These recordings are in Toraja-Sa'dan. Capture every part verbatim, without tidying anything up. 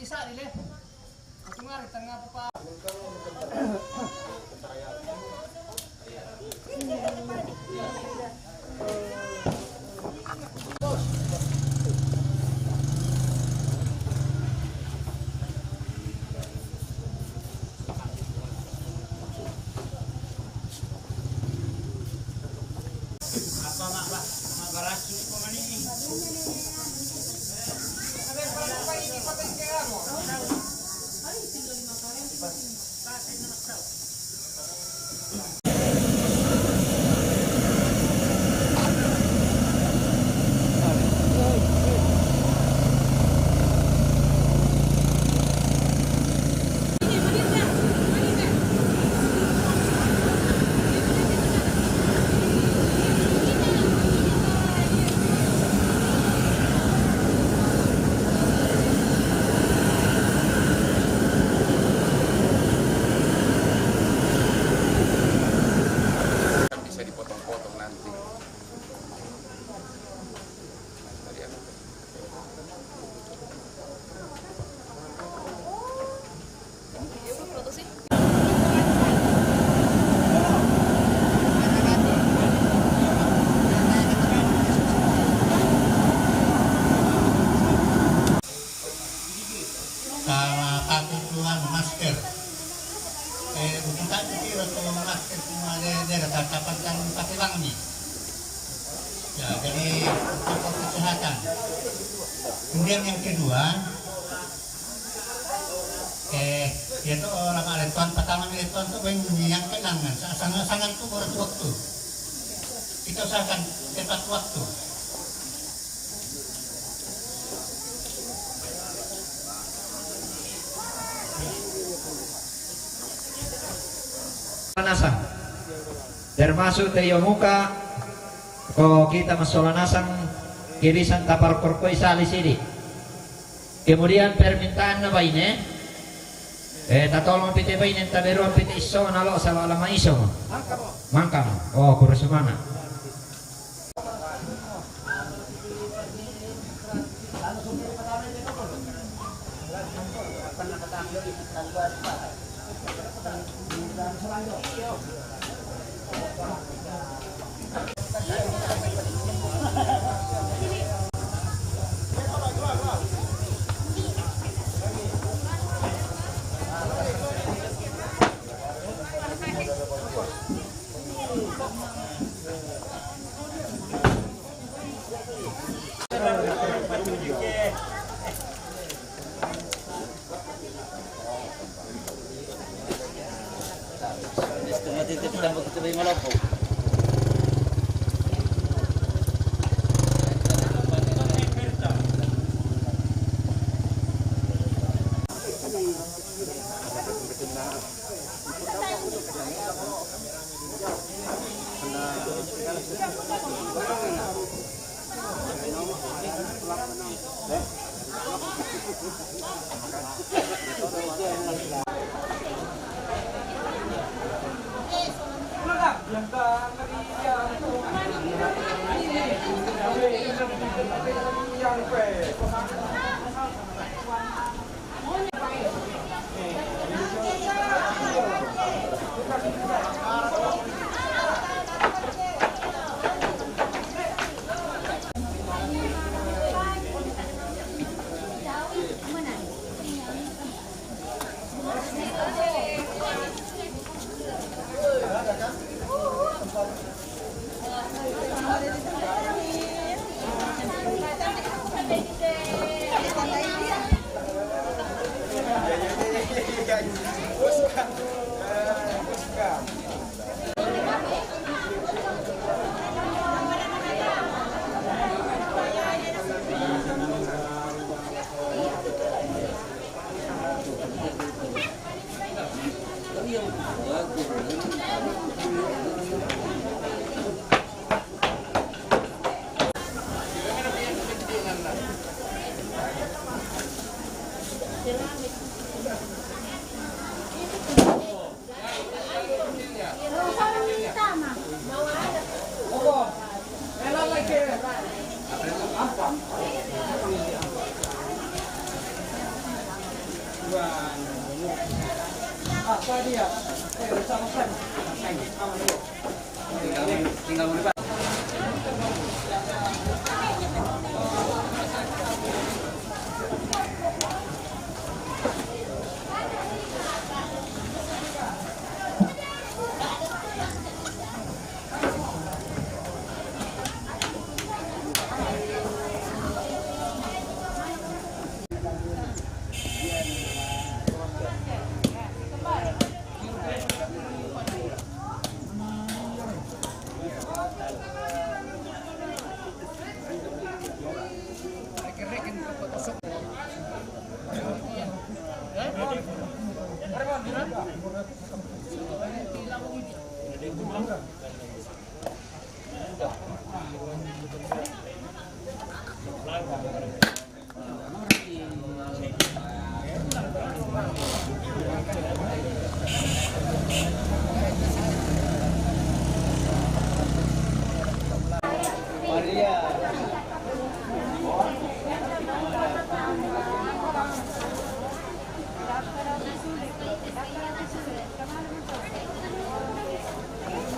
Isa dile. Aku ngari tengah apa, Pak? Bisa dipotong-potong nanti. Tadi apa? Sama pakai tuan masker. Eh, bukan tak kira tuan masker semua dia, dia ada tatapan dan pakai wangi. Ya, jadi protokol kesehatan. Kemudian yang kedua, eh, dia tuh orang ada tuan pertama, dia tuan tuh yang kenangan, sangat, sangat tuh waktu. Kita usahakan tepat waktu. Nasang. Termasuk te iyo muka, ko kita masola nasang, kirisan taparkorkoi sali sidi. Kemudian permintaan na baine, eh, tatolong pite baine, taberuan pite iso na lo sala lama iso. Mangkam. Oh, kurusumana.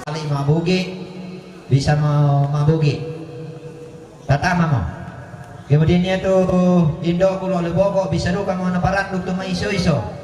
Kali mabugi, bisa ma-, mabugi. Tatama mo. Kemudian iya tu indo kulo leboko, bisa duka mo naparan duk tu maiso-iso.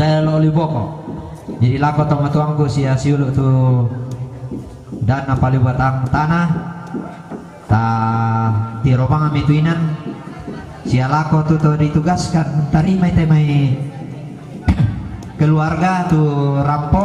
Saya lo liboko. Jadi lako tomatuangku sia siulu tu dana palibatang tanah. Ta tiro manga mitu inan. Sia lako tu to ditugaskan, tarimai te mai keluarga tu rampo.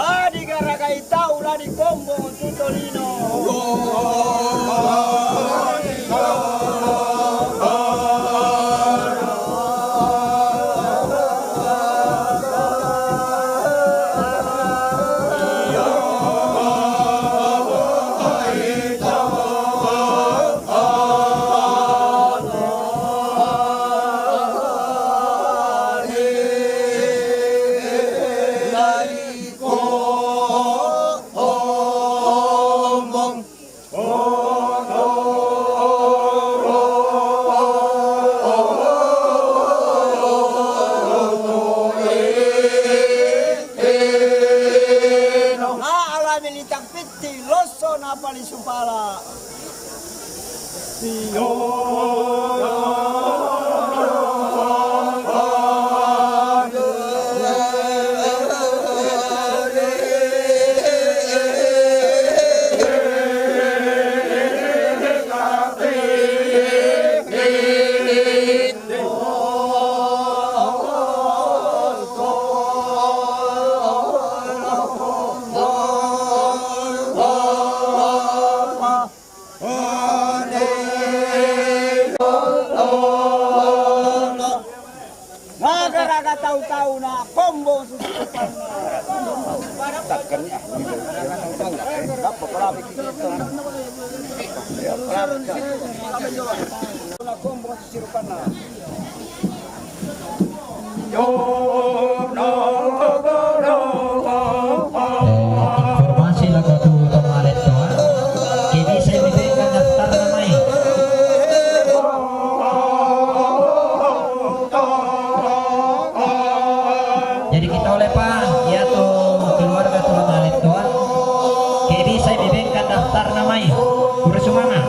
Adi garagai tau la di Kombo tu tolino. Ala militang pitti loso na pali supala. Raga-raga tau-tau na Kombo susu. Eh, informasi lako tu tong alet toa. Ke bisa mi bengkan daftar namai. Jadi kita oleh pa, ya tu keluarga tu tong alet toa. Ke bisa mi bengkan daftar namai. Kurus mana?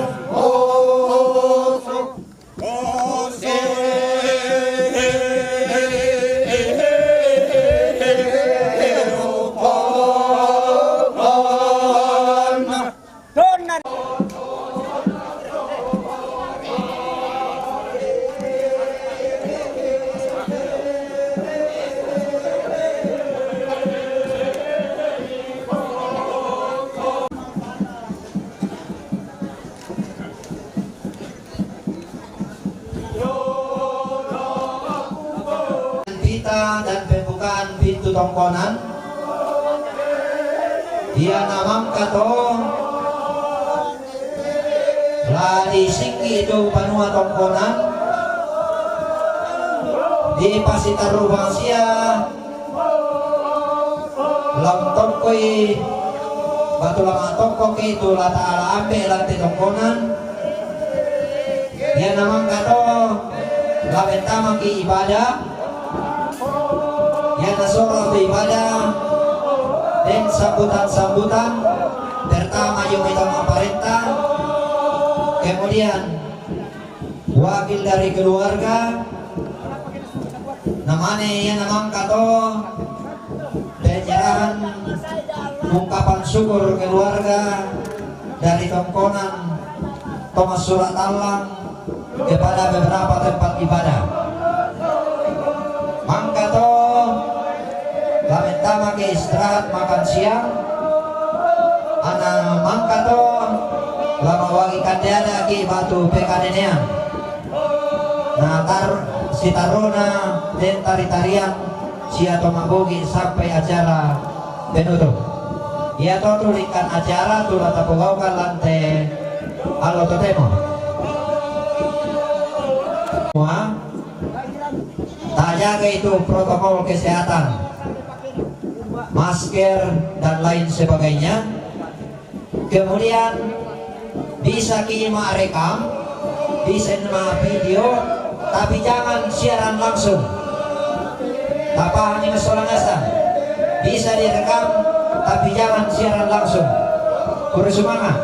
Tongkonan, iya na mangkato la disinggi itu banua Tongkonan, dipasitarru bang sia lam tokkoi batu lama tokkoki itu la Ta'ala ambe lante Tongkonan. Iya na mangkato la mentamaki ibadah. Iya na soro tu ibadah, dan sambutan-sambutan pertama jumai tau mapparenta, kemudian wakil dari keluarga, namane iya na mangkato penyerahan ungkapan syukur keluarga dari Tongkonan Thomas Suratallang kepada beberapa tempat ibadah. Mangkato la mentamaki istirahat makan siang, ana mangkato la mawagi kandeanaki batu pekadenean. Na tar sitarona den tari-tarian sia to mabogi sampai acara penutup. Iya to tulikan acara tu la tapogaukan lante allo totemo. Semua tajaga itu protokol kesehatan, masker dan lain sebagainya. Kemudian bisa ki ma rekam, bisa ma video, tapi jangan siaran langsung. Tapahani masolang asa. Bisa direkam, tapi jangan siaran langsung. Kurang semangat.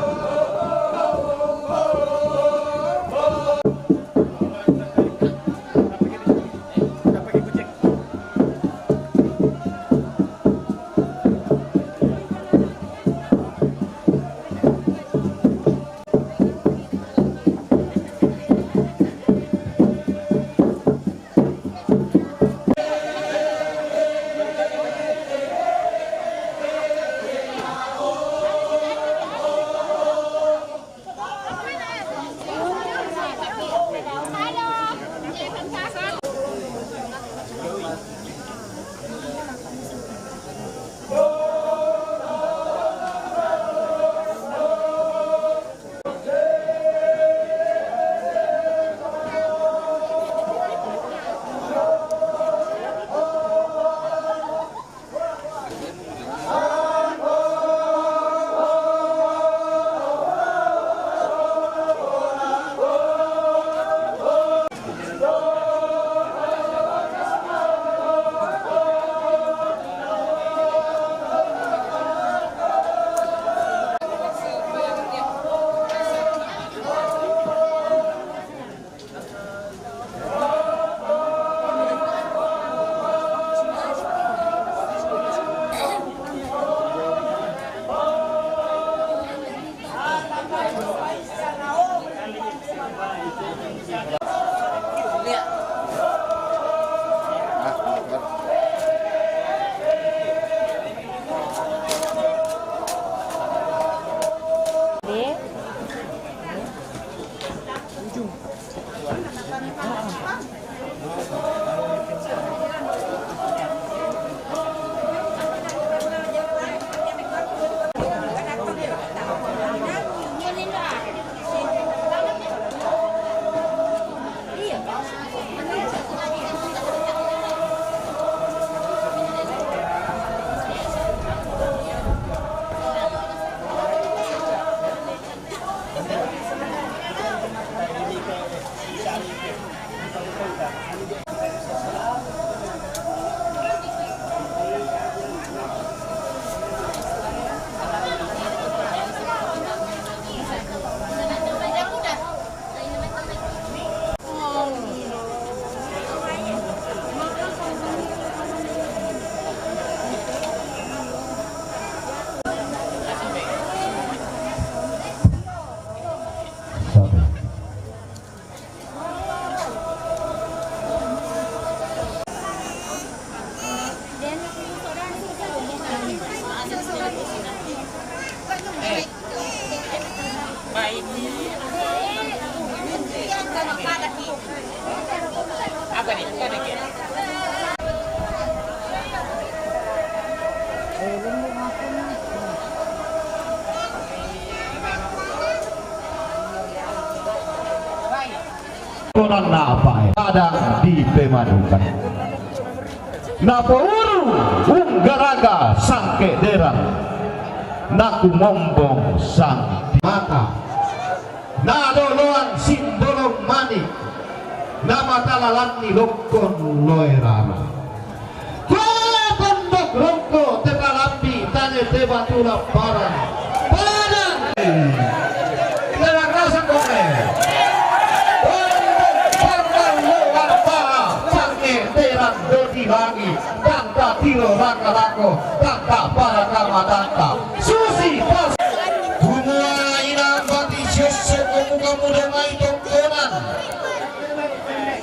Konan na apa e? Ada di pemadukan. Na pouru unggaraga sangke derang, na kumombong sang mata, na doloan simbolong manik, na matalalan ni lokkon loe rara. Koe pondok rongko tetalambi tane te batu lamparan. Padang. Terang rasa koe. Pondok pondok lo warpa. Pange terang dodi langi. Tanta tiro raka rako. Tanta para kama tanta. Susi pas. Kumua inang bati siosok komu kamu dongai tongkonan.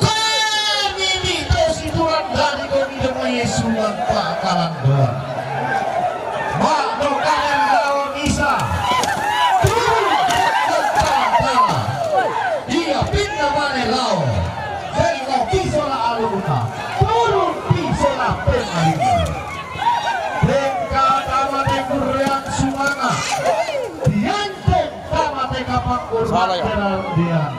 Koe mimi tosi Tuhan dari komi demo Yesus Tuhan pakalan doang. Mak no kanen lawan Isa. Turun ke tanah. Ia pinna mane lao. Bengko pisola aluna. Turun pisola pengalina. Bengka tama dengkurean sumanga. Dianteng tama te kapakkur. Salah ya? Materan dian.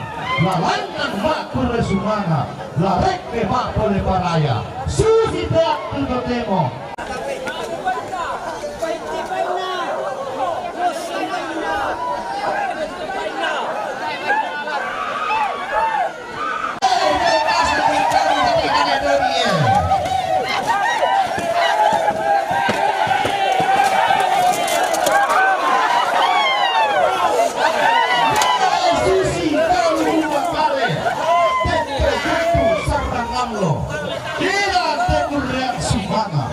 Lalangan makkurre sumanga. Larekke makkole paraya. Susi teak tu totemo. Kira te kurreang sumanga.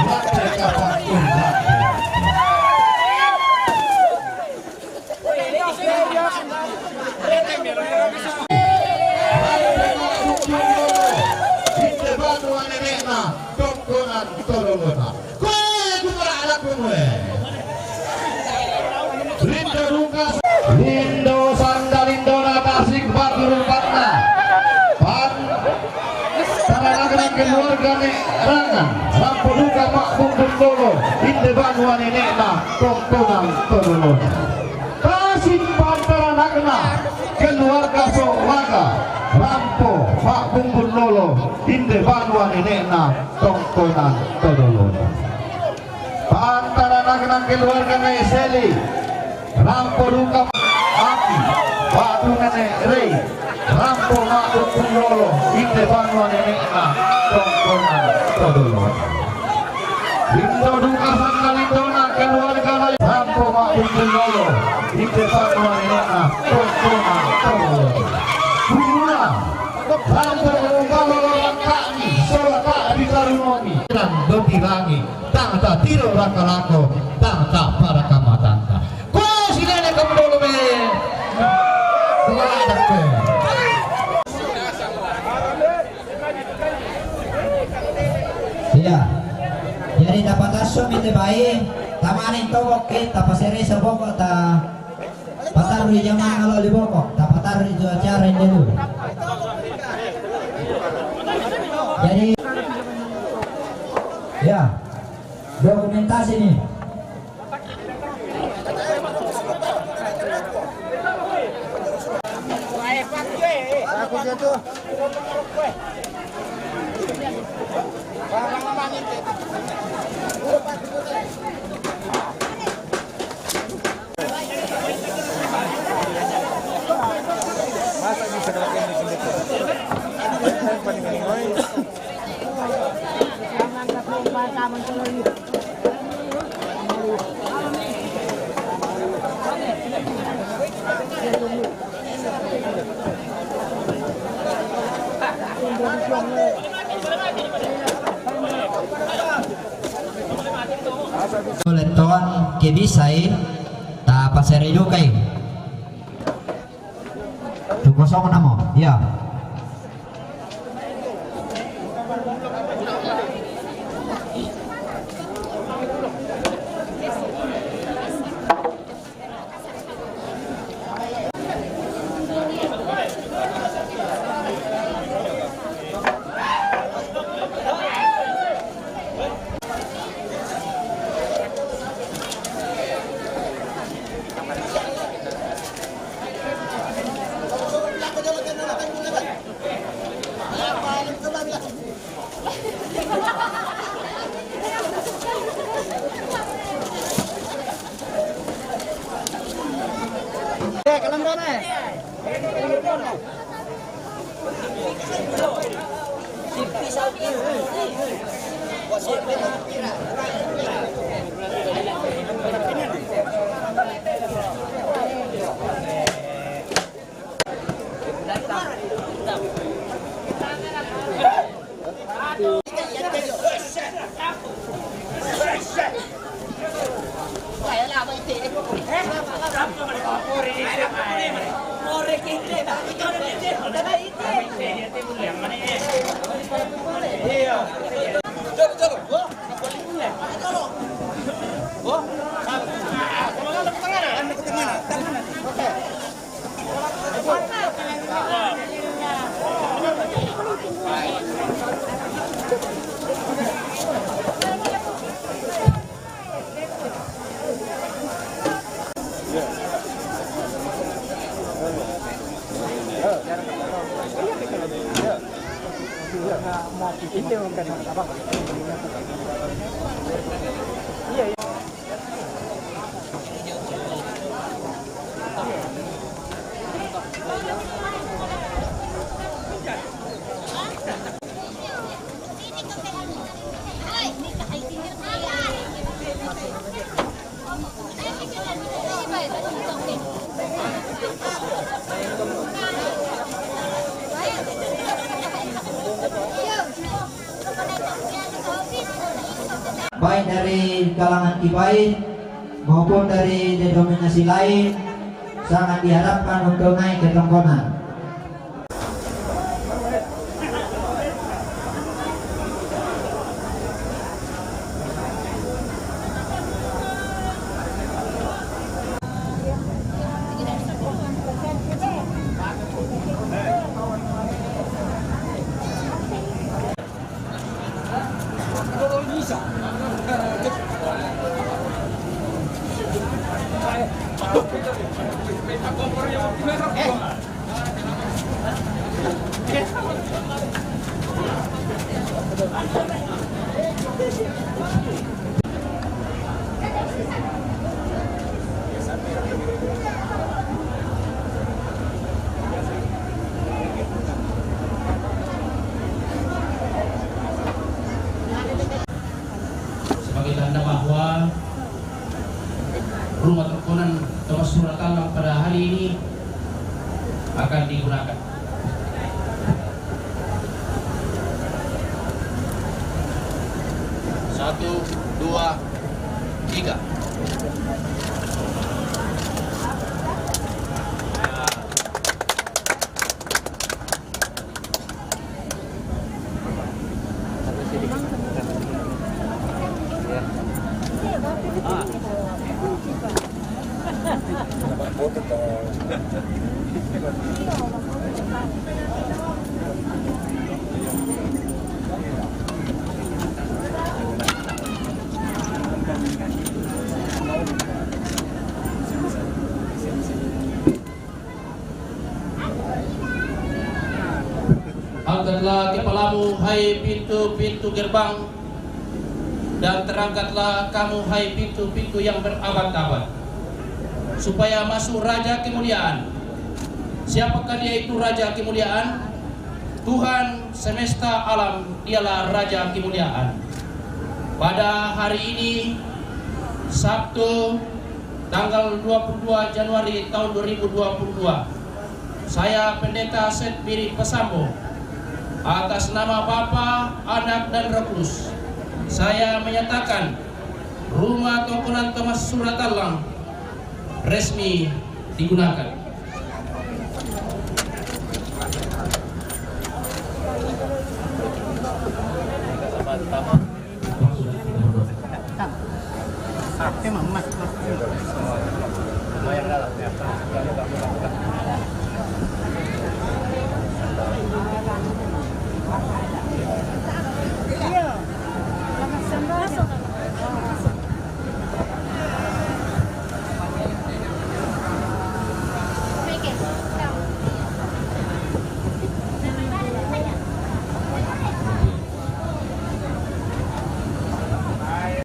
Mate kapang kurreang. Inde banua nenekna, tongkonan tololona. Koe kumara anakku koe. Lindo duka, lindo sanda, lindona tasik batu rumpatna. Pan, tara nagana keluarga ne rangan, rampo duka mak bumbun lolo, inde banua nenekna, tongkonan tololona. Tasik pantaranakna keluarga Soraga, rampo mak bumbun lolo, inde banua nenekna, tongkonan tololona. Pantaranakna keluarga Naiseli, rampo duka Aki, batu nenek Rei, rampo mak bumbun lolo, inde banua nenekna, tongkonan tololona. Lindo duka sanda lindona keluarga lai, rampo mak bumbun lolo, inde banua nenekna, tongkonan tololona. Kumua, rampo mak bumbun lolo langkami, sola tak ditarunomi. Dan doti langi, tang tak tiro raka lako, tang tak para kamatanta. Ko si nenek kamu dolo me. Kuala dape. Iya. Jadi tapatasso mi te bai, tamaning to bokke, tapaserei saboko, ta patarru jamang alo di boko, tapatarru jo acara injo dulu. Jadi, ya, dokumentasi nih. Masa bisa kalau kayak gini? Lettoan ke bisai, tapasere dukai. Tu kosong namo, iya. Baik dari kalangan Kibain maupun dari denominasi lain, sangat diharapkan untuk naik ke tongkonan. Sebagai tanda bahwa rumah tongkonan Thomas Suratallang pada hari ini akan digunakan. Satu, dua, tiga. Angkatlah kepalamu, hai pintu-pintu gerbang, dan terangkatlah kamu, hai pintu-pintu yang berabad-abad, supaya masuk Raja Kemuliaan. Siapakah dia itu Raja Kemuliaan? Tuhan semesta alam, dialah Raja Kemuliaan. Pada hari ini, Sabtu, tanggal dua puluh dua Januari tahun dua ribu dua puluh dua, saya Pendeta Set Biri Pesambo, atas nama Bapa, Anak, dan Roh Kudus, saya menyatakan Rumah Tongkonan Thomas Suratallang resmi digunakan.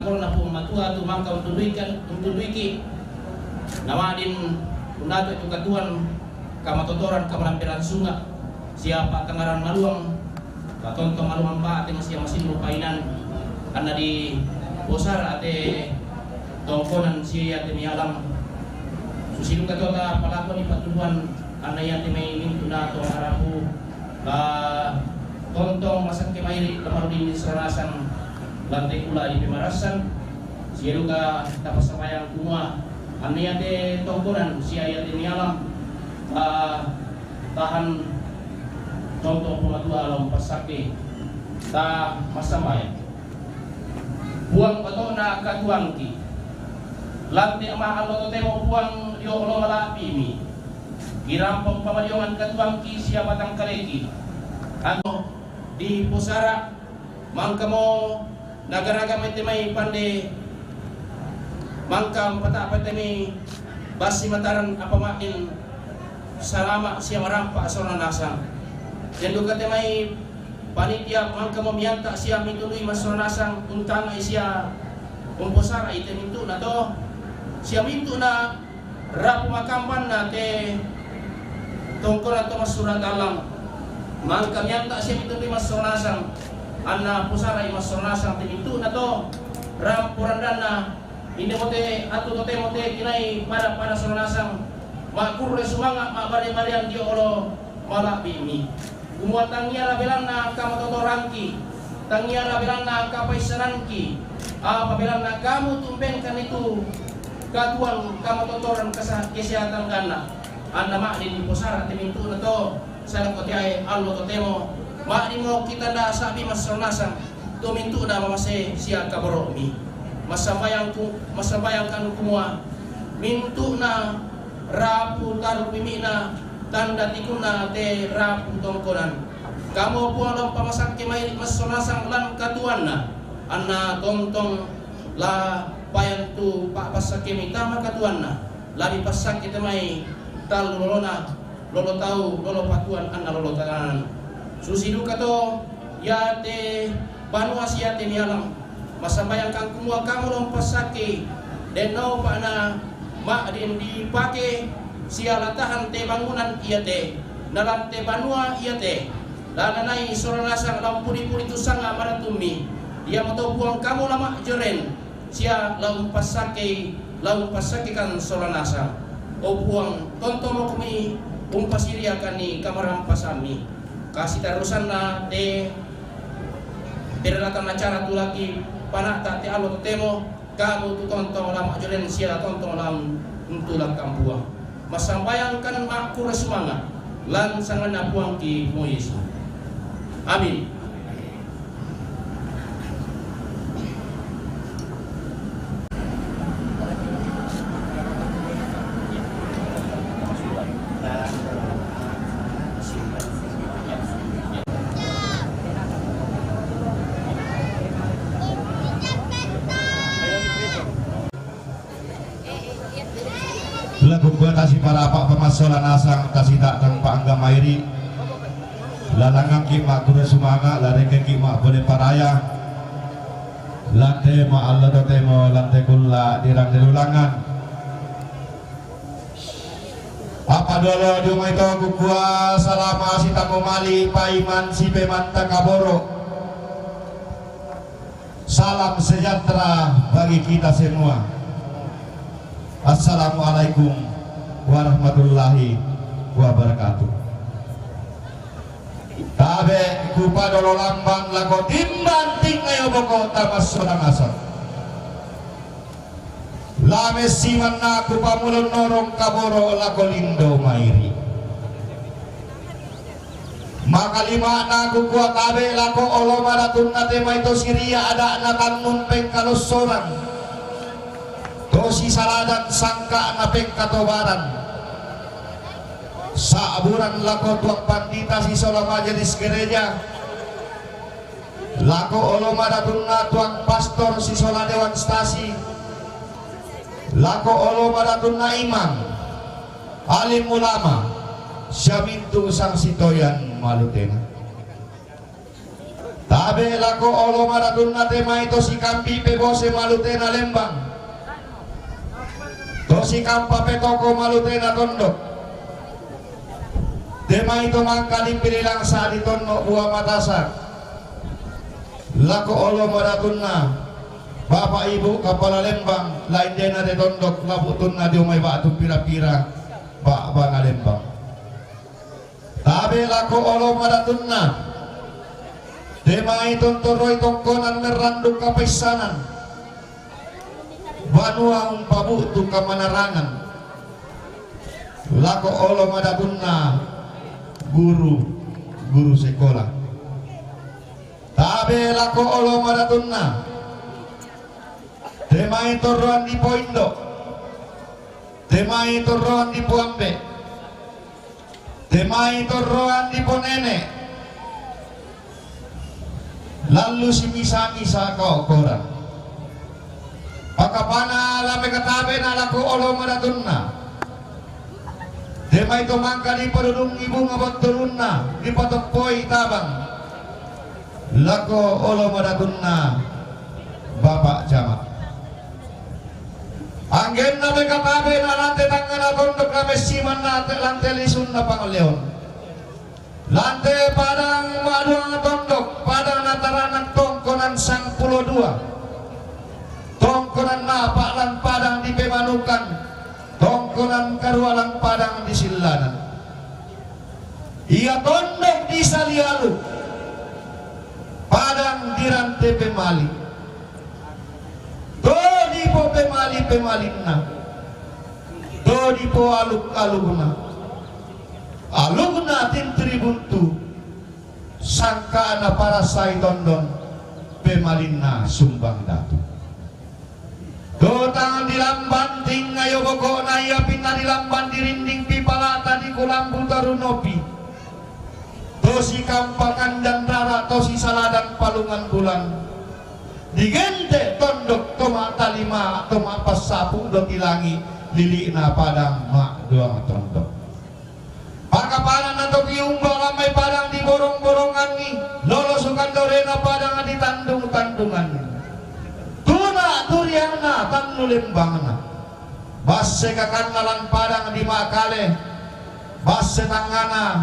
Korna pung matua tu mangka untuduikan, untuduiki, nawadin undatu tu katuan kamatotoran kamalamperan sunga, sia patangaran maluang, katontong maluang ba ate masia masin rupa inan, anna di posar ate tongkonan sia ate mialam. Susiduka tota palakoni patuduan, anna iate mai mintu na tong arapu, la tontong masakke mairi lamarudin di sarasan lantai kula di pemarasan, sia duka tapasampayang kumua, anna iate tongkonan sia iate mialam, la tahan contoh pematua lam pasake ta masambayang. Puang batona katuangki. Lante ma allo totemo Puang dio lo malapimi. Kirampong pamadiongan katuangki sia batangkaleki. Anu di posara mangkamo nagaraga mete mai pande mangka mpata pete mai Pasi mataran apa makin salama sia marampa sola nasang. Tendu kate mai panitia mangka mo mianta sia mitului massola nasang, untangai sia umposara ite mintu'na to, sia mintu'na rapu makambanna te tongkona to massura tallang. Mangka mianta sia mitului massola nasang, anna posarai massola nasang te mintu'na to rampo randanna. Inde mo te attu totemo te kinai pada-pada sola nasang, makkurre sumanga' ma'bare-barean dio olo mala'bi'mi. Kumua tangiara belanna angka matotorangki, tangiara belanna angka paissanangki, apa belanna kamu tumbengkan itu katuoan kamatotoran kesa-, kesehatan ganna. Anna ma'din diposara te mintu'na to, salako teae allo totemo, ma'dinmo kita nda sa'bi massola nasang, to mintu'na mamase sia kaboro'mi. Massambayangku, massambayangkan kumua, mintu'na rapu taruk mimi'na tanda tikunna te rapu tongkonan. Kamu Puang la umpamasakke mai massola nasang lan katuoanna, anna tontong la payan tu pa'passakkemi tama katuoanna, la dipassakke te mai tallu lolona, lolo tau, lolo patuoan, anna lolo tananan. Susi duka to iate banua sia te mialang. Massambayangkan kumua kamu la umpassakkei, denno upa'na ma'din dipake sia la tahan te bangunan iate, na lan te banua iate, la nanai sola nasang la umpudi-pudi tu sanga' maratummi. Iamoto Puang kamu la ma'joren, sia la umpassakkei, la umpassakkekan sola nasang. O Puang, tontomokomi umpasiriakanni kamarampasammi. Kasitarrusanna te peralatan acara tulaki pana'ta te allo totemo, kamu tu tontong la ma'joren sia tontong la untulakkan Puang. Massambayangkan ma'kurre sumanga' lan sanganna Puangki mo Yesu. Amin. Laku kua tasiparapa' pamassola nasang tasita'tang pa'angga mairi'. Lalangangki' ma'kurre sumanga', larekkeki' ma'pole paraya. Lante ma'allo totemo, lante kulla' dirande lulangan. Apa dolo diumai to kukua salama sitammu mali' paiman sipemanta kaboro'. Salam sejahtera bagi kita semua. Assalamualaikum warahmatullahi wabarakatuh. Tabe' kupadolo lambang lako timbang tingayo boko tamassola nasang. Lame simanna kupamulon norong kaboro' lako lindo mairi'. Makalima'na kukua tabe' lako olo maratunna te mai to siria ada'na tannung pengkalossoran, to sisaladan sangka'na pengkatobaran, sa'buran lako tuang pandita sisola majelis gereja, lako olo maratunna tuang pastor sisola dewan stasi, lako olo maratunna imam, alim ulama, sia mintu' sangsitoyan malutena. Tabe' lako olo maratunna te mai to sikambi' pebose malutena lembang, to sikampa petoko malutena tondok, te mai to mangka dipilih langsa' ditonno' bua matasa'. Lako olo maratunna Bapak Ibu Kapala Lembang, la indena te tondok, la bu'tunna dio mai ba'tu pira-pira ba'bana lembang. Tabe' lako olo maratunna te mai tontoroi tongkonan merrandung kapaissanan, banua umpabu'tu kamanarangan. Lako olo maratunna guru, guru sekolah. Tabe' lako olo maratunna te mai torroan dipoindo', te mai torroan dipoambe', te mai torroan diponene', lallu simisa-misa kaokoran. Pakapana la mekatabe'na lako olo maratunna Te mai to mangka dipadudungi bunga bottulunna, dipatoppoi tabang lako olo madakunna Bapak Camat. Anggenna mekatabe na lante tangngana tondok na messimanna te lante lisunna pangleon. Lante padang maduang tondok, padang na taranak tongkonan sangpulo dua. Tongkonan napa lan padang di Pemanukan, tongkonan karua lan padang di Sillanan. Ia tondok di Salialu, padang di rante pemali. To dipo pemali-pemalinna, to dipo aluk-alukna. Alukna tintiri buntu, sangkana parasai tondon, pemalinna sumbang datu. Dotang dilamban tingayo bokona ia pinna dilamban dirinding pipalata di kulambu tarunopi. Tosi kampakan dan rara tosi saladan palungan bulan. Digente tondok toma talima toma passapu do tilangi lilikna padang mak doang tondok. Pakapanan na to tiumba lan mai padang di borong-borongangi, lolosukan dorena padang di tandung-tandungangi. Tuna turiangna tannu lembangna. Basse kakanna lan padang di Makale, basse tangngana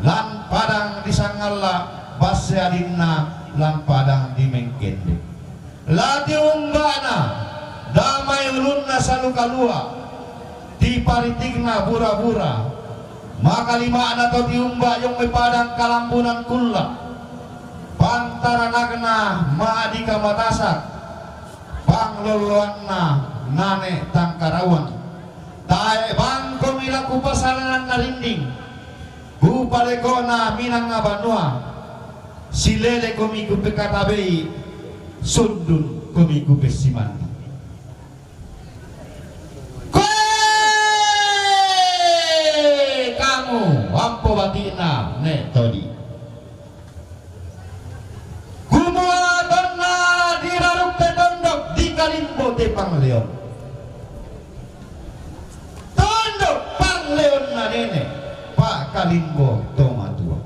lan padang di Sangalla, basse adinna lan padang di Mengkende. La tiumbana damai ulunna salu kalua, tiparitikna bura-bura, makalimana to tiumba jong mai padang kalambunan kulla, pantaranakna ma'di kamatasak, panglolloanna nane tangkarauan. Tae bangkomi la kupasalanan narinding, kupalekona minanga banua, silele komi kupekatabei, sundun komi kupessimandi. Koe kamu, ampo batikna ne todi. Kumua tonna diraruk te tondok di kalimbo te pangleon. Tondok pangleonna nene, pak kalimbo tomatua.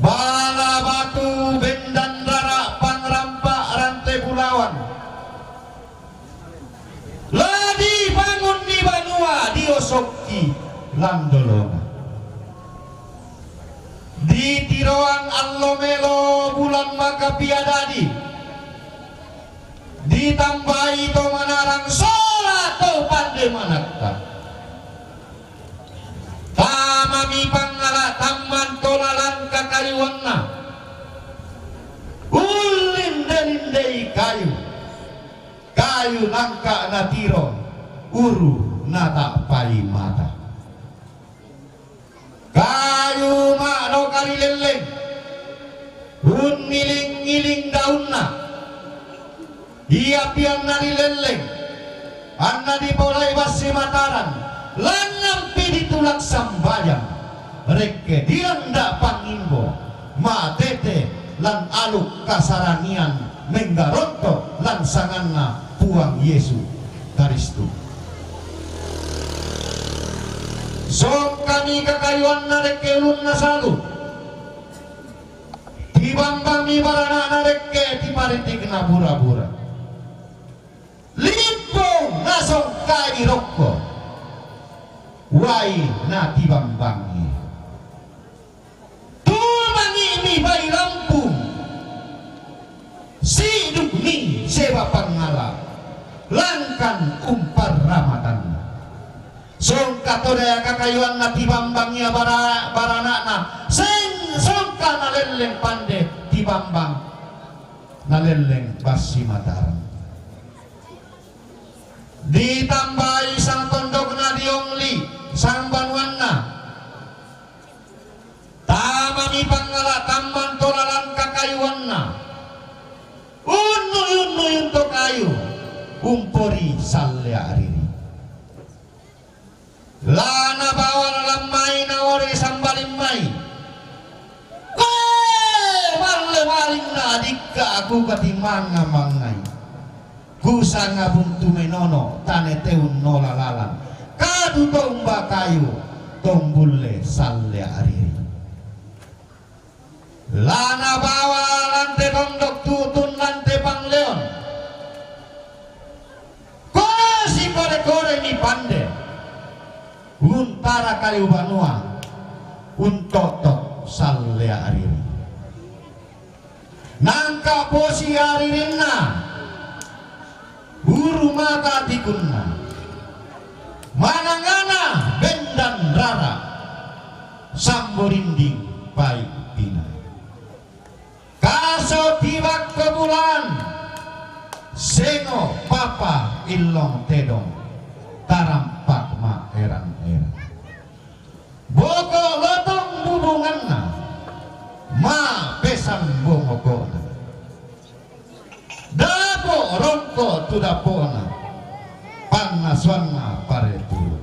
Bala batu bendan rara pangrampa rante bulawan. La dibangun ni banua diosokki landolona. Ditiroan allo melo bulan maka piadadi. Ditambai to manarang sola to pande manakka. Tamami pangala tamman to lalan kakayuanna. Ullinde-lindei kayu. Kayu nangka natiro, uru natapai mata. Kayu ma'do kalilelleng, unniling-ngiling daunna. Ia pian nalilelleng, anna dipolai bassi Mataram, lannampi ditulak sambayang, rekke dianda pangimbo, matete lan aluk kasarangian menggaronto lan sanganna Puang Yesu Karistu. Songkami kakayuanna rekke ulunna salu, tibambangmi barana'na rekke tiparitikna bura-bura. Limbong nasongkai rokko, wai natibambangi. Tumangi'mi bai lampung, sidukmi seba pangala, langkan umparramatan. Songka to daya kakayuanna tibambang ia bara-, barana'na, seng songka nalelleng pande tibambang nalelleng bassi Mataram. Ditambai sang tondokna diongli sang banuanna. Tamami pangala tamman to lalan kakayuanna. Unnui-unnui-un to kayu, umpori sallea'riri. La nabawa lalan mai naore sambaling mai. Koe malle malinna adikka aku katimanga-mangai. Kusanga buntu menono tane teun nola lalan. Ka Adu tomba kayu, tombulle salle ariri. Lana bawa lante tondok tutun lante pangleon. Kosi kore-kore mi pande. Untara kayu banua. Untotok salle ariri. Nangka posi aririnna, uru mata tikunna, manangana bendan rara, samborinding pai pina. Kaso tibak kebulan, sengo papa illong tedong, tarampak ma erang-erang. Boko lotong bubunganna, ma pesan bongokona. Dapo rongko tu dapona, pannasuanna paretu.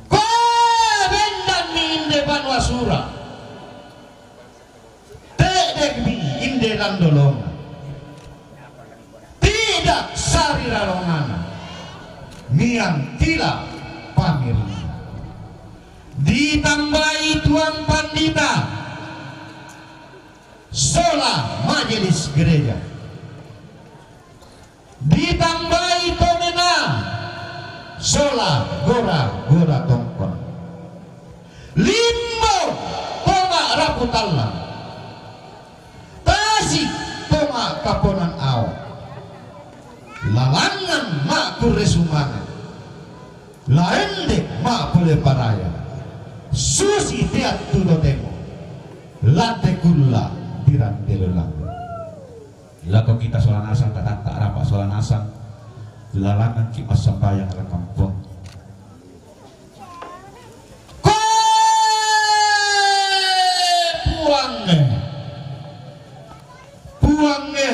Koe bendanni inde banua sura. Te'dekmi inde landolona. Tidak sarilalongana. Miang tila pamirina. Ditambai tuang pandita sola majelis gereja. Ditambai tomena sola gora-gora tongkon. Limbo toma rapu tallang. Tasik toma kaponan ao. Lalangan ma kurre sumanga. Laendek ma pole paraya. Susi teat tu totemo. Lante kulla dirante lolang. Lako kita sola nasang, tatanta rapa sola nasang, lalangan ki massambayang la kampong. Koe Puangnge, Puangnge,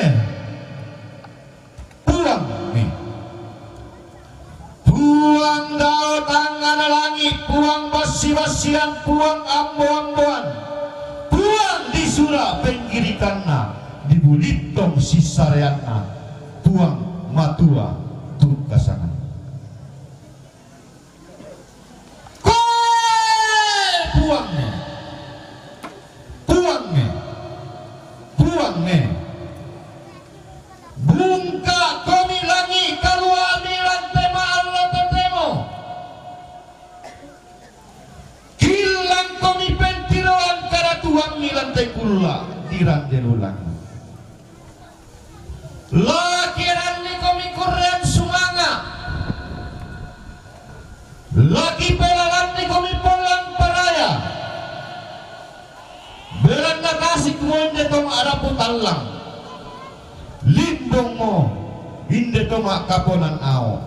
Puangnge. Puang dao tangngana langi, Puang bassi-bassian, Puang ambo-amboan, Puang di sura penggirikanna, di bulittong sissareanna, Puang matua tungkasangan. Koe Puangnge, Puangnge, Puangnge. Bungka komi langi, kaluami lante ma'allo totemo. Killang komi pentiroan karatuammi lante kulla dirante lulang. Laki eranni komi kurrean sumanga. Laki pelalanni komi pollean paraya. Belanna tasikmo inde toma rapu tallang. Limbongmo inde toma kaponan ao.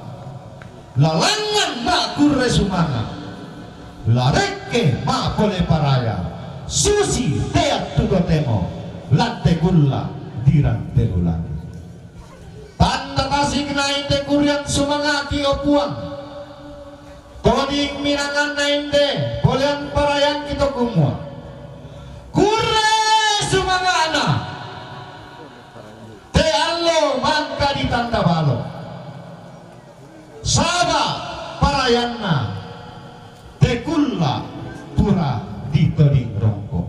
Lalangan ma kurre sumanga. Larekke ma pole paraya. Susi teat tu totemo. Lante kulla dirante lulang. Tanda tasikna inde kurrean sumangaki, o Puang. Toding minanganna inde polean parayangki to kumua. Kurre sumangana. Te allo mangka ditanda balo. Saba parayanna te kulla pura ditoding rongko.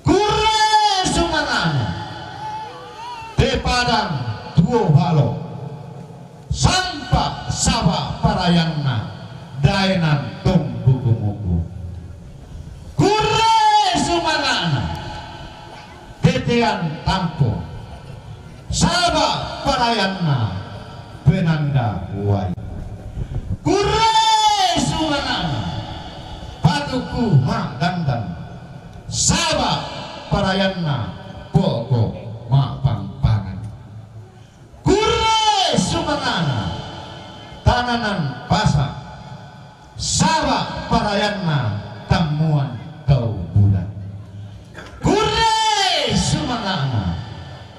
Kurre sumangana te padang tuo balo, sampa saba parayanna daenan tombuku-muku. Kurre sumangana te tean tampo, saba parayanna penanda wai. Kurre sumangana patuku ma'dandan, saba parayanna poko ma'pangpangan. Kurre sumangana tananan pasa, saba parayanna tammuan tau bulan. Kurre sumangana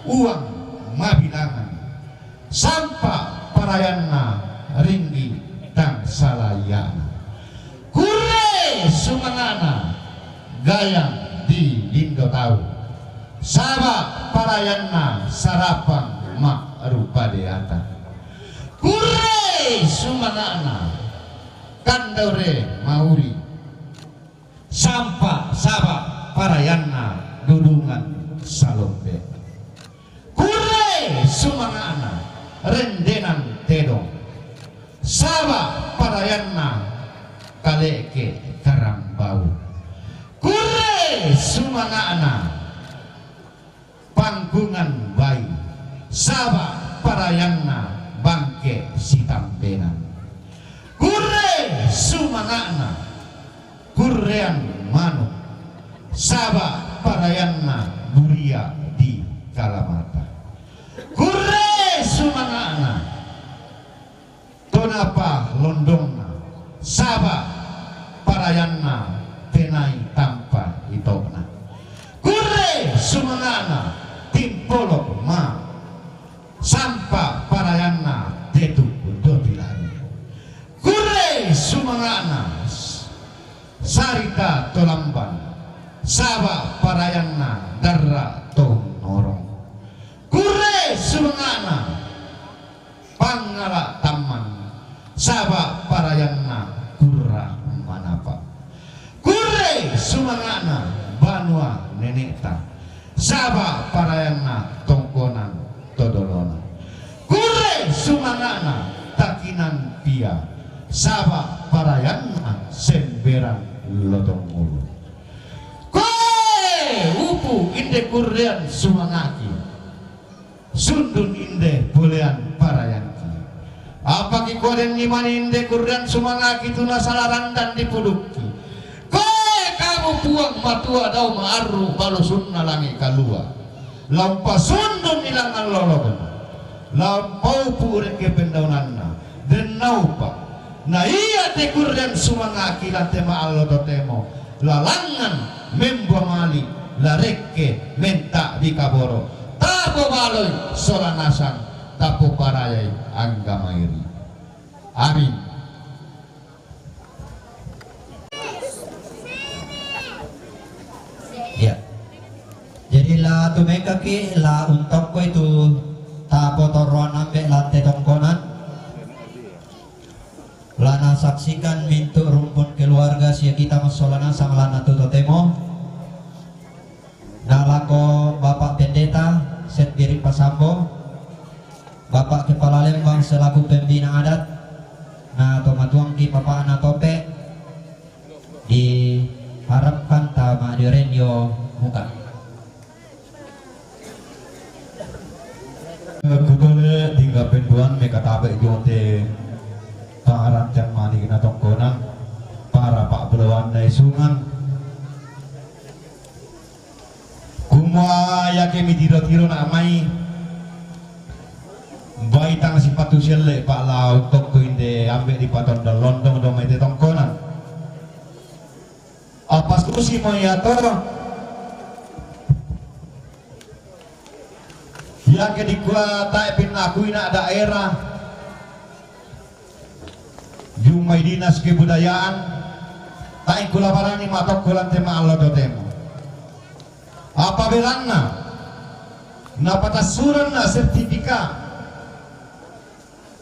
uang mabilangan, sampa parayanna ringgi tang salayana. Kurre sumangana gayang di lindo tau, saba parayanna sarapang ma'rupa deata. Kurre sumanga'na kandaure mauri, sampa saba' parayanna dudungan salombe. Kurre sumanga'na rendenan tedong, saba' parayanna kale'ke karambau. Kurre sumanga'na pangkungan bai, saba' parayanna bangke sitambenan. Kurre sumanga'na kurrean manu', saba' parayanna buria di Kalamata. Kurre sumanga'na to napalondongna, saba' parayanna penai tampa ito'na. Kurre sumanga'na timpolo ma, sampa parayanna tetu dotilani. Kurre sumanga'na sarita to lamban, saba' parayanna darra to norong. Kurre sumanga'na pangala' tamman, saba' parayanna kurra manapa. Kurre sumanga'na banua nene'ta, saba' parayanna tongkonan to dolona. Kurre sumanga'na takinan pia, saba' parayanna semberan lotong ulu. Koe upu' inde kurrean sumanga'ki, sundun inde polean parayangki. Apa kikua denni mane inde kurrean sumanga'ki tu nasala randan dipudukki? Koe kamu Puang Matua dao ma'arru' balusunna langi' kalua', la umpasundunni langngan lolona, la umpaupu' rekke pendaunanna, dennaupa. Na ia te kurrean sumanga'ki la te ma'allo totemo, la langngan membua mali', la rekke menta'bi kaboro', tapobaloi sola nasang, tapoparayai angga mairi. Amin. Ya. Jadi la tumekaki la untokkoi tu tapotorroan ambe' la te tongkonan. La nasaksikan mintu' rumpun keluarga sia kita massola nasang la natu totemo. Na lako Bapak Pendeta Setbiri Pasambo, Bapak Kepala Lembang selaku pembina adat, na tomatuangki Bapak Natope, diharapkan tama' diorenyo muka. Kutole dingga penduan mekatabe' dio te pa'rancang mani na tongkonan, para pa'boloanna isungan. Kumua iake mitiro-tiro na' mai, bai tang sipatu sielle pa'lau tokko inde ambe' dipatondon londong dao mai te tongkonan. Apa susimo iato? Iake dikua tae' pinnakuina daerah jumai Dinas Kebudayaan, tae' kulabarani matokko lan te ma'allo totemo. Apa belanna napatassuranna sertifikat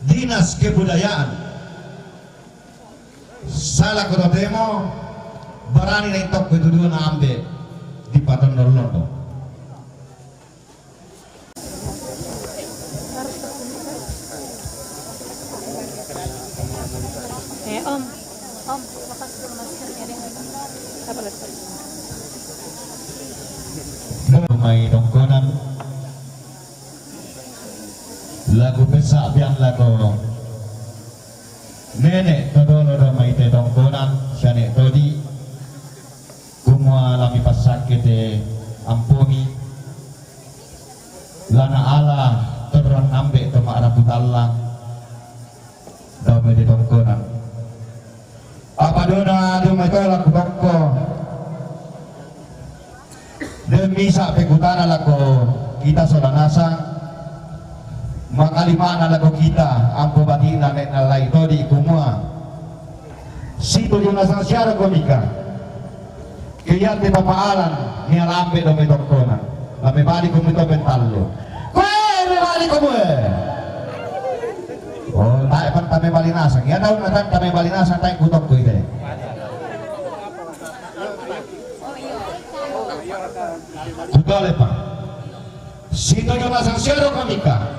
Dinas Kebudayaan. Salako totemo, barani nai tokko itu dua na ambe' dipatondon londong. Eh, Om, Om, lepas dulu maskernya deh. Apa lepas? Mai tongkonan. Laku pessa'biang lako nene' to dolo dao mai te tongkonan, sia ne' todi, kumua la mipassakke te ampomi, la naala torang ambe' to ma'rapu tallang dao mai te tongkonan. Apa dona dio mai tola kutokko. Den misa' pekutana lako kita sola nasang, makalima'na lako kita ampo bati'na ne' nallai todi kumua, situju nasang siara komika. Ke iate papa'alan nia lambe' dao mai tongkonan. La mebali komi to pentallu. Koe mebali komi. Oh, tae' pan Tame bali nasang, ya daun natan tame bali nasang tai kutokko ite. Kutole pa. Situju nasang siaro kamika.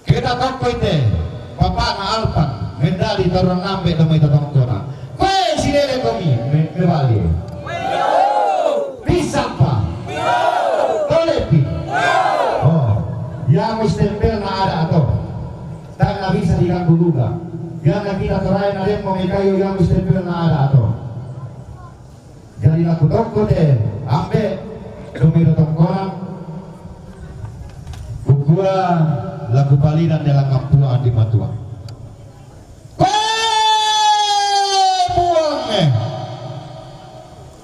Kita tokko ite, bapakna Alpan, mendali torang nambe do mai tatongkona. Koe silele komi, me-, mebali. Pisapa? Tolepi. Oh, yang stempelna ada atau? Tanna bisa diganggu gugat. Karena kita terakhir ada yang mau mekayo yang stempelna ada atau? Jadi laku tokko te, ambe, dumi do tongkonan, kukua laku palinan ne langan puang di matua. Koe puangnge,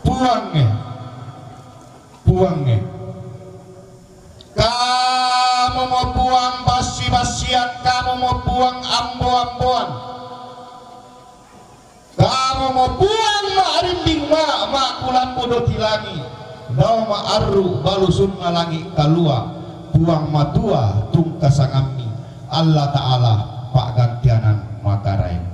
puangnge, puangnge. Kamu mo puang bassi-bassian, kamu mo puang ambo-amboan. Kamu mo puang ma'rimbing ma, ma kulambu doti langi, dao ma'arru balusunna langi kalua, puang matua tungka sangammi, Allah Ta'ala pa'gantianan makaraeng.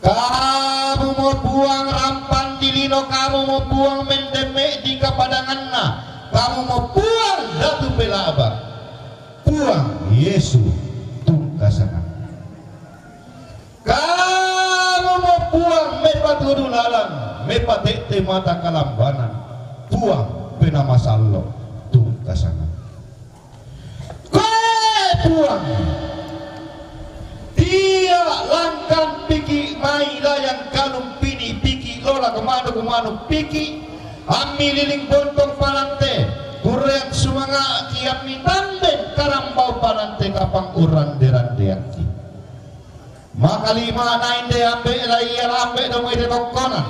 Kamu mo puang rampang di lino, kamu mo puang mendemme di kapadanganna, kamu mo puang datu pelaba, puang Yesu tungka sangammi. Kamu mo puang mepatudu lalan, mepatette mata kalambanan, puang penamasallo tungka sangammi. Koe puang, tia langkan piki mai layang kalung pini piki lola kemanu kemanu piki, ammi liling bontong palante, kurreang sumanga'ki ammi tamben karambau palante kapang urrande-randeanki. Makalima nainde ambe la ia lambe do mai de tongkonan.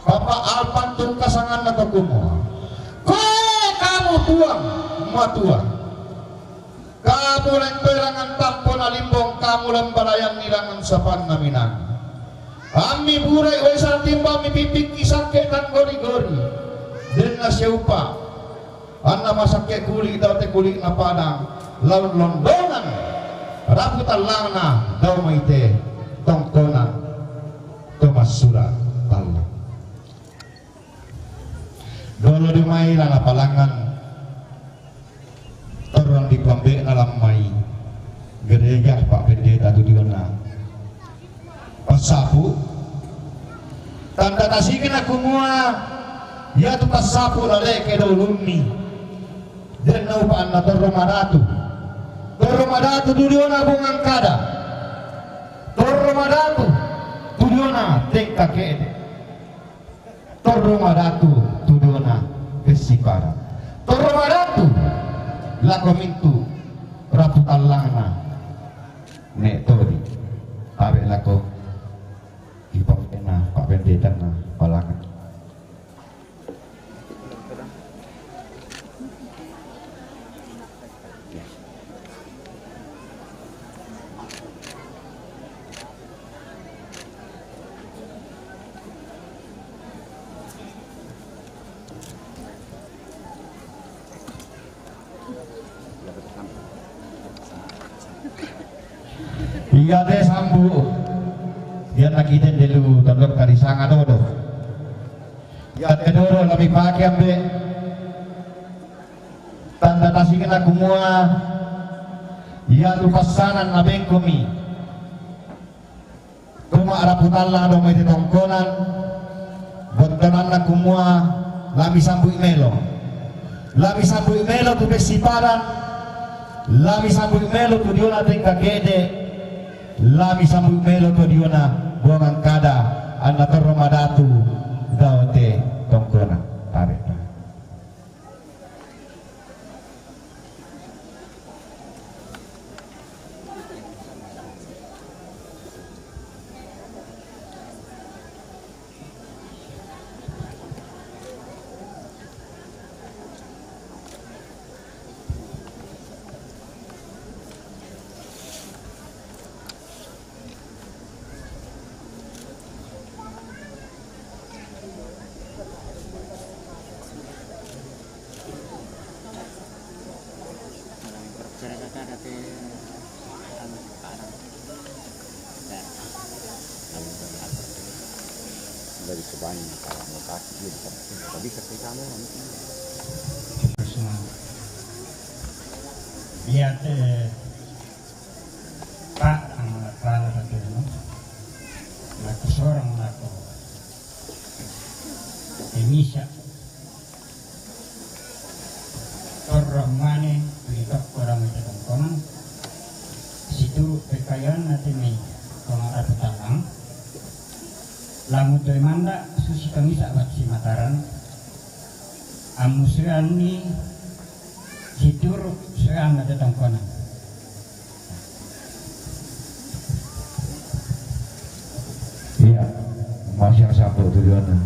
Papa Alpan tungka sanganna to kumua. Koe kamu puang matua. Kamu leng perangan tampo na limbong, kamu leng balayan nilangan sapanna minang. Ammi burai wesa timba mi pipikki sakke tanggori-gori. Denna seupa. Anna masakke kuli dao te kuli'na padang, laun londongan, rapu tallangna dao mai te tongkonan to massura tallang. Dolo di mai lana palangan torang di pambe'na lammai gereja Pak Pendeta tujuanna. Passapu. Tanda tasikna kumua, iatu passapu laleke do ulummi. Denna upa anna torro madatu. Torro madatu tudiona bongang kada. Torro madatu tudiona tengka kede. Torro madatu tudiona pessipara. Torro madatu lako mintu rapu tallangna. Nek todi, tabe lako ipakena Pak Pendetana palangan. Iya te sambu. Iya nakite delu tondok tadi sanga dodo. Iya te dodo lami pake ambe. Tanda tasikna kumua. Iya tu passanan abengkomi. Tuma rapu tallang do mai te tongkonan, bontonanna kumua lami sambui melo. Lami sambui melo tu pessiparan, lami sambui melo tu diona tengka kede, lami sambui melo tu diona bongang kada, anna torro madatu dao te tongkonan. Tabe. Sebanyak kalau mau kasih dia bisa, bisa, bisa kamu nanti. Terus, nah, lihat, eh, Pak, ang pala pa to, no? Naku sorang naku. Emisa. Torro mane, tuli tokko lamui tatongkonang. Situru pekkayan nate mai, tongatapu tallang. Lamu toe manda, susi kamisa batti Mataram. Ammusuanni situru suanna tatongkonang. Iya, masih sampai tujuan.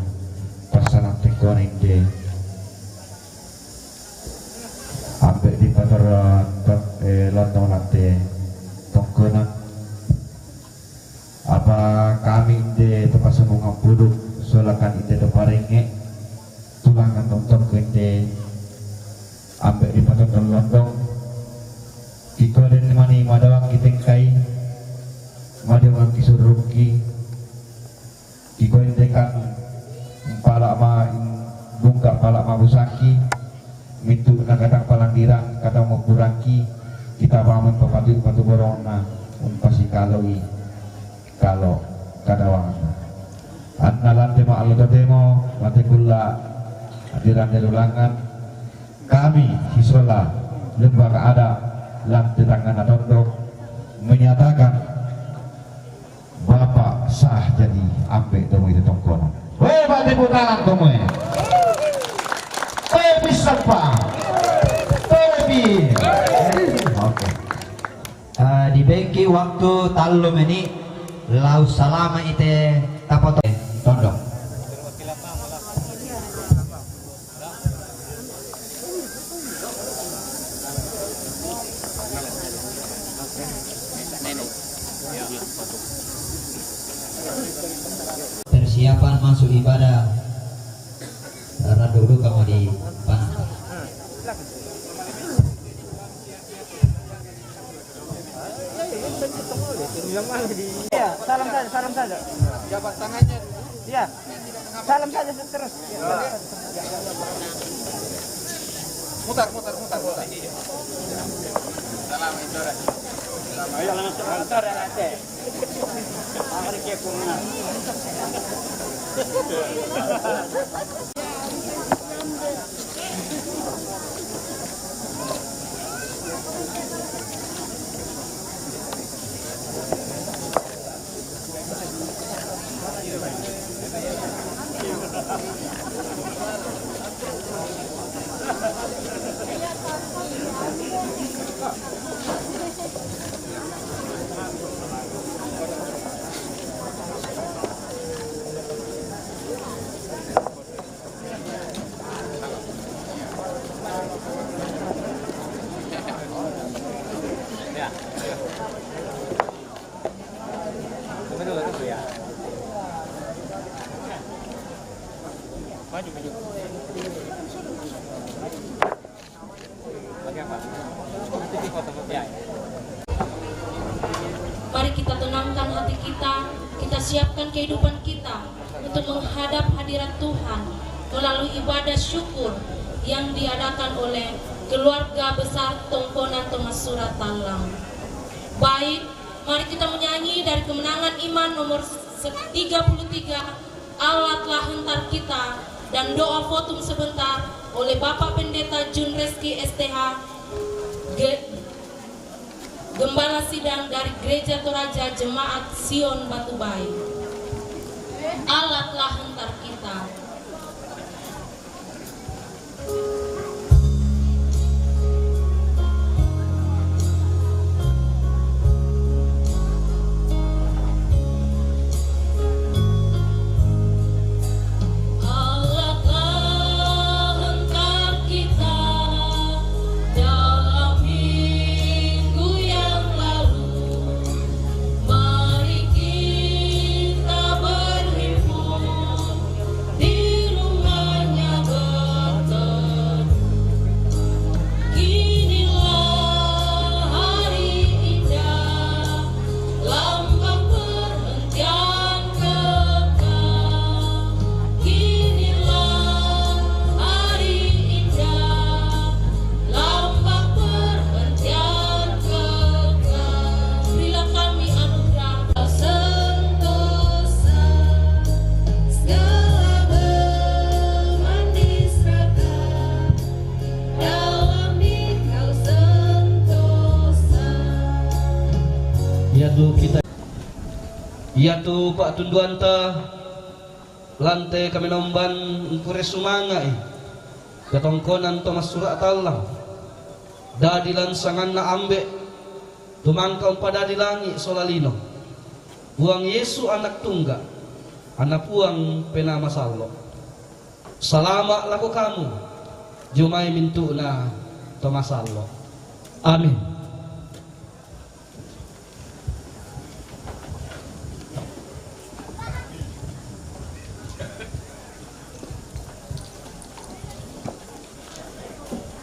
Passalang tekkona inde. Ampe dipatoro, eh, lontong latte tongkonang. Apa kami inde to Pasambungang Puduk, solakan inde to Parengnge, tulangan tongtongko inde. Ampe dipatondong-londong, kiko den mani madawangki tengkai, madawangki surrukki, kiko inde kan pala ma bungka pala mabusaki, mintu nakatang palandirang, katang mapuraki, kita paman papatu patu borongna, umpasi kaloi, kalo kadawang. Anna lante ma allo totemo, mate kulla, adirande lulangan, kami sisola lembaga adat lan tetangga Tondok menyatakan Bapak sah jadi ampe tomoi tongkonang. Weh, bagi tepuk tangan tomoi. Tepuk sapa. Tepuk. Oke. Eh, dibeki waktu tallu meni lao salama ite tapoto Tondok. Persiapan masuk ibadah. Radu duka mau di panah. Iya, salam saja, salam saja. Jabat tangannya dulu. Iya. Salam saja terus. Mutar, mutar, mutar, mutar. Salam, saudara. Ayo, langsung mutar, ya, nanti. Mari kita tenangkan hati kita, kita siapkan kehidupan kita untuk menghadap hadirat Tuhan melalui ibadah syukur yang diadakan oleh keluarga besar Tongkonan Tomasura Tallang. Baik, mari kita menyanyi dari Kemenangan Iman nomor se-, tiga puluh tiga, Allah telah hentar kita, dan doa votum sebentar oleh Bapak Pendeta Jun Reski S T H, Ge-, Gembala Sidang dari Gereja Toraja Jemaat Sion Batu Baik. Allah telah hentar kita. Iatu kita, iatu pa'tunduanta lan te kamenomban, engkure sumanga'i katongkonan to massura' tallang, dadi lan sanganNa Ambe', tu mangka umpadadi langi' sola lino, Puang Yesu Anak Tungga', Ana' Puang Penaa Masallo'. Salama' lako kamu, dio mai mintu'na to masallo'. Amin.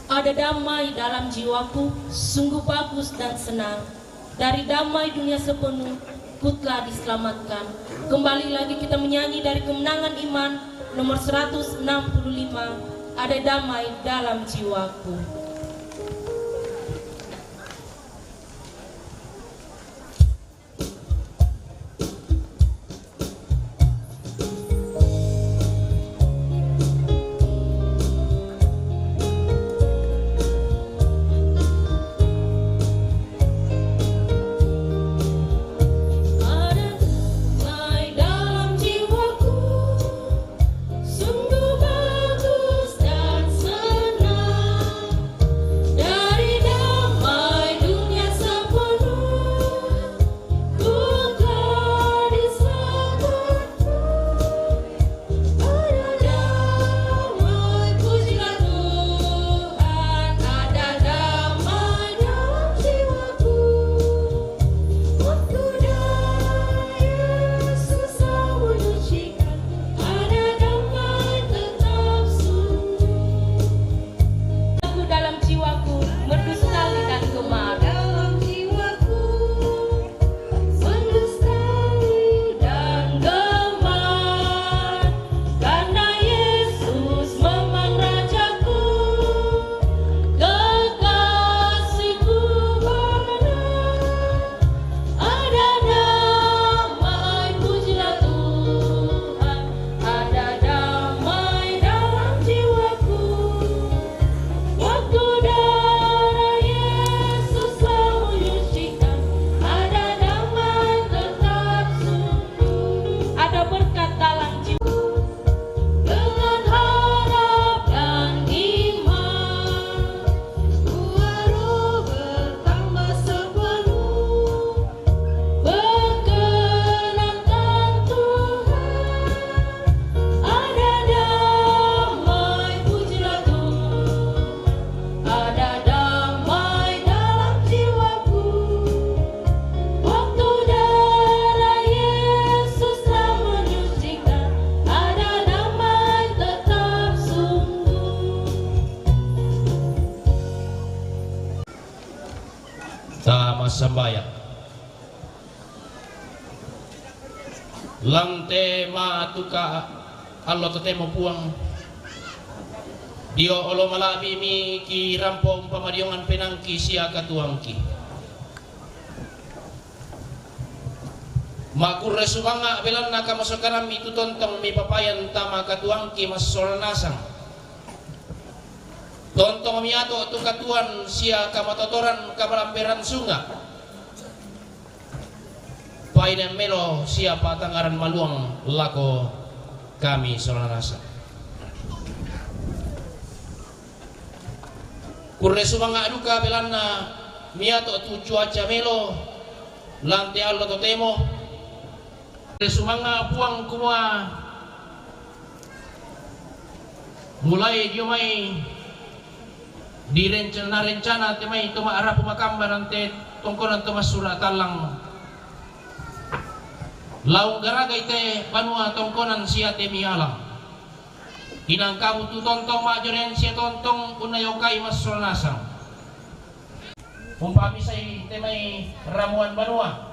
Ada damai dalam jiwaku, sungguh bagus dan senang. Dari damai dunia sepenuh, ku telah diselamatkan. Kembali lagi kita menyanyi dari Kemenangan Iman nomor seratus enam puluh lima, Ada Damai Dalam Jiwaku. Ada damai dalam jiwaku, sungguh bagus dan senang. Dari damai dunia sepenuh, ku telah diselamatkan. Ada damai, pujilah Tuhan, ada damai dalam jiwaku. Waktu darah Yesus telah menyucikan, ada damai tetap sungguh. Aku dalam jiwaku merdu sekali dan gemar. Dalam jiwaku merdu sekali dan gemar, karena Yesus memang Rajaku, kekasihku benar. Ada damai, pujilah Tuhan, ada damai dalam jiwaku. Waktu darah Yesus telah menyucikan, ada damai tetap sungguh. Ada berkat dalam jiwa. Dengan harap dan iman, ku harap bertambah sepenuh. Perkenankan Tuhan, ada damai, pujilah Tuhan, ada damai dalam jiwaku. Waktu darah Yesus telah menyucikan, ada damai tetap sungguh. Ta massambayang. Lan te matuka allo totemo, Puang, dio olo mala'bi'mi kirampo umpamadiongan penaangki sia katuoangki. Ma'kurre sumanga' belanna kamasokanammi tu tontong mipapayan tama katuoangki massola nasang. Tontong miato' tu katuoan sia kamatotoran kamalamberan sunga'. Paine melo sia pa'tangngaran maluang lako kami sola nasang. Kurre sumanga' duka belanna miato' tu cuaca melo lan te allo totemo. Kurre sumanga' Puang kumua mulai dio mai direncana-rencana te mai to ma'rapu makamma lan te tongkonan to massura' tallang, la unggaragai te banua tongkonan sia te mialang. Inang kamu tu tontong ma'jorean sia tontong unnayokai massola nasang. Umpamisai te mai ramuan banua.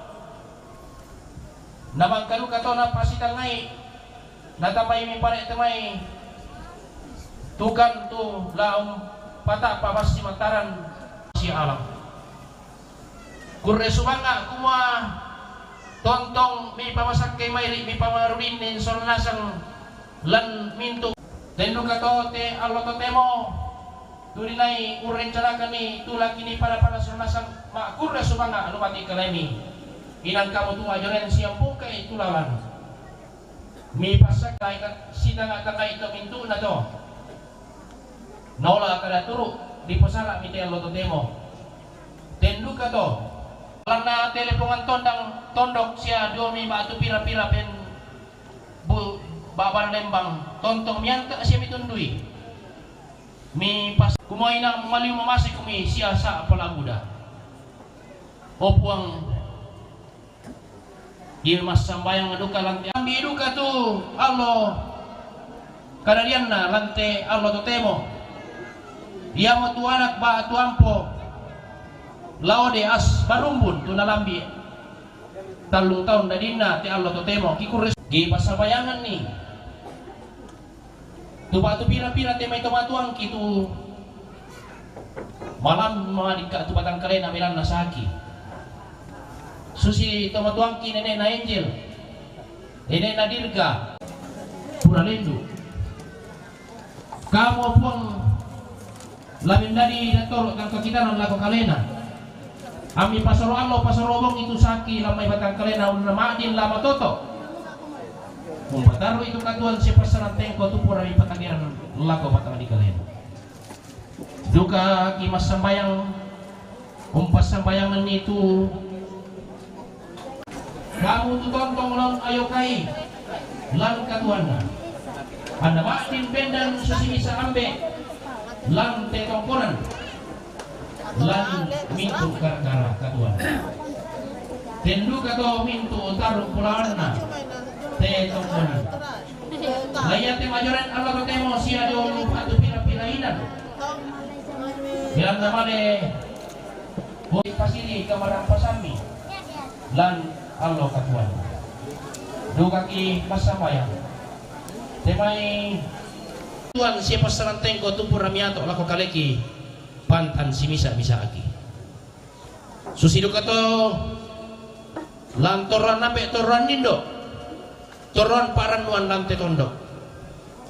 Na mangkaduka to napasitangngai, natambaimi pare' te mai tukang tu la umpata'pa massimataran sia alang. Kurre sumanga' kumua tontong mipamasakkei mai ri' mipamarudinni sola nasang lan mintu'. Ten duka to te allo totemo tu dinai urrencanakanni tu la kinipada-pada sola nasang, ma'kurre sumanga' lumati kaleimi. Inang kamu tu ajoren siampung kai tulalan. Mipasakkai sitanga-tangai to mintu'na to. Naola kada turu diposala mite allo totemo. Ten duka to. Lanna telepongan tondang tondok sia diomi batu pira-pira pen bu babana lembang tontong mianta sia mitundui. Mipas kumoina maliu mamase kumi sia sa palabuda. O Puang, Iye massambayang duka lante ambi duka tu allo kadadianna lante allo totemo. Iamo tu anak ba tu ampo laode as barumbun tu nalambi tallung taun dadinna te allo totemo kikurres. Gi passambayanganni tu batu pira-pira te mai tomatuangki tu malam madikka tu batang kalena belanna saki. Susi tomatuangki nenekna Angel, nenekna Dirga, pura lendu. Kamu Puang lamin dadi datoro tangka kitanan lako kalena. Ami pasoro allo pasoro bongi tu saki lamai batang kalena unna madin lama toto. Umpatarru itu katuan sia passanan tengko tu pura mi patageran lako batang di kalena. Duka ki massambayang, umpassambayangan itu kamu tu tontong laun ayokai lan katuanna. Anna madin bendan susi bisa ambe lan tetongkonan. Lan mintu gara-gara katuan. Ten duka to mintu taru pulawanna te tongkonan. Laiya te majoren allo totemo sia diolu batu pira-pira inan. Bilang namane boi pasiri kamarampasammi lan allo katuan. Dukaki massambayang. Temai Tuhan sia passanan tengko tu pura miato lako kaleki. Pantan simisa-misaki. Susi duka to lan torroan ambe torroan nindo, torroan parannuan lan te tondok.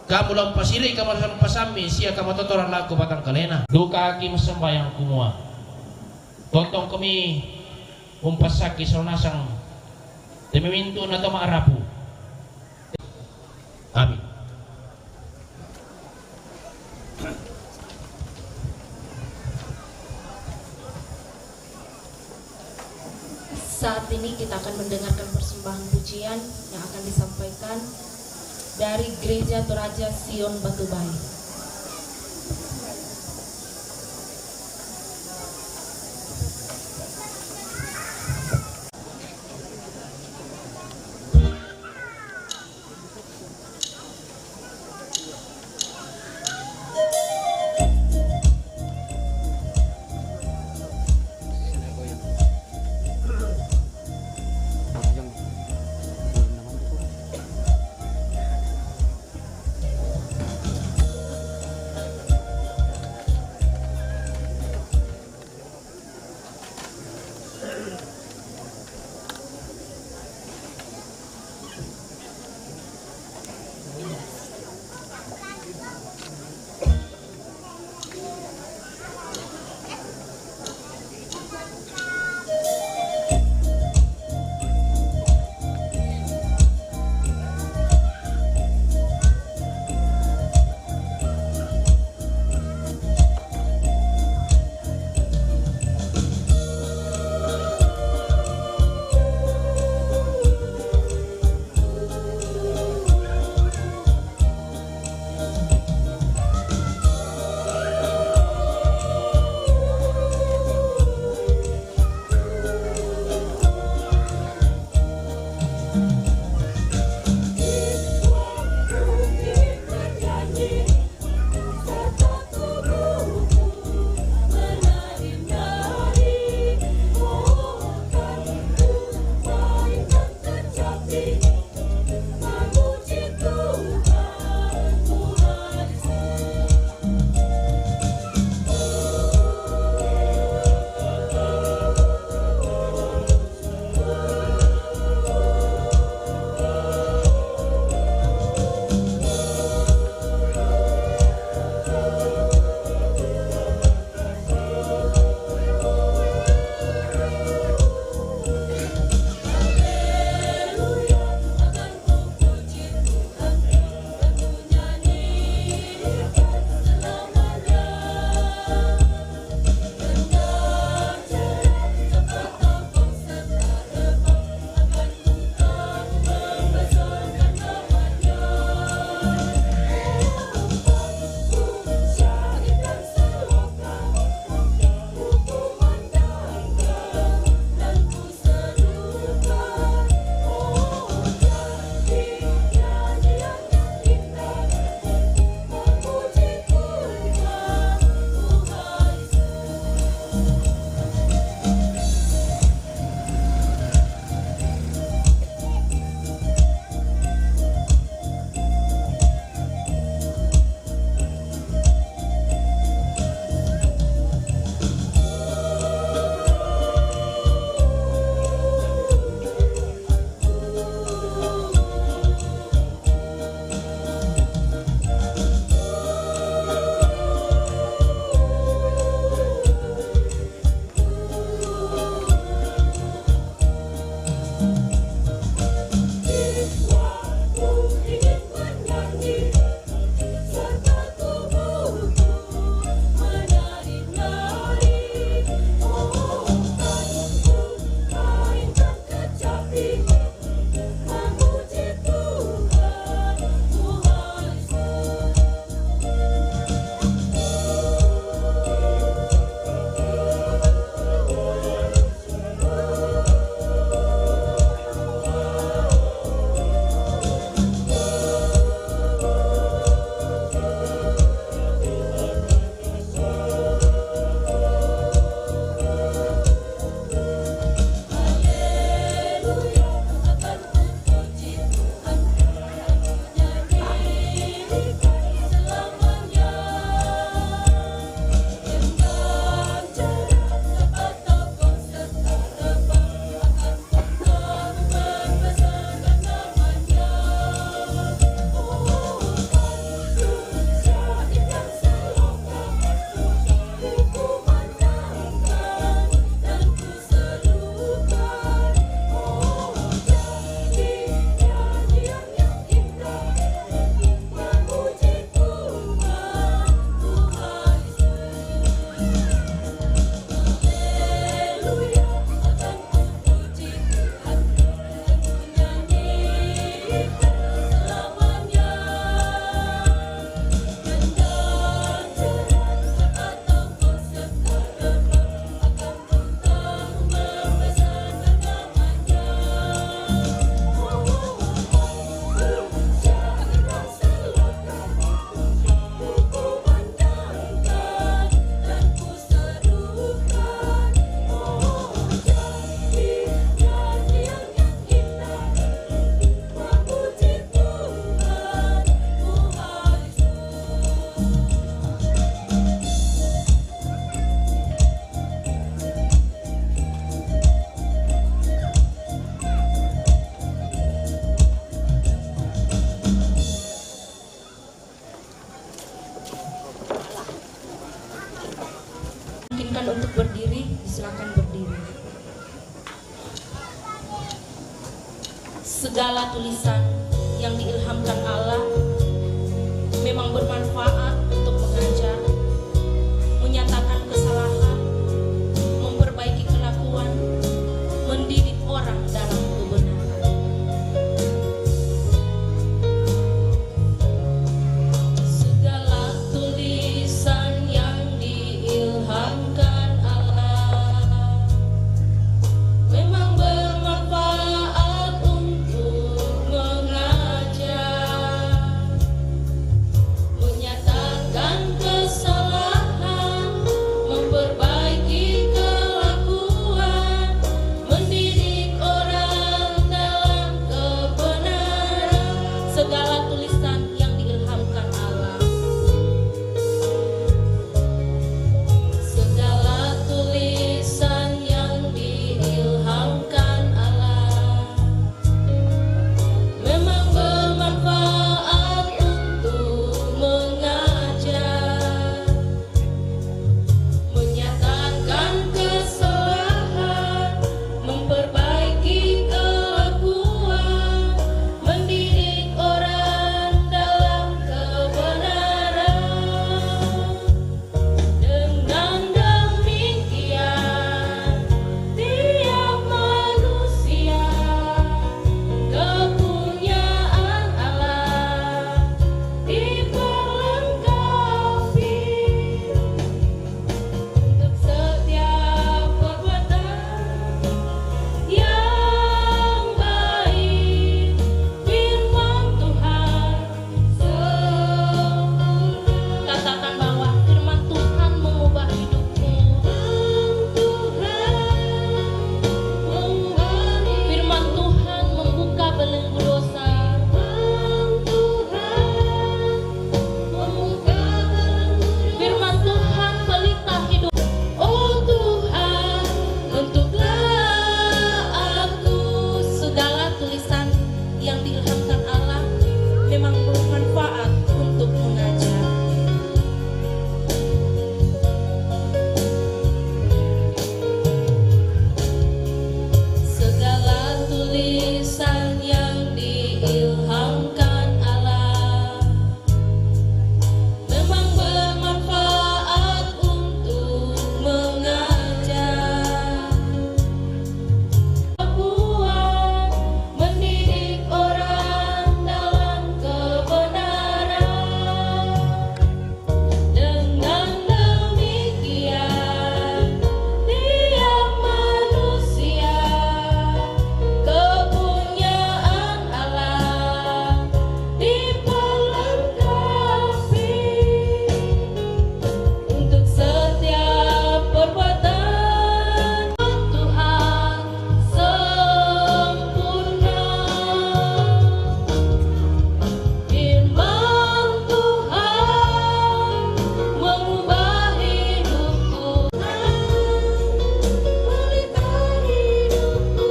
Kamu la umpasiri kamarampasammi sia kamatotoran lako batang kalena. Dukaki massambayang kumua tontong kami umpassaki salo nasang te memintu na to ma'rapu. Amin. Saat ini kita akan mendengarkan persembahan pujian yang akan disampaikan dari Gereja Toraja Sion Batubai. Segala tulisan yang diilhamkan Allah memang bermanfaat untuk mengajar, menyatakan kesalahan, memperbaiki kelakuan, mendidik orang dalam kebenaran. Segala tulisan yang diilhamkan Allah memang bermanfaat untuk mengajar, menyatakan kesalahan, memperbaiki kelakuan, mendidik orang dalam kebenaran. Segala tulisan yang diilhamkan Allah. Segala tulisan yang diilhamkan Allah memang bermanfaat untuk mengajar, menyatakan kesalahan, memperbaiki kelakuan, mendidik orang dalam kebenaran. Dengan demikian, tiap manusia kepunyaan Allah diperlengkapi untuk setiap perbuatan yang baik. Firman Tuhan sempurna. Katakan bahwa firman Tuhan mengubah hidupku. Firman Tuhan membuka belenggu dosa. Firman Tuhan pelita hidup. Oh Tuhan, bentuklah aku. Segala tulisan yang diilhamkan Allah memang bermanfaat untuk mengajar. Segala tulisan yang diilhamkan Allah memang bermanfaat untuk mengajar, membuat, mendidik orang dalam kebenaran. Dengan demikian, tiap manusia kepunyaan Allah diperlengkapi untuk setiap perbuatan. Tuhan sempurna. Firman Tuhan mengubah hidupku. Pelita hidupku.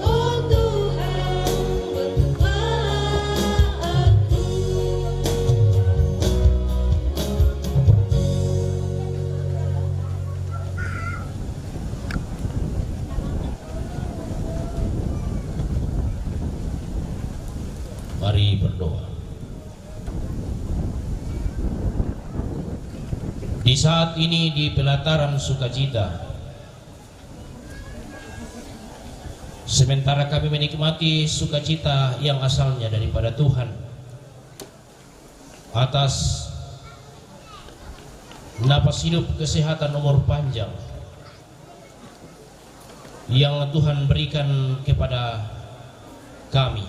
Oh Tuhan, bentuklah aku. Mari berdoa. Di saat ini, di pelataran sukacita, sementara kami menikmati sukacita yang asalnya daripada Tuhan, atas napas hidup, kesehatan, umur panjang yang Tuhan berikan kepada kami,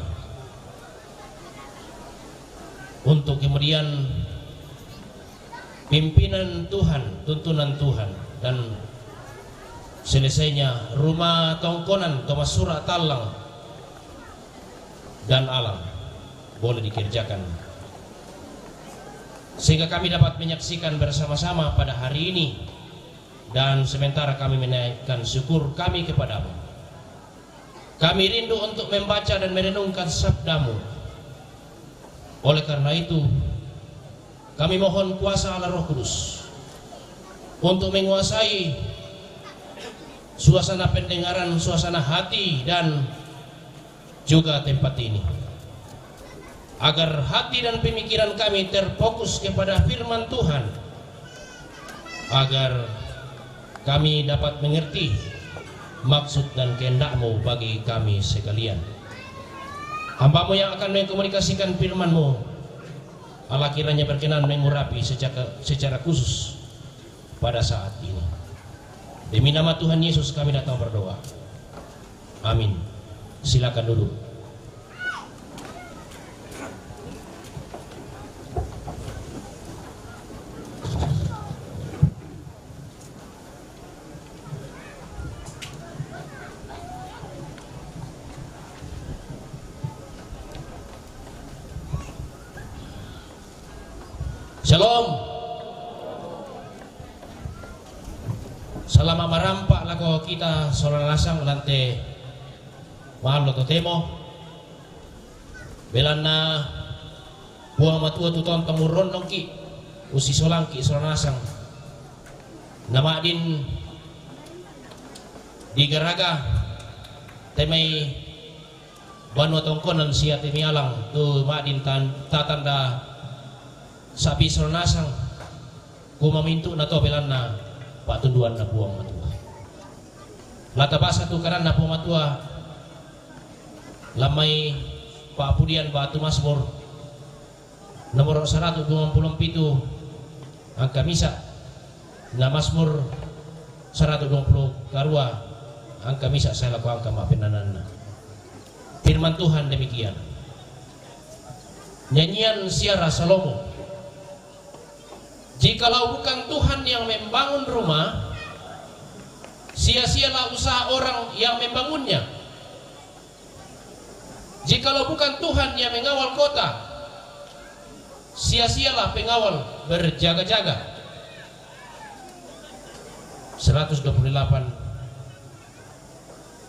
untuk kemudian pimpinan Tuhan, tuntunan Tuhan, dan selesainya rumah tongkonan, tomasura tallang, dan alam boleh dikerjakan, sehingga kami dapat menyaksikan bersama-sama pada hari ini. Dan sementara kami menaikkan syukur kami kepada-Mu, kami rindu untuk membaca dan merenungkan sabda-Mu. Oleh karena itu, kami mohon kuasa Allah Roh Kudus untuk menguasai suasana pendengaran, suasana hati, dan juga tempat ini, agar hati dan pemikiran kami terfokus kepada firman Tuhan, agar kami dapat mengerti maksud dan kehendak-Mu bagi kami sekalian. Hamba-Mu yang akan mengkomunikasikan firman-Mu, Allah kiranya berkenan mengurapi secara, secara khusus pada saat ini. Demi nama Tuhan Yesus kami datang berdoa. Amin. Silakan duduk. Shalom. Salama' marampa' lako kita sola nasang lan te ma'allo totemo. Belanna Puang Matua tu tontong urronnongki', ussisolangki' sola nasang. Na ma'din digaraga te mai banua tongkonan sia te mialang tu ma'din tan-, tatanda sa'bi sola nasang, kumamintu'na to belanna pa'tunduanna Puang Matua. La tabasa tu kadanna Puang Matua lan mai pa'pudian ba'tu Mazmur nomoro saratu duangpulo pitu angka misa', na Mazmur saratu duangpulo karua angka misa' sae lako angka ma'pennananna. Firman Tuhan demikian. Nyanyian siara Salomo. Jikalau bukan Tuhan yang membangun rumah, sia-sialah usaha orang yang membangunnya. Jikalau bukan Tuhan yang mengawal kota, sia-sialah pengawal berjaga-jaga. Seratus dua puluh delapan.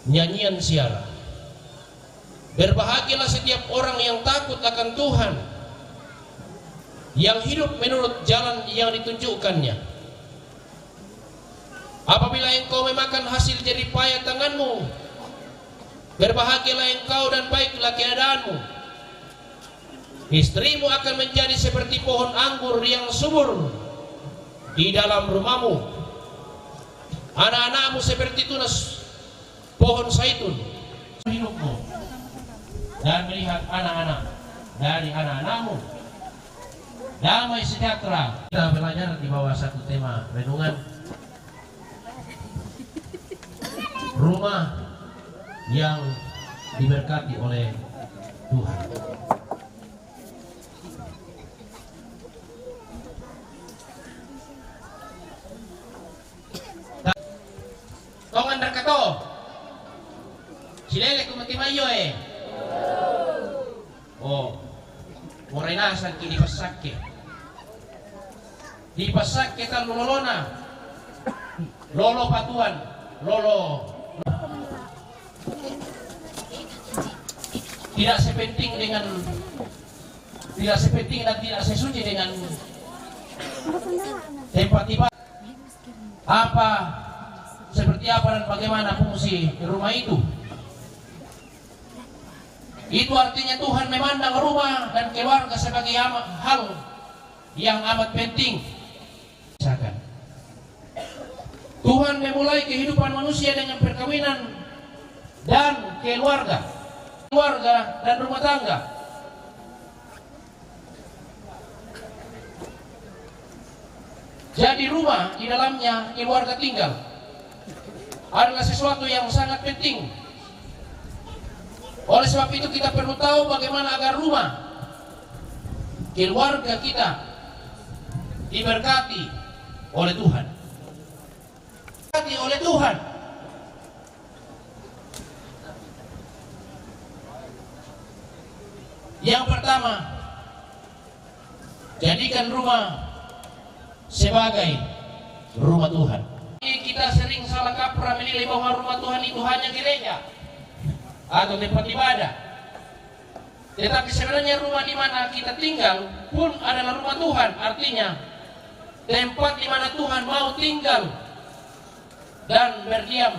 Nyanyian siara. Berbahagialah setiap orang yang takut akan Tuhan, yang hidup menurut jalan yang ditunjukkannya. Apabila engkau memakan hasil jerih payah tanganmu, berbahagialah engkau dan baiklah keadaanmu. Istrimu akan menjadi seperti pohon anggur yang subur di dalam rumahmu. Anak-anakmu seperti tunas pohon zaitun. Hidupmu dan melihat anak-anak dari anak-anakmu. Damai sejahtera. Kita belajar di bawah satu tema renungan, rumah yang diberkati oleh Tuhan. Tongan raka to? Silele ku mati maio e. Oh. Morai nasang ki dipassakke. Dipassakke tallu lolona. Lolo patuan, lolo. Tidak sepenting dengan, tidak sepenting dan tidak sesuci dengan tempat ibadah. Apa, seperti apa dan bagaimana fungsi rumah itu? Itu artinya Tuhan memandang rumah dan keluarga sebagai ama-, hal yang amat penting. Misalkan, Tuhan memulai kehidupan manusia dengan perkawinan dan keluarga. Keluarga dan rumah tangga. Jadi rumah di dalamnya keluarga tinggal adalah sesuatu yang sangat penting. Oleh sebab itu kita perlu tahu bagaimana agar rumah keluarga kita diberkati oleh Tuhan. Diberkati oleh Tuhan. Yang pertama, jadikan rumah sebagai rumah Tuhan. Kita sering salah kaprah menilai bahwa rumah Tuhan itu hanya gereja atau tempat ibadah. Tetapi sebenarnya rumah di mana kita tinggal pun adalah rumah Tuhan. Artinya, tempat di mana Tuhan mau tinggal dan berdiam.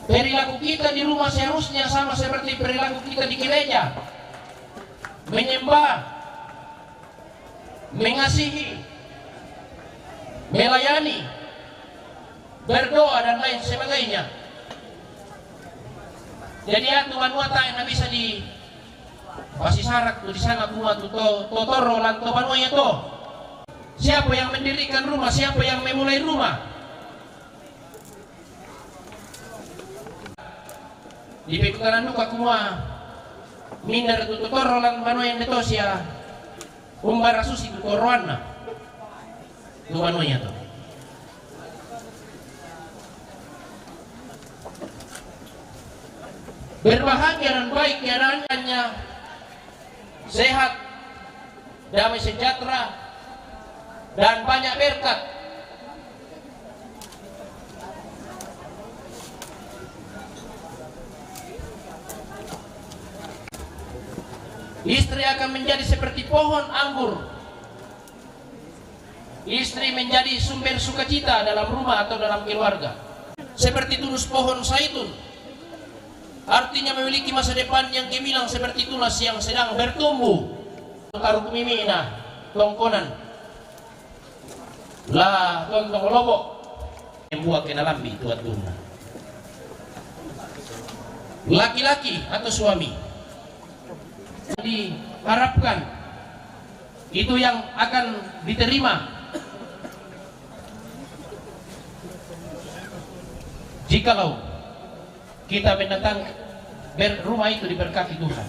Perilaku kita di rumah seharusnya sama seperti perilaku kita di gereja. Menyembah, mengasihi, melayani, berdoa dan lain sebagainya. Jadi atu manuata yang bisa di pasi sarak tu di sana kuma tu to, to torro lan to banua ia to. Siapa yang mendirikan rumah, siapa yang memulai rumah? Di pekukanan duka kuma minder tu to torro lan banua ia to sia. Umbara susi tu torroanna tu banua ia to. Berbahagia dan baik keadaannya, sehat, damai sejahtera, dan banyak berkat. Istri akan menjadi seperti pohon anggur. Istri menjadi sumber sukacita dalam rumah atau dalam keluarga. Seperti tunas pohon zaitun, artinya memiliki masa depan yang gemilang seperti tunas yang sedang bertumbuh. Taruh kumimina tongkonan la tontong lobo. Yang buat kena lambi tuat tuna. Laki-laki atau suami diharapkan itu yang akan diterima. Jikalau kita mendatang ber-, rumah itu diberkati Tuhan.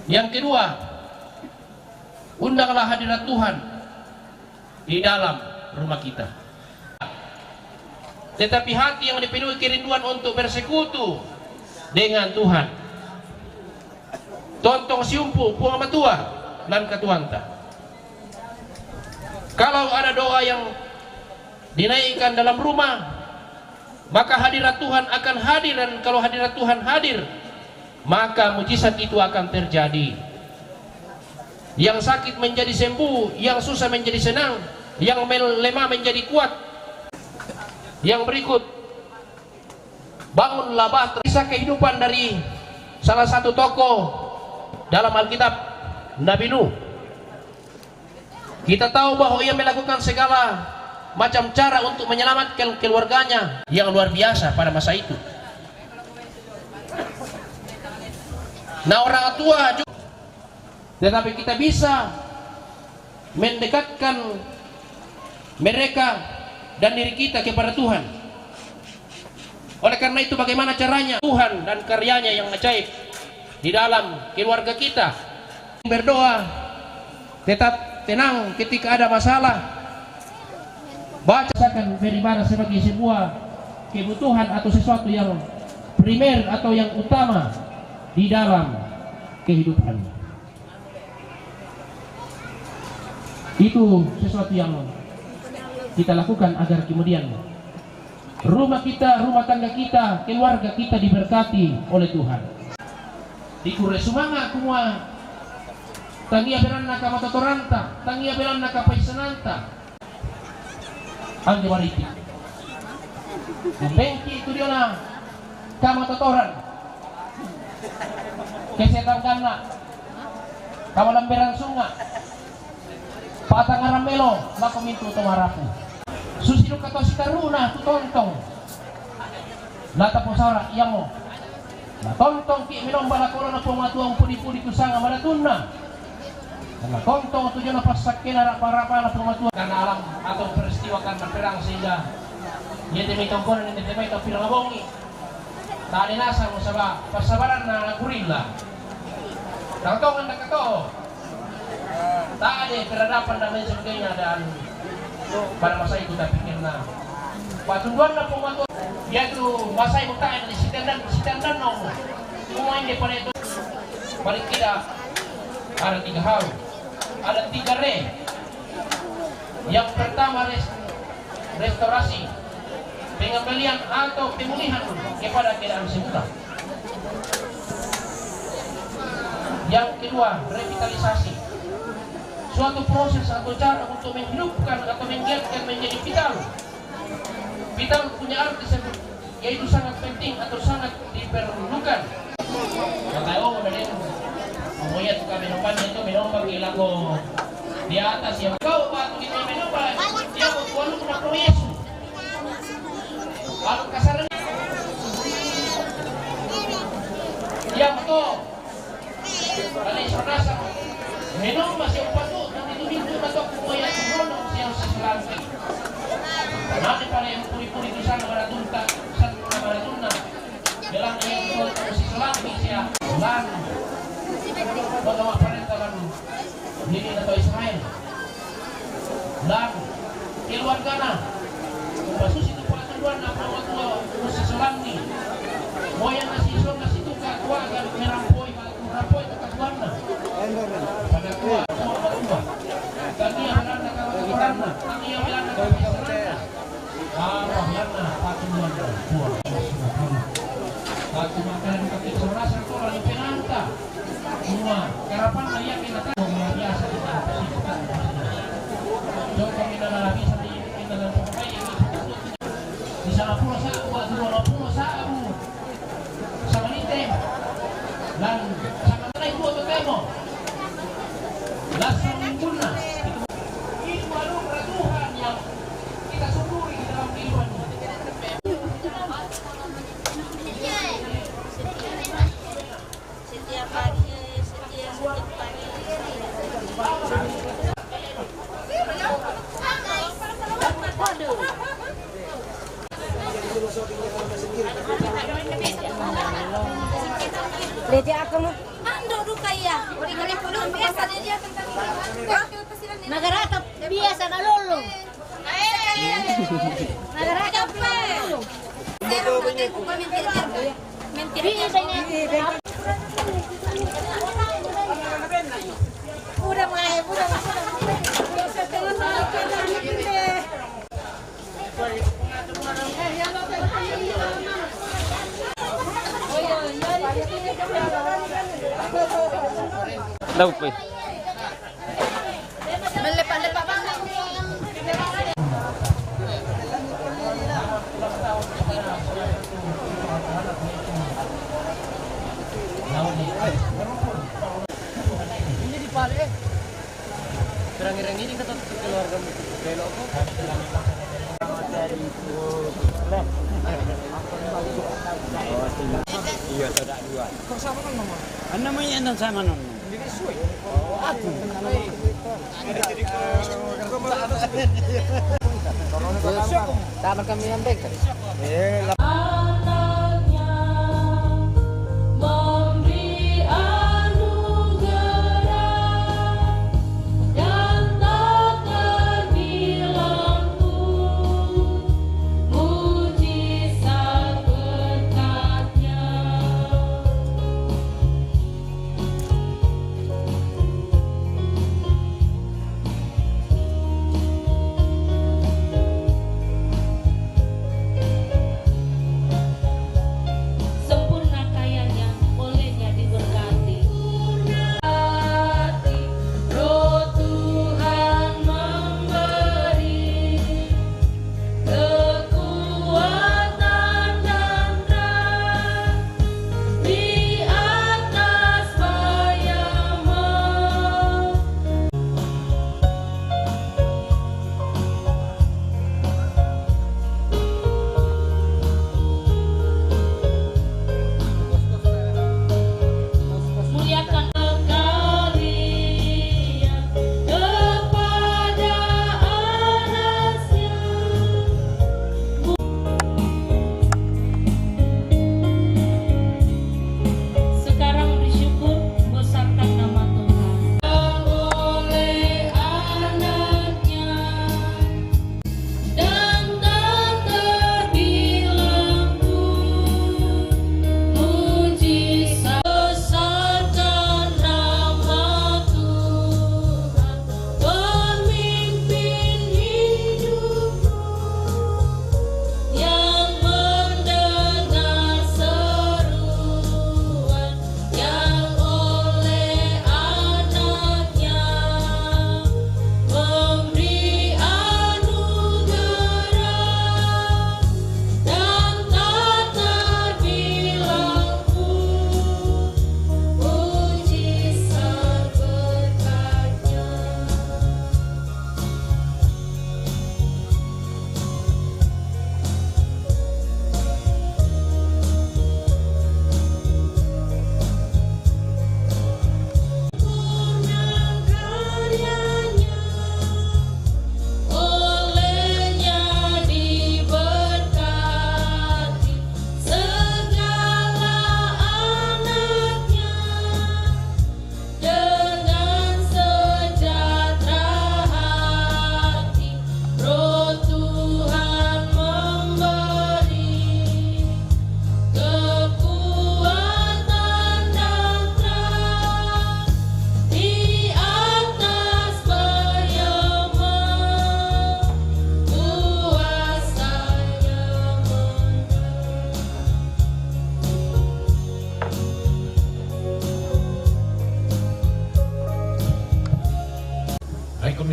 Yang kedua, undanglah hadirat Tuhan di dalam rumah kita. Tetapi hati yang dipenuhi kerinduan untuk bersekutu dengan Tuhan. Tontong siumpu Puang Matua lan katuoanta. Kalau ada doa yang dinaikkan dalam rumah, maka hadirat Tuhan akan hadir, dan kalau hadirat Tuhan hadir, maka mujizat itu akan terjadi. Yang sakit menjadi sembuh, yang susah menjadi senang, yang mel-, lemah menjadi kuat. Yang berikut, bangunlah bahtera. Kisah kehidupan dari salah satu tokoh dalam Alkitab, Nabi Nuh. Kita tahu bahwa ia melakukan segala macam cara untuk menyelamatkan keluarganya yang luar biasa pada masa itu. Nah, orang tua juga, tetapi kita bisa mendekatkan mereka dan diri kita kepada Tuhan. Oleh karena itu, bagaimana caranya? Tuhan dan karyanya yang ajaib di dalam keluarga kita. Berdoa, tetap tenang ketika ada masalah. Baca, rasakan beribadah sebagai sebuah kebutuhan atau sesuatu yang primer atau yang utama di dalam kehidupan. Itu sesuatu yang kita lakukan agar kemudian rumah kita, rumah tangga kita, keluarga kita diberkati oleh Tuhan. Dikure sumanga' kumua, tangia belanna kamatotoranta, tangia belanna kapaissananta. Anjo mariti'. Umbengki' tu diona kamatotoran. Kesetangkanna. Kamalamberan sunga'. Pa'tangngarang melo lako mintu' to marapu. Susi duka to sitaru'na tu tontong. La taposara' iamo. Natontongki' menomba lako oloNa Puang Matua umpudi-pudi tu sanga' madatunna. Natontong tu diona passakkena ra'pa-ra'pana Puang Matua. Karena alam atau peristiwa karena perang sehingga iate mai tongkonan, iate mai tau pirang bongi. Tae' nasang saba' passabaranna gurilla. Tau tongan dakato. Tae' peradaban dan lain sebagainya dan pada masa itu tapi karena patunduanna Puang Matua. Iatu masa itu tae' di sitandan, sitandan no. Semua ini pada itu. Paling tidak ada tiga hal. Ada tiga re. Yang pertama res-, restorasi, pengembalian atau pemulihan kepada keadaan semula. Yang kedua, revitalisasi, suatu proses atau cara untuk menghidupkan atau menggiatkan menjadi vital. Vital punya arti seperti Yaitu sangat penting atau sangat diperlukan. Maka, oh, dari, oh, iya, tukang minum itu, minum bagi lagu di atas, ya. Kau batu itu minum, Pak. Dia mau tuan lu kena proyek. Kalau kasarnya, ya, betul. Bale Isonasa. Menong masi umpatu, tapi tumintu mato kumoya kumono siya sa Salangki. Mati pale yang puri-puri di sana Baratunta, sana Baratunta. Bilang yang betul si Salangki siya. Lan. Pagawa parenta lan. Ini na to Israel. Lan keluargana. Pasusi tu patuduan na pamatua musi Salangki. Moyan na si Ison na si Tuka kuagan merampoi, merampoi tu katuanna. Pada tua, tua, tua. Kami yang Belanda, kami yang Belanda, kami yang Belanda. Ah, Belanda, patuduan tua. Patuduan kami pakai sebelas orang tu lalu penanta. Semua harapan saya kita tahu luar biasa kita. Joko kita dalam bisa di kita dalam pemain ini. Di sana pula saya buat dua puluh saya bu. Sama ini teh. Dan sama lain buat bertemu. Langsung guna. Ini baru Tuhan yang kita syukuri di dalam kehidupan ini. Setiap pagi, setiap, setiap pagi. Waduh. Lede aku mah. Ando duka iya. Udah kali puluh biasa dia tentang ini. Magarata biasa na lolo. Magarata biasa na lolo. Mentira. Mentira. Udah mulai, udah mulai. Daw, pre. Melepak-lepak banget. Ini di Pale. Terang-terang ini kata keluarga belok kok. Iya, tidak dua. Kok sama kan nama? Kan namanya yang sama nama. Jadi suwe. Oh, aku. Jadi, jadi, Taman kami yang baik. Anaknya memberi anugerah dan tak terbilang pun mujizat berkatnya.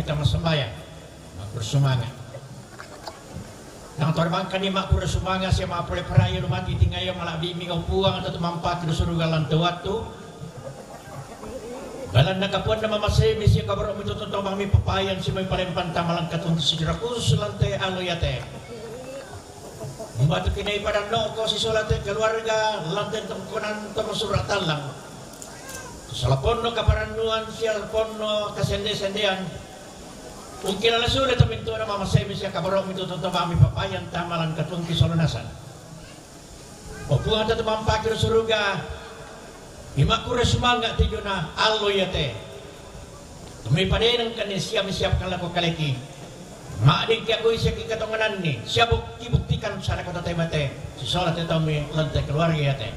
Kita massambayang, makkuro sumanga'. Nang tormangkani makkuro sumanga' sia ma'pole paraya lumati tingayo mala'bi mi, o Puang, atau tumampaki ri suruga lan tau wattu. Belanna kapuanna mamaseimi sia kabaro'mi tu tontong bangmi papayan sia mai palempang tama lan katuoangki secara khusus lan te allo iate. Mubatuki nai padanno'ko sisola te keluarga lan te tongkonan to masura' tallang. Sola ponno kaparannuan sia ponno kasende-sendean. Ungkilala sule to mintu'na mamaseimi sia kabaro'mi tu tontong bangmi papayan tama lan katuoangki sola nasang. O Puang, atau tumampaki ri suruga, imakkuro sumanga' tu jona allo iate. Tumi padenengkanni sia misiapkan lako kaleki. Ma'dingki akui sia kitongananni, sia buk-, kibuktikan sadaka tau mate, sisola te taummi lan te keluarga iate.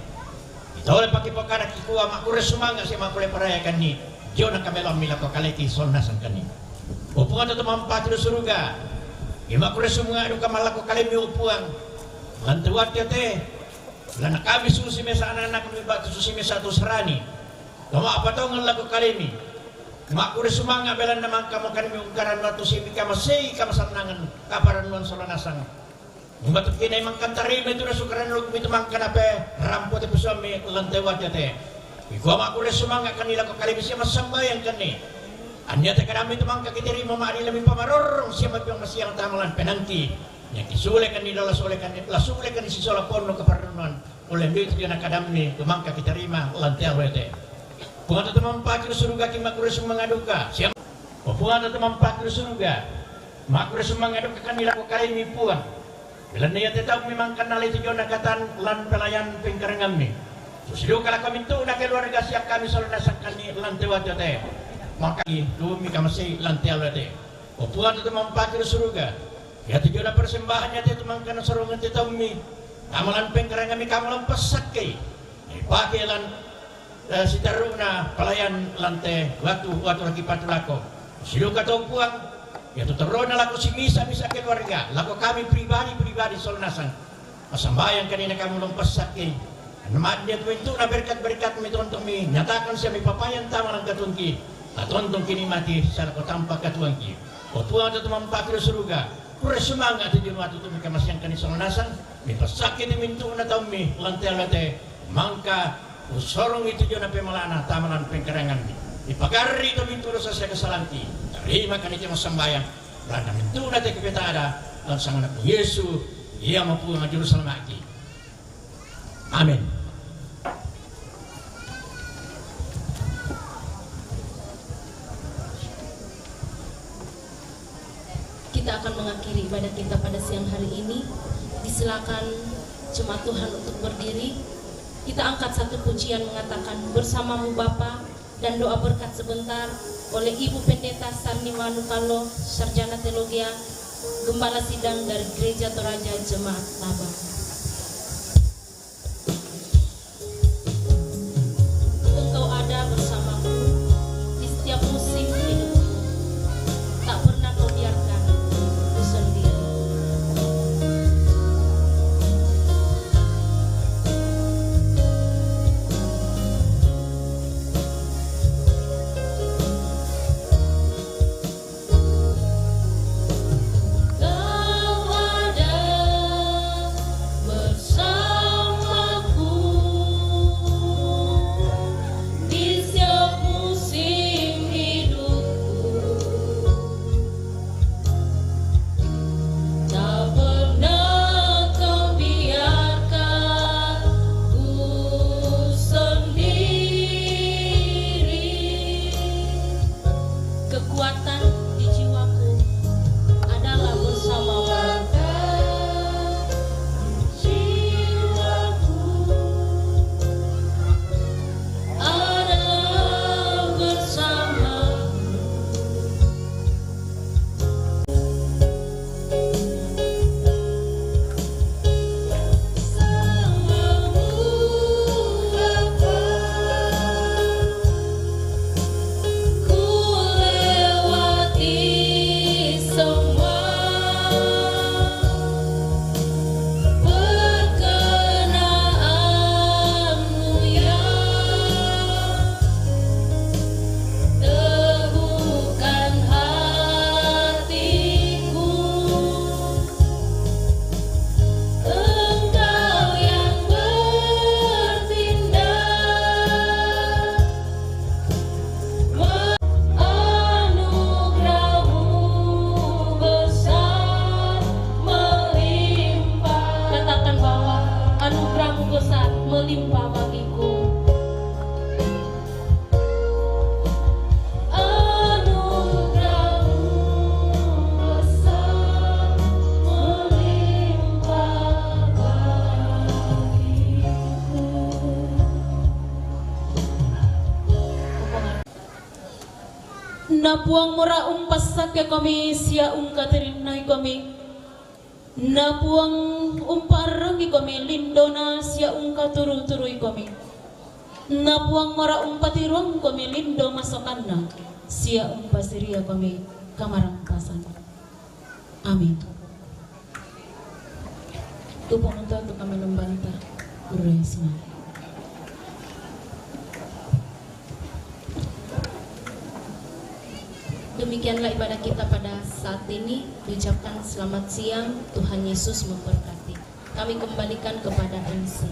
Itole pakipokana kikua makkuro sumanga' sia ma'pole parayakanni, jona kameloammi lako kaleki sola nasangkanni. O Puang, atau tumampaki ri suruga, imakkuro sumanga' duka mallako kalemi, o Puang, lan te wattu iate. Lana kami susi mesa anak-anakmi batu susi mesa tu sarani. Toma apa tongeng lako kalemi. Makkuro sumanga' belanna mangka mokanmi ungkaran wattu simi kamasei kamasannangan kaparannuan sola nasang. Mubatuki nai mangka tarima itu nasukaran lukmi tu mangka nape rampo te pesuammi lan te wattu iate. Ikua makkuro sumanga' kanni lako kalemi sia massambayang kanni. Annia te kadammi tu mangka kiterima ma'dilami pamarorong sia mapiang masiang tama lan penangki. Naki sule kanni la sule kanni, la sule kanni sisola ponno kaparannuan. Ulle mbitu jona kadammi tu mangka kitarima lan te allo iate. Puang, atau tumampaki ri suruga, ki makkuro sumanga' duka. Siang. O Puang, atau tumampaki ri suruga, makkuro sumanga' duka kanni lako kalemi, Puang. Belanna iate taummi mangka nalai tu jona katan lan pelayan pengkarangammi. Susi duka lako mintu'na keluarga sia kami sola nasangkanni lan te wattu iate. Maka i tuummi kamasei lan te allo iate. O Puang, atau tumampaki ri suruga, iate jona persembahan iate tu mangka nasorongeng te taummi tama lan pengkarangammi, kamu lan passakkei. Ipake lan, eh, sitarru'na pelayan lan te wattu, wattu laki patu lako. Susi duka to, Puang, iatu torona lako simisa-misa keluarga, lako kami pribadi-pribadi sola nasang. Massambayang kanni na kamu lan passakkei. Anna ma'dinni tu mintu'na berkat-berkatmi tontongmi nyatakan sia mi papayan tama lan katuoangki. Tatontongki nikmati salako tampa katuoangki. O Puang, atau tumampaki ri suruga, kurre sumanga' tu jona wattu tu mikamaseangkanni sola nasang, mipassakkei tu mintu'na taummi lan te allo iate, mangka usorongi tu jona pemala'na tama lan pengkarangammi. Ipagarri' to mintu' dosa sia kasalangki. Tarima kanni te massambayang, belanna mintu'na te kipetada lan sanganna Yesu, iamo Puang Juru Salama'ki. Amin. Kita akan mengakhiri ibadah kita pada siang hari ini. Disilakan jemaat Tuhan untuk berdiri. Kita angkat satu pujian mengatakan, "Bersamamu Bapa," dan doa berkat sebentar oleh Ibu Pendeta Sarni Manukalo, Sarjana Teologia, Gembala Sidang dari Gereja Toraja Jemaat Tabang. Engkau ada bersamaku di setiap musim hidupku. Tak pernah kau biarkan ku sendiri. Kau ada Melimpah bagiku. Anugerahmu besar melimpah bagiku. Na Puang mura umpasake komi sia ungkaterinai komi. Na Puang umparangi komi lindona sia ungkaturu-turui komi. Na Puang mura umpatiruang komi lindo masokanna sia umpasiria komi kamarampasan. Amin. Tupo monto tu kami numbanta. Guru Risma. Demikianlah ibadah kita pada saat ini. Diucapkan selamat siang, Tuhan Yesus memberkati. Kami kembalikan kepada M C.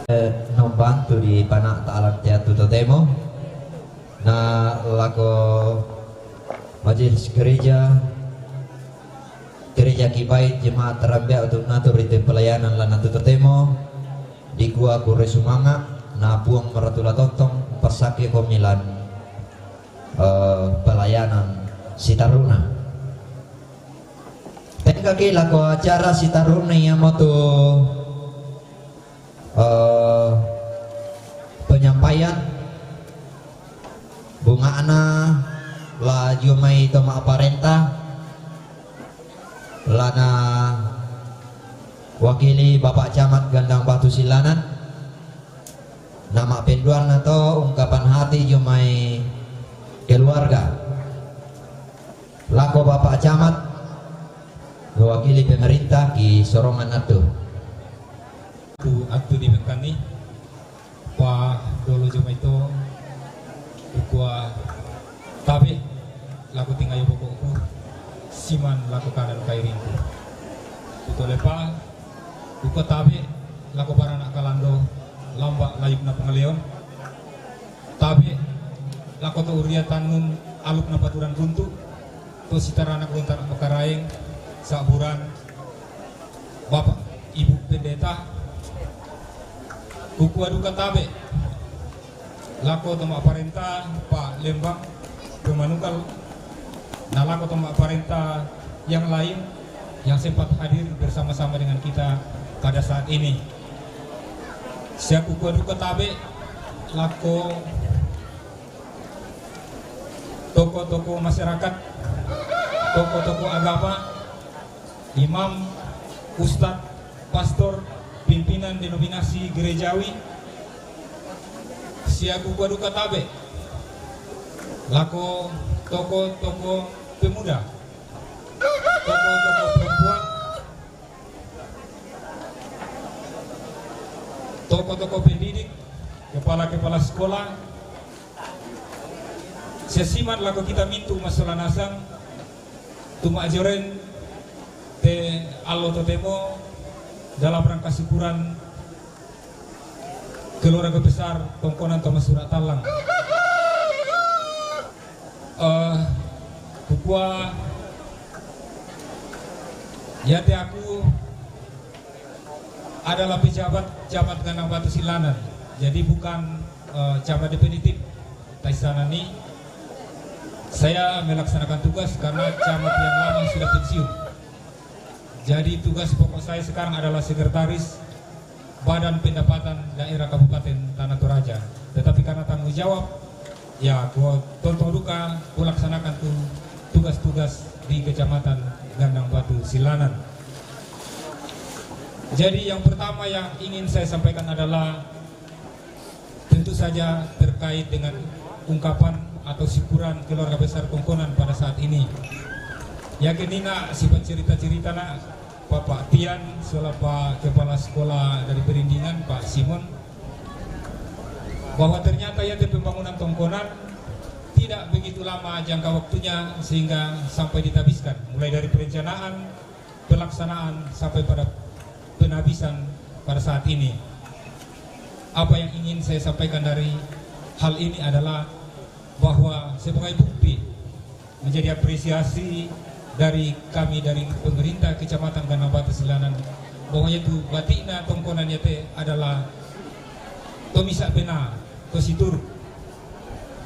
Eh, nombantu di pana' ta'alang teatu totemo. Na lako majelis gereja, gereja Kibait jemaat Rambia untuk natur ite pelayanan lanatu totemo, dikua kure sumanga', na Puang maratula tontong pasake komilan, eh, pelayanan sitaruna. Tengkaki lako acara sitaruna iamotu eh, penyampaian bunga'na la jumai to ma'parenta, lana wakili Bapak Camat Gandang Batu Silanan, nama penduanna to ungkapan hati jumai keluarga. Lako Bapak Camat, mewakili pemerintah ki sorongan attu. Tu attu di Bengkani, pa dolo jomai to, kukua tabe, lako tingayo boko'ku, siman lako kanan kairingku. Kutole pa, kukua tabe, lako barana kalando, lamba layukna pangaleon. Tabe, lako to uria tannun alukna paturan buntu, to sitaranak runtana makaraeng, saburan, Bapak, Ibu Pendeta, kukua duka tabe, lako to ma'parenta, Pak Lembang, Pemanukal, na lako to ma'parenta yang lain yang sempat hadir bersama-sama dengan kita pada saat ini. Sia kukua duka tabe lako tokoh-tokoh masyarakat, tokoh-tokoh agama, imam, ustadz, pastor, pimpinan denominasi gerejawi, sia kukua duka tabe lako tokoh-tokoh pemuda, tokoh-tokoh perempuan, tokoh-tokoh pendidik, kepala-kepala sekolah, sia siman lako kita mintu' massola nasang, tu ma'joren te allo totemo dalam rangka syukuran keluarga besar tongkonan to massura' tallang. Eh, kukua, iate aku adalah pejabat Camat Gandang Batu Silanan, jadi bukan, eh, camat definitif taissanan ni. Saya melaksanakan tugas karena camat yang lama sudah pensiun. Jadi tugas pokok saya sekarang adalah sekretaris Badan Pendapatan Daerah Kabupaten Tanah Toraja. Tetapi karena tanggung jawab Ya, ko tontong duka ko laksanakan tu tugas-tugas di Kecamatan Gandang Batu Silanan. Jadi, yang pertama yang ingin saya sampaikan adalah tentu saja terkait dengan ungkapan atau syukuran keluarga besar Tongkonan pada saat ini. Ya, kenina sifat cerita-cerita na Bapak Tian selaku kepala sekolah dari Perindingan, Pak Simon, bahwa ternyata ya pembangunan Tongkonan tidak begitu lama jangka waktunya sehingga sampai ditabiskan, mulai dari perencanaan, pelaksanaan sampai pada penabisan pada saat ini. Apa yang ingin saya sampaikan dari hal ini adalah bahwa sebagai bukti menjadi apresiasi dari kami, dari pemerintah Kecamatan Gandang Batu Silanan, bahwa yaitu batikna Tongkonan yate adalah to misa bena, to situru.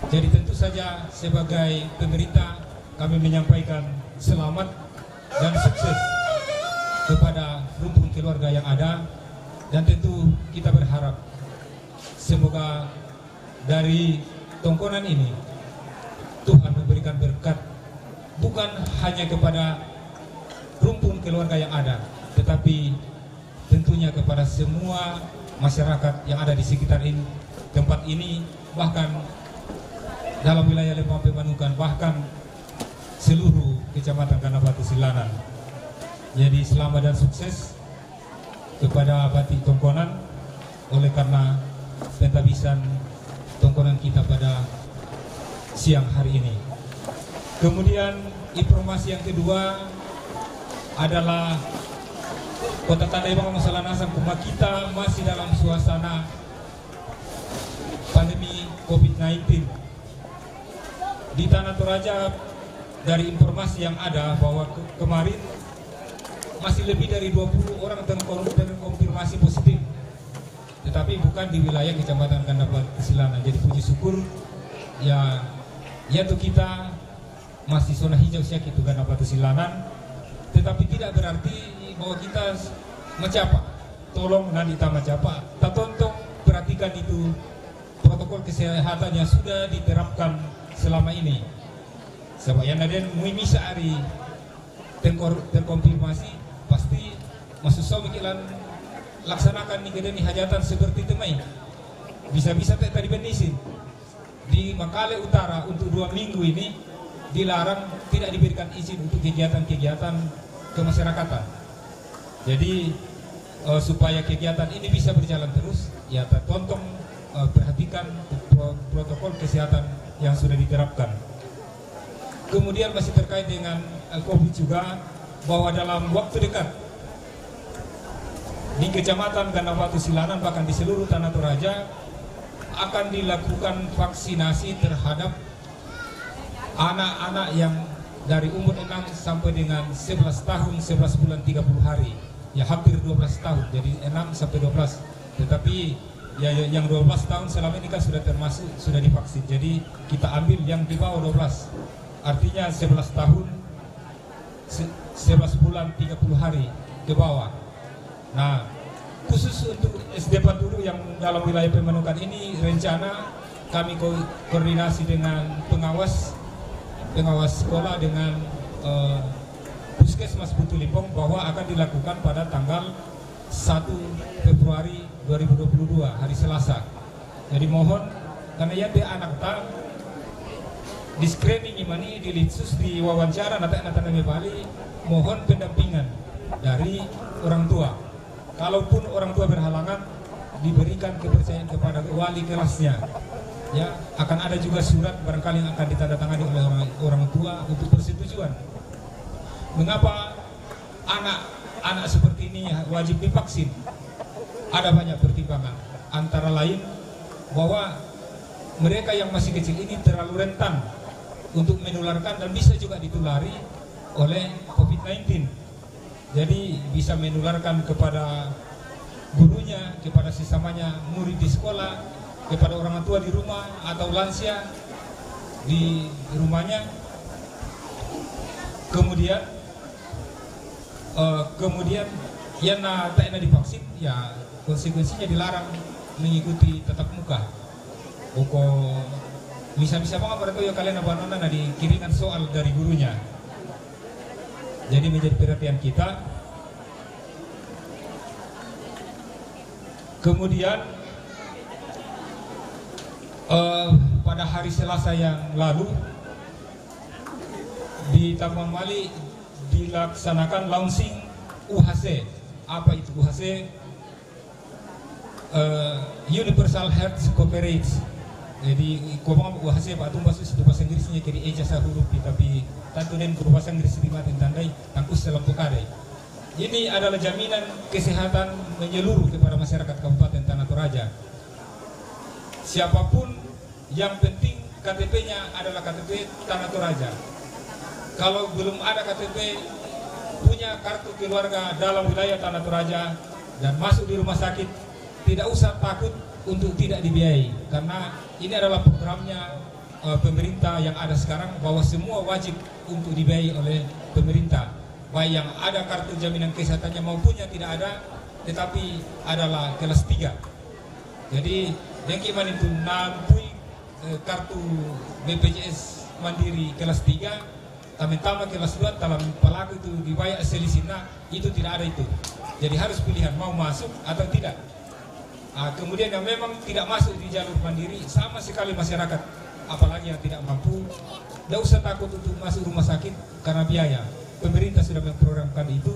Jadi, tentu saja sebagai pemerintah kami menyampaikan selamat dan sukses kepada rumpun keluarga yang ada, dan tentu kita berharap semoga dari Tongkonan ini Tuhan memberikan berkat bukan hanya kepada rumpun keluarga yang ada, tetapi tentunya kepada semua masyarakat yang ada di sekitar ini, tempat ini, bahkan dalam wilayah Lembang Pemanukan, bahkan seluruh Kecamatan Gandang Batu Silanan. Jadi, selamat dan sukses kepada batik Tongkonan oleh karena pentabisan Tongkonan kita pada siang hari ini. Kemudian, informasi yang kedua adalah Kota Tandai Bang masalah nasang kuma kita masih dalam suasana pandemi covid sembilan belas. Di Tanah Toraja, dari informasi yang ada bahwa ke- kemarin masih lebih dari dua puluh orang terkon- terkonfirmasi positif. Tetapi bukan di wilayah Kecamatan Gandang Batu Silanan. Jadi, puji syukur, ya, ya tu kita masih zona hijau siaki tu Gandang Batu Silanan. Tetapi tidak berarti bahwa kita s- macapa. Tolong nandita macapa. Tatontong perhatikan itu protokol kesehatan yang sudah diterapkan selama ini. Sebab yang naden mui misa ari terkor- terkonfirmasi, pasti masusau mikilan laksanakan ni kedeni hajatan seperti temai. Bisa-bisa tak tadi benisin di Makale Utara untuk dua minggu ini dilarang, tidak diberikan izin untuk kegiatan-kegiatan kemasyarakatan. Jadi, eh, supaya kegiatan ini bisa berjalan terus, ya, tatontong, eh, perhatikan pro- protokol kesehatan yang sudah diterapkan. Kemudian, masih terkait dengan, eh, covid juga, bahwa dalam waktu dekat di Kecamatan Gandang Batu Silanan, bahkan di seluruh Tanah Toraja, akan dilakukan vaksinasi terhadap anak-anak yang dari umur enam sampai dengan sebelas tahun, sebelas bulan tiga puluh hari. Ya, hampir dua belas tahun, jadi enam sampai dua belas. Tetapi, ya, ya, yang dua belas tahun selama ini kan sudah termasuk, sudah divaksin. Jadi, kita ambil yang di bawah dua belas. Artinya, sebelas tahun, se- sebelas bulan tiga puluh hari ke bawah. Nah, khusus untuk S D Paturu yang dalam wilayah Pemanukan ini, rencana kami ko- koordinasi dengan pengawas, pengawas sekolah dengan, eh, Puskesmas Butulimpong bahwa akan dilakukan pada tanggal satu Februari dua ribu dua puluh dua, hari Selasa. Jadi, mohon, karena ya, dia anak ta di screening imani, di litsus, di wawancara, nata nata nami Bali, mohon pendampingan dari orang tua. Kalaupun orang tua berhalangan, diberikan kepercayaan kepada wali kelasnya. Ya, akan ada juga surat barangkali yang akan ditandatangani oleh orang, orang tua untuk persetujuan. Mengapa anak-anak seperti ini wajib divaksin? Ada banyak pertimbangan, antara lain bahwa mereka yang masih kecil ini terlalu rentan untuk menularkan dan bisa juga ditulari oleh covid sembilan belas. Jadi, bisa menularkan kepada gurunya, kepada sesamanya murid di sekolah, kepada orang tua di rumah, atau lansia di rumahnya. Kemudian, eh, kemudian, yang na tak enak divaksin, ya, konsekuensinya dilarang mengikuti tatap muka. Pokok Bisa-bisa bang apa tahu ya kalian apa nona na dikiringan soal dari gurunya. Jadi menjadi perhatian kita. Kemudian eh, pada hari Selasa yang lalu di Taman Mali dilaksanakan launching U H C. Apa itu U H C? Eh, Universal Health Coverage. Jadi kau mau U H C, Pak, tumba susi tu bahasa Inggrisnya kiri eja sahuru pi tapi tantu den guru bahasa Inggris di mati tandai tangkus selampu kadai. Ini adalah jaminan kesehatan menyeluruh kepada masyarakat Kabupaten Tanah Toraja. Siapapun, yang penting K T P-nya adalah K T P Tanah Toraja. Kalau belum ada K T P, punya kartu keluarga dalam wilayah Tanah Toraja dan masuk di rumah sakit, tidak usah takut untuk tidak dibiayai, karena ini adalah programnya eh, pemerintah yang ada sekarang, bahwa semua wajib untuk dibiayai oleh pemerintah, baik yang ada kartu jaminan kesehatannya maupun yang tidak ada, tetapi adalah kelas tiga. Jadi, dengki manintu nampui eh, kartu B P J S Mandiri kelas tiga, tamen tama kelas dua, talam palaku itu dibayar selisihnya, itu tidak ada itu. Jadi harus pilihan mau masuk atau tidak. Ah, kemudian yang memang tidak masuk di jalur mandiri sama sekali masyarakat, apalagi yang tidak mampu, tidak usah takut untuk masuk rumah sakit karena biaya. Pemerintah sudah memprogramkan itu,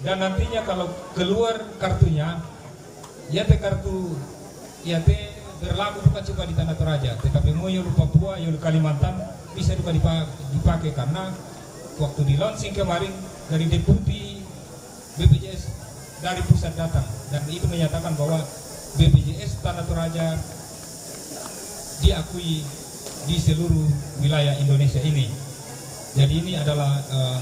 dan nantinya kalau keluar kartunya, ya te kartu, ya te berlaku bukan cuma di Tanah Toraja, tetapi mau yolu Papua, yolu Kalimantan, bisa juga dipa- dipakai karena waktu di launching kemarin dari deputi B P J S dari pusat datang, dan itu menyatakan bahwa B P J S Tanah Toraja diakui di seluruh wilayah Indonesia ini. Jadi ini adalah eh,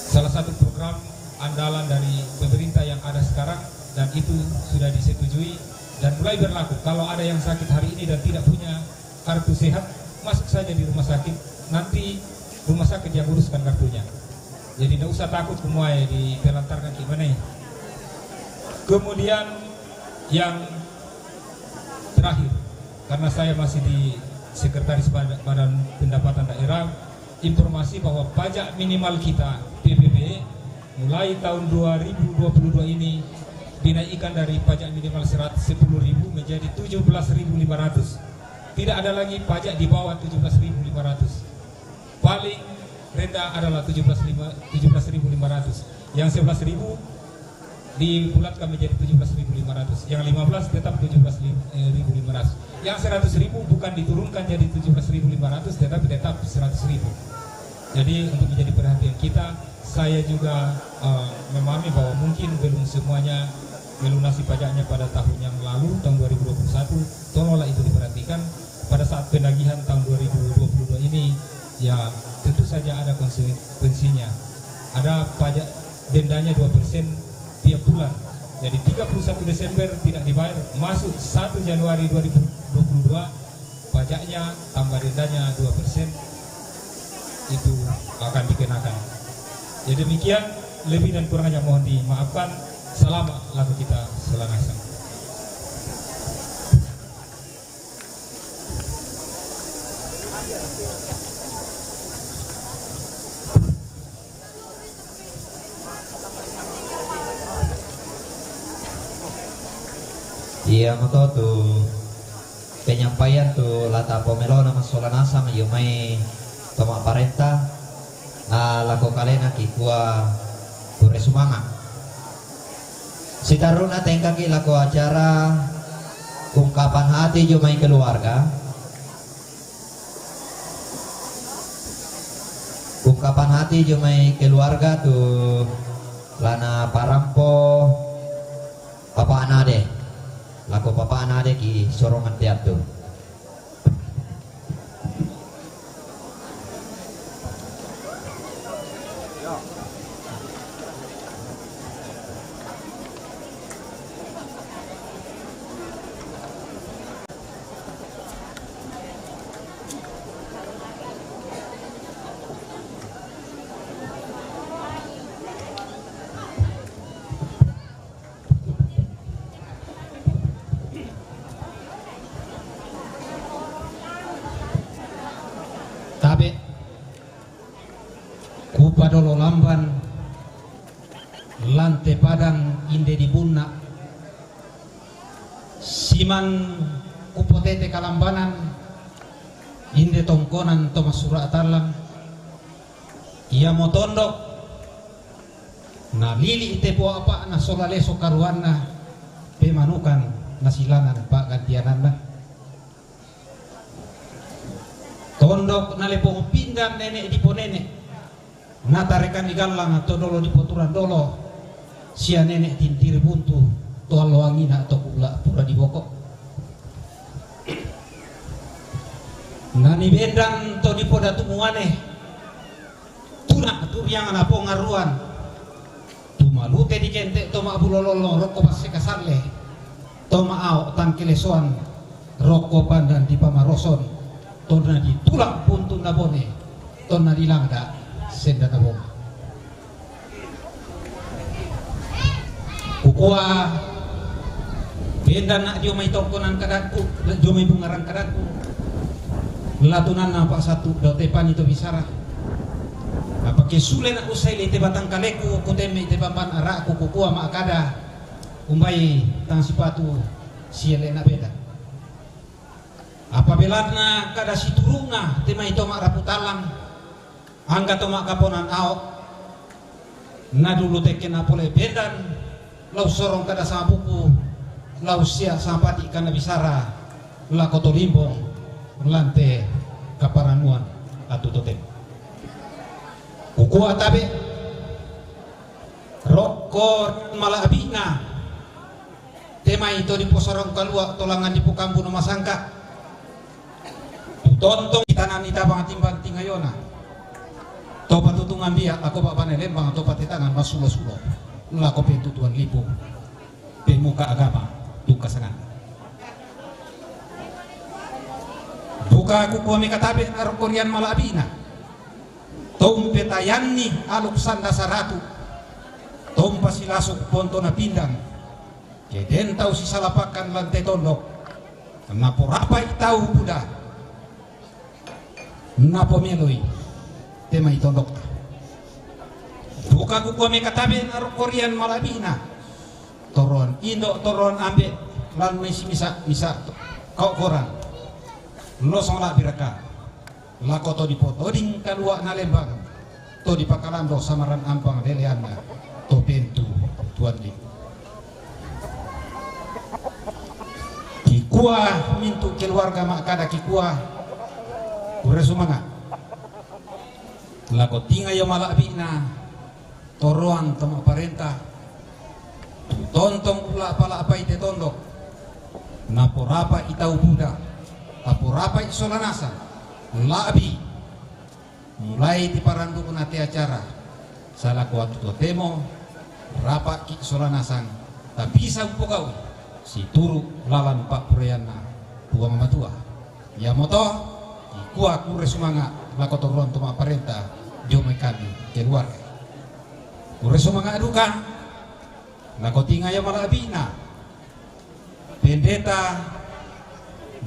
salah satu program andalan dari pemerintah yang ada sekarang, dan itu sudah disetujui dan mulai berlaku. Kalau ada yang sakit hari ini dan tidak punya kartu sehat, masuk saja di rumah sakit. Nanti rumah sakit yang uruskan kartunya. Jadi tidak usah takut semua ya ditelantarkan gimana ya. Kemudian yang terakhir, karena saya masih di Sekretaris Bad- Badan Pendapatan Daerah, informasi bahwa pajak minimal kita P B B mulai tahun dua ribu dua puluh dua ini dinaikkan dari pajak minimal seratus sepuluh ribu menjadi tujuh belas ribu lima ratus. Tidak ada lagi pajak di bawah tujuh belas ribu lima ratus. Paling rendah adalah tujuh belas lima, tujuh belas ribu lima ratus. Yang sebelas ribu dibulatkan menjadi tujuh belas ribu lima ratus. Yang lima belas tetap tujuh belas ribu lima ratus. Yang seratus ribu bukan diturunkan jadi tujuh belas ribu lima ratus, tetapi tetap seratus ribu. Jadi untuk menjadi perhatian kita, saya juga eh, memahami bahwa mungkin belum semuanya melunasi pajaknya pada tahun yang lalu, tahun dua ribu dua puluh satu. Tolonglah itu diperhatikan pada saat penagihan tahun dua ribu dua puluh dua ini. Ya, tentu saja ada konsekuensinya. Ada pajak dendanya dua persen tiap bulan. Jadi tiga puluh satu Desember tidak dibayar, masuk satu Januari dua ribu dua puluh dua, pajaknya tambah dendanya dua persen, itu akan dikenakan. Jadi demikian, lebih dan kurangnya mohon dimaafkan. Selamat laku kita Solanasang. Iya, moto tu penyampaian tu lata pomelo nama Solanasang, iyo mai toma parenta, ah, lako kalena kikua pure sumanga. Sitaruna tengkaki lako acara ungkapan hati jo mai keluarga. Ungkapan hati jo mai keluarga tu lana parampo papa anade. Lako papa anade ki sorongan teatu. Iman kupotete kalambanan, inde tongkonan to masura atallang, iamo tondok na lili te po apa na sola leso karuanna, pemanukan na silanan pagantiananna. Tondok na lepo pindan nene diponene, na tarekan ni gallang to dolo dipoturan dolo, sia nene tintiri buntu to allo angina to kula pura diboko. Na nibendan to dipodatu muane, tuna turiangan apo ngaruan, tumalute dikente to ma'bulololo rokko passekasalle, to ma'ao tangkelesoan rokko pandan dipamaroson, to na ditulak buntu nabone, to na dilangda senda nabonga. Kukua, bendan na dio mai tongkonan kadakku, dio mai bungaran kadakku, latunanna pa satu dao te pani to bisara. Apa ke sule na usai le te batang kaleku, kutemme te bamban arakku, kukua makkada, umbai tang sipatu siele na beda. Apa belanna kada siturunga te mai to ma'rapu tallang, angga to ma'kaponan ao, na dulu tekkena pole bendan, lao sorong kada sama buku, lao sia sama pati kana bisara, lako to limbong, lante kaparanuan atu totemo. Kukua tabe, rokko mala'bi'na, te mai to diposorong kalua to langngan dipokambu no masangka. Tutontong itanani tabang timbang tingayona. To patutungan dia, ako ba'bane lembang, to patetangan masulo-sulo. Lako pentutuan lipu. Pemuka agama, tungka sangan. Buka kukua mekatabe na rokko rian mala'bi'na. To umpetayanni aluk sanda saratu. To umpasilasuk ponto na pindang. Ke den tau sisalapakkan lante tondok, naporapai tau buda, napomeloi te mai tondokta. Buka kukua mekatabe na rokko rian mala'bi'na, toroan indo, toroan ambe, lan mai simisa-misa kau korang. Losong la'bi raka. Lako to dipotoding kalua na lembang, to dipakalando samaran ampang leleanna, to pentu tuanni. Kikua mintu keluarga makkada kikua, kurre sumanga. Lako tingayo mala'bi'na, toroan to ma'parenta, tutontong ula'pa-la'pai te tondok, naporapa i tau buda, taporapa i sola nasang, la'bi, mulai ti parandukna te acara, salako atu totemo, rapa'ki sola nasang, tapisa umpogau, situru lalan pa'pureanna Puang Matua. Iamoto, kikua kurre sumanga lako toroan to ma'parenta, dio mai kami keluarga. Kurre sumanga duka, lako tingayo mala'bi'na, pendeta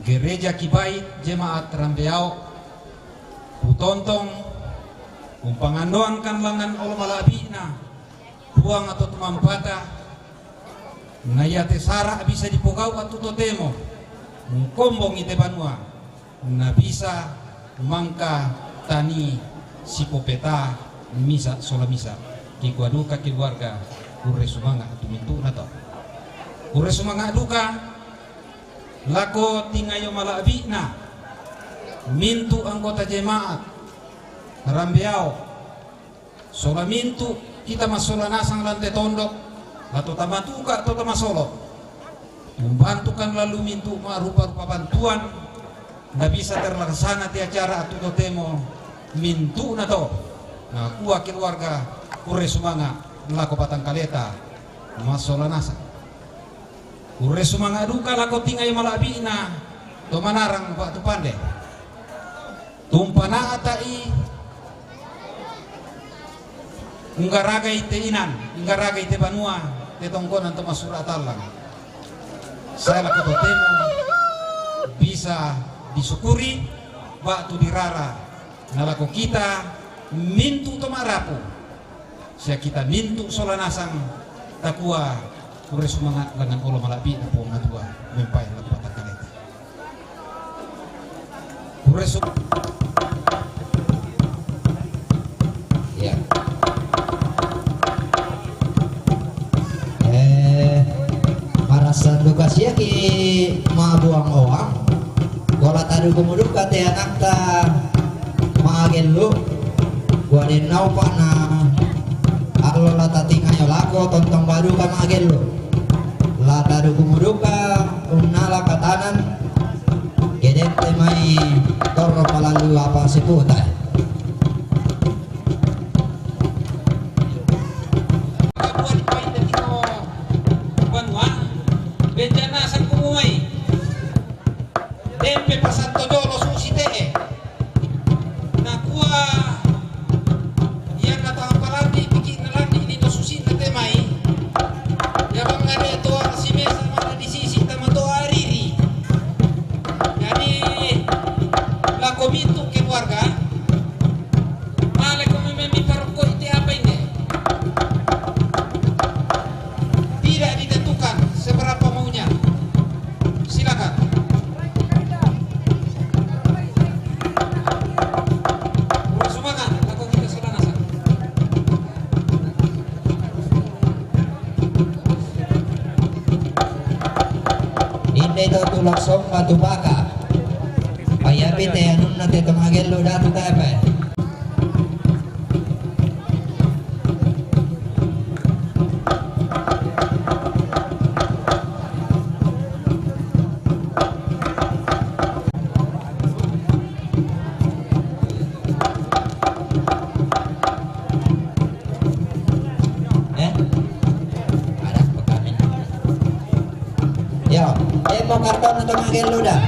Gereja Kibait Jemaat Rambeao, kutontong, umpangandoan kan langngan olo mala'bi'na, Puang atau tumampata, na iate sara bisa dipogau atu totemo, mungkombong ite banua, na bisa mangka tani sipopeta misa sola misa. Kikua duka keluarga, kurre sumanga tu mintu'na to. Kurre sumanga duka, lako tingayo mala'bi'na, mintu anggota jemaat Rambeao, sola mintu kita massola nasang lante tondok, la to tamatuka to tamasolo. Membantukan lalu mintu ma'rupa-rupa bantuan, na bisa terlaksana te acara atu totemo mintu'na to. Nakua keluarga, kurre sumanga lako batang kaleta massola nasang. Kurre sumanga duka lako tingayo mala'bi'na to manarang batu pande. Tumpana'ta'i, unggaragai te inan, unggaragai te banua, te tongkonan to masura tallang. Sae lako totemo bisa disyukuri, batu dirara, na lako kita mintu to ma'rapu, sia kita mintu sola nasang, takua Kure sumanga' lengngan olo mala'bi'na Puang Matua, mempai leppa takkaleta. Kure su-, ya. Eh, marasa duka siaki ma'buang oang. Gola taduku muduka te anakta ma'gellu. Gua den naupa'na allo la tatingayo lako tontong baduka ma'gellu. La taduku muduka unnala katanan, kedente mai torro palallu apa siputa. Kapuan painda tino banua, bencana sakku mai. Dempe pasanto jolo susi te'e. Nakua, ianna tau palanni piki nalanni ni to susi na te mai. Ya bang ade to simesa mana di sisi tama to ariri. Jadi, lako mintu keluarga, maleko mememi parokko ite apa ini? Tidak ditentukan seberapa maunya. Silakan. Kurang semangat, lako kita sudah nasa. Inde to tulak somba tu baka. Payapi te anunna te to ma'gellu datu tepe. Eh? Ada pekamin. Yo, eh, mau karton atau manggello dah?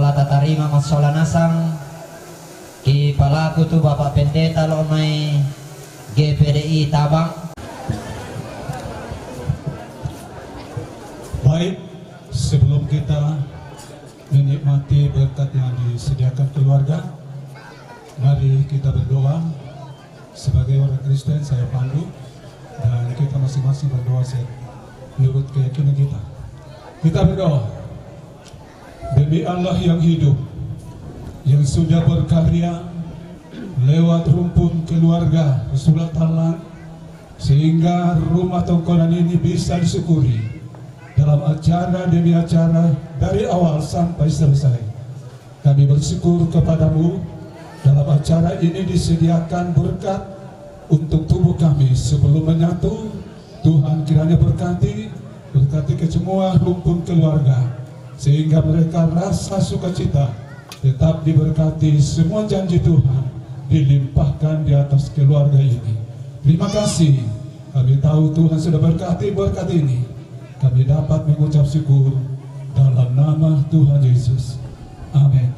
Tatarima massola nasang ki palaku tu Bapak Pendeta lo mai G P D I Tabang. Baik, sebelum kita menikmati berkat yang disediakan keluarga, mari kita berdoa. Sebagai orang Kristen, saya pandu, dan kita masing-masing berdoa menurut keyakinan kita. Kita berdoa. Demi Allah yang hidup, yang sudah berkarya lewat rumpun keluarga Rasulullah Talang, sehingga rumah tongkonan ini bisa disyukuri dalam acara demi acara, dari awal sampai selesai. Kami bersyukur kepada-Mu, dalam acara ini disediakan berkat untuk tubuh kami sebelum menyatu. Tuhan kiranya berkati, berkati ke semua rumpun keluarga, sehingga mereka rasa sukacita tetap diberkati, semua janji Tuhan dilimpahkan di atas keluarga ini. Terima kasih, kami tahu Tuhan sudah berkati berkat ini. Kami dapat mengucap syukur dalam nama Tuhan Yesus. Amin.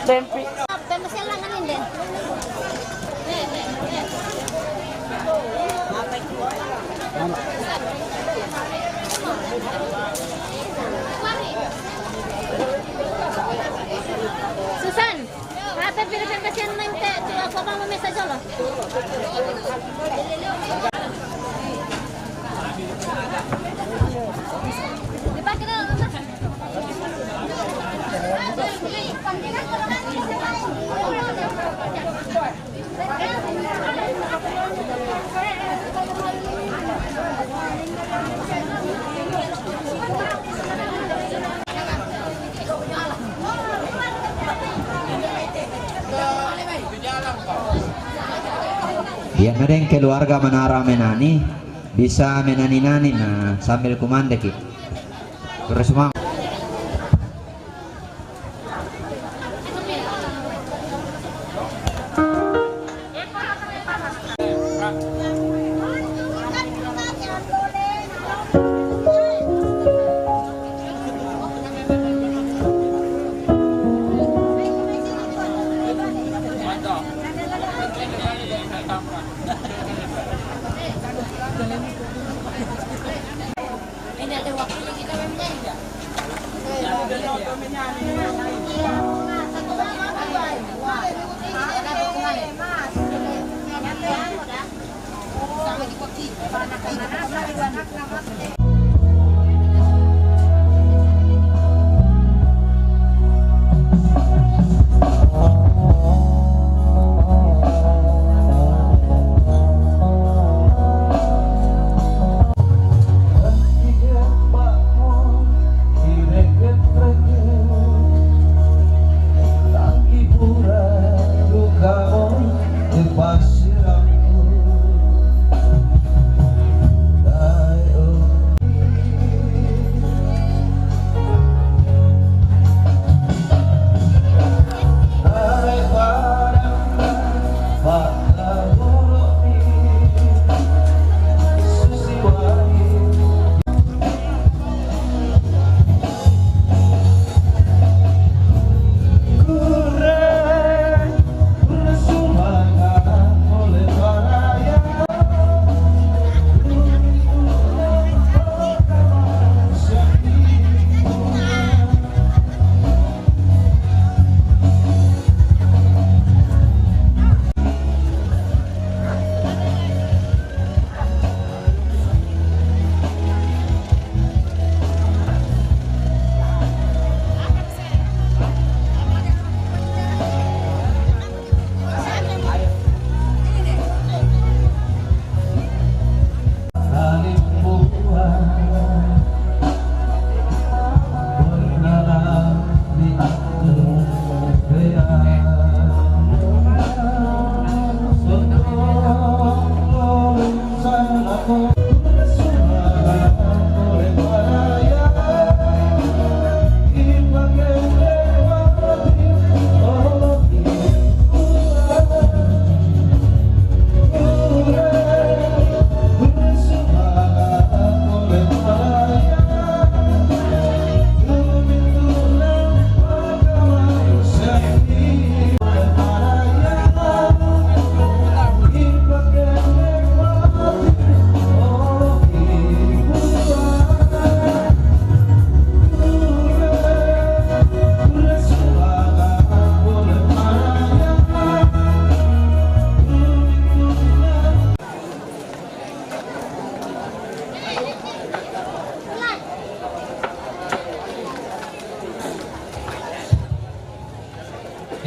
Tempi. Susan. Ate, pero siempre siendo mente, tú vas a comer mesa solo. Iya, na deng keluarga manara menani, bisa menani-nani, nah, sambil kumandeki. Terus, Mang.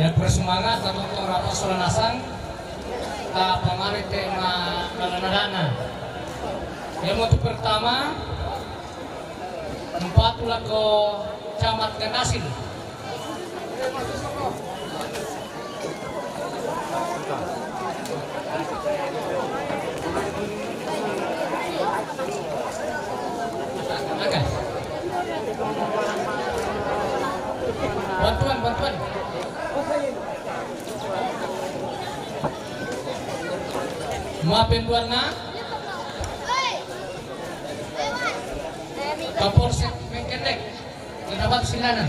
Ya, bersemangat atau rapat sola nasang, ta pamari tema dana-dana. Yang untuk pertama, empat lako Camat Gandasil. Oke. Bantuan, bantuan. Mapen duanna. Kapolsek Mengkendek. Kita batu silanan.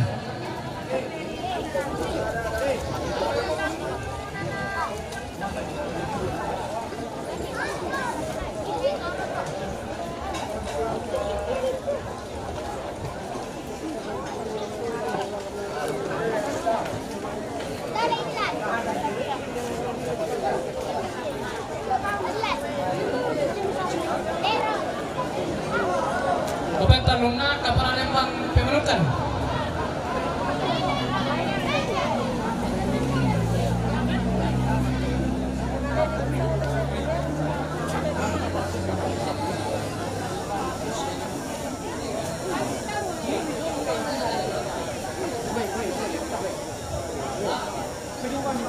Open tarunna kapala lembang pemenutan.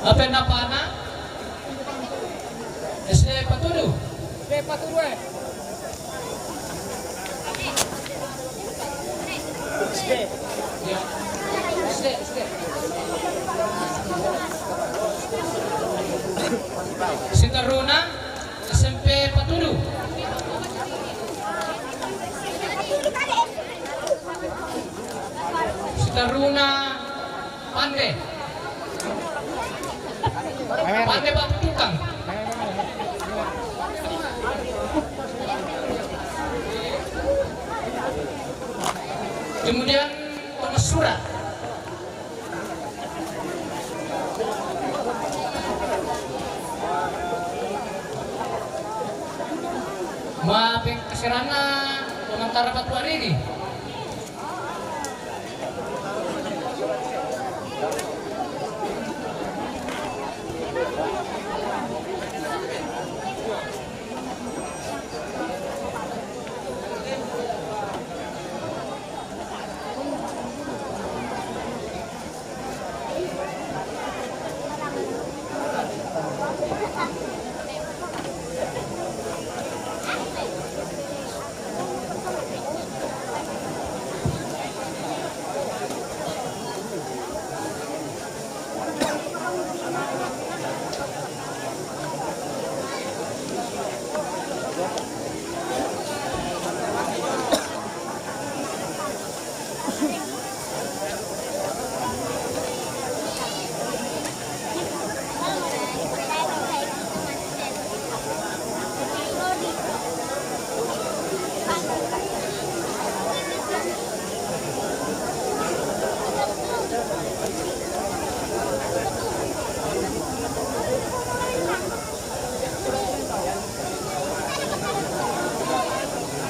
Apa yang dapat anak? S D Patudu. S D Patudu, eh. S D. Ya. S D, S D. Sitaruna, S M P Patudu. Sitaruna, Pande. Pande batu tukang. Kemudian Thomas Sura. Mapengkaserana komentar batu hari ini.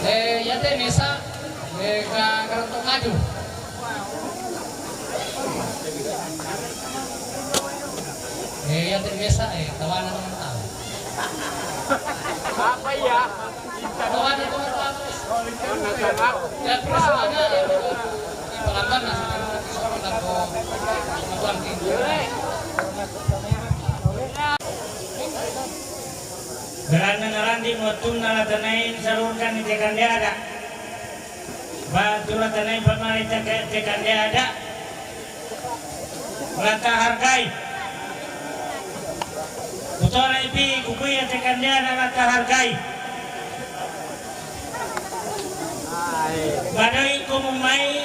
Eh, iate mesa, eh, ka Karanto Kaju. Eh, iate mesa, eh, tawana teman tahu. Apa ya? Tawana teman tahu. Ya, terus mana, eh, Palamban, nah, sekarang kita mau tahu. Beranna naranding wattunna la tanai salurkanni te kandeada. Batu la tanai pamari te, te kandeada. La tahargai. Kutolaipi kukuia te kandeada la tahargai. Madoi komu mai.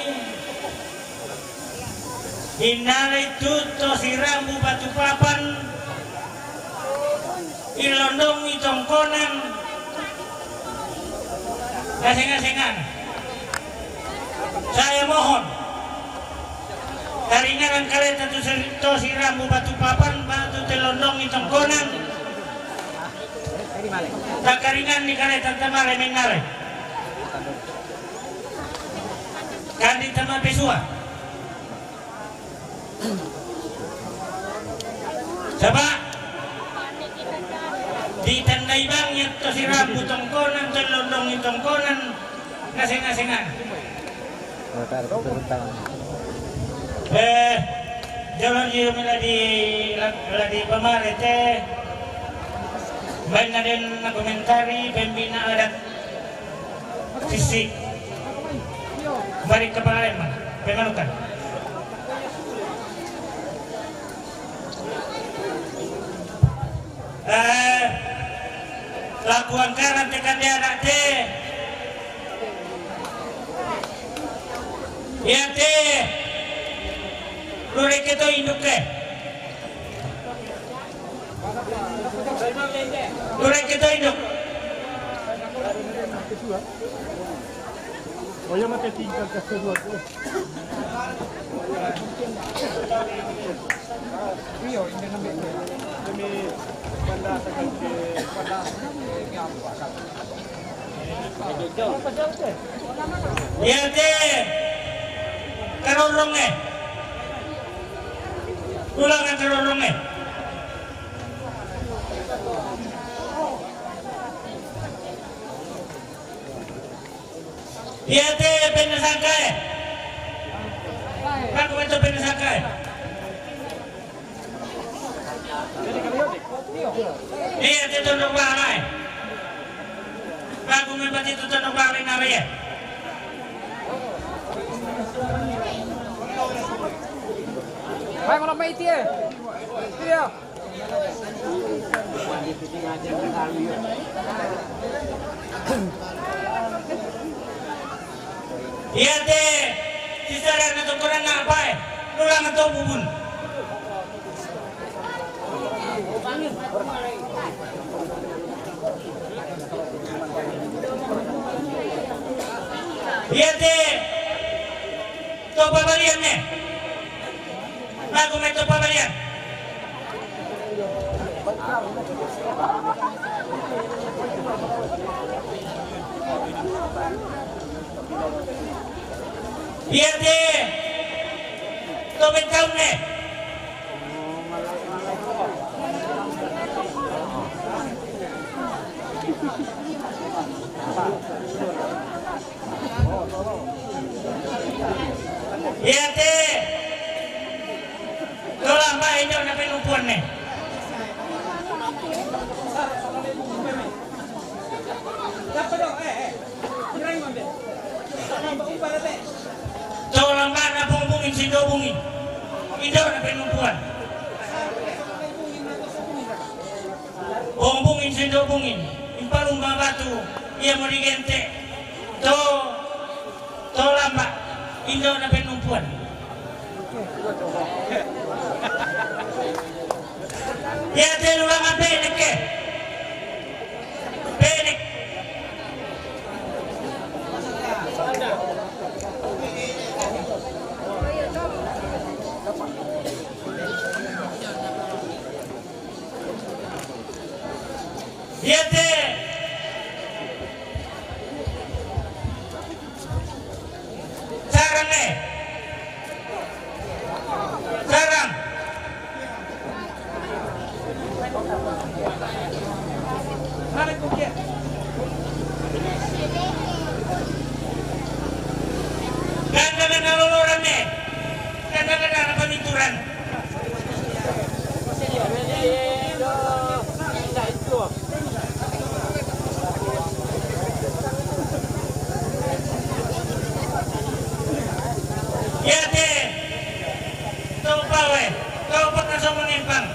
Innalai tu to sirambu batu papan, illondongi tongkonan, aseng-asengan. Saya mohon, taringanan kaleta tu sir-, to sirambu batu papan, batu tellondongi tongkonan, takaringanni kaleta tamale mennale. Kandi tama pesua. Saba' ditandai bang yatto sirambu tongkonan, tellolongi tongkonan, ngaseng-ngasengan. Eh, jolo' ji la di, la, la di pamare te, bainna den nakomentari pembina adat sisi bari kepala lema, pemanukan. Eh, lakuang karan te kande anak te. Iya te. Lureke to induk ke. Lureke to induk. Oh, iya, mate tinggal ke kedua tu. Iya te, karorong e. Ulangan karorong e. Iya te, penasaka e. Kan kumaco penasaka e. Iya te, tondok bala e. Bagus me' pati tu tondok bala e. Baik, kalau main tie. Iya. Iya te, sisarana to kurang apa e? Kurang to bubun. Iya te, to pabalian ne. Bagus me' to pabalian. Iya te, to bentaun ne. Iya te. Tola' ma' injo' na penumpuanne. Tola' ma' na bungbungin sindo bungin. Injo' na penumpuan. Bungbungin sindo bungin, impalumba batu, iya mo digente'. To, to lamba', injo' na penumpuan. Iya te lulangan penek ke. Penek. Iya te. Sarang e. Sarang. Ganda-ganda loloran e. Ganda-ganda paninturan. Iya te, tau pawe, tau pakasong mangempang.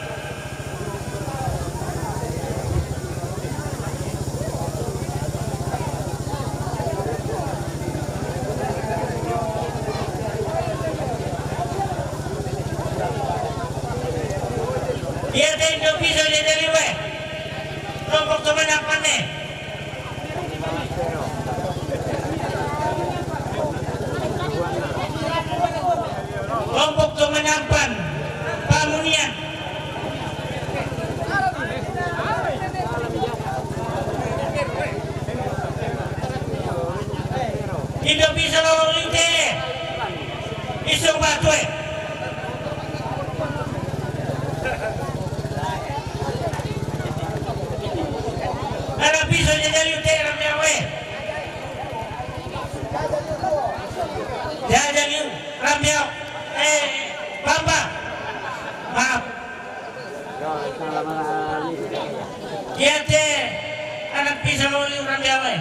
Iya te injo' bisa jadi liwe. Kelompok teman apa nih? Kelompok teman apa? Pamunian. Injo' bisa lolo lite. Isung batue. Rambiau. Eh, Bamba. Maaf. Iya te, anak pisau oli Rambiau, eh.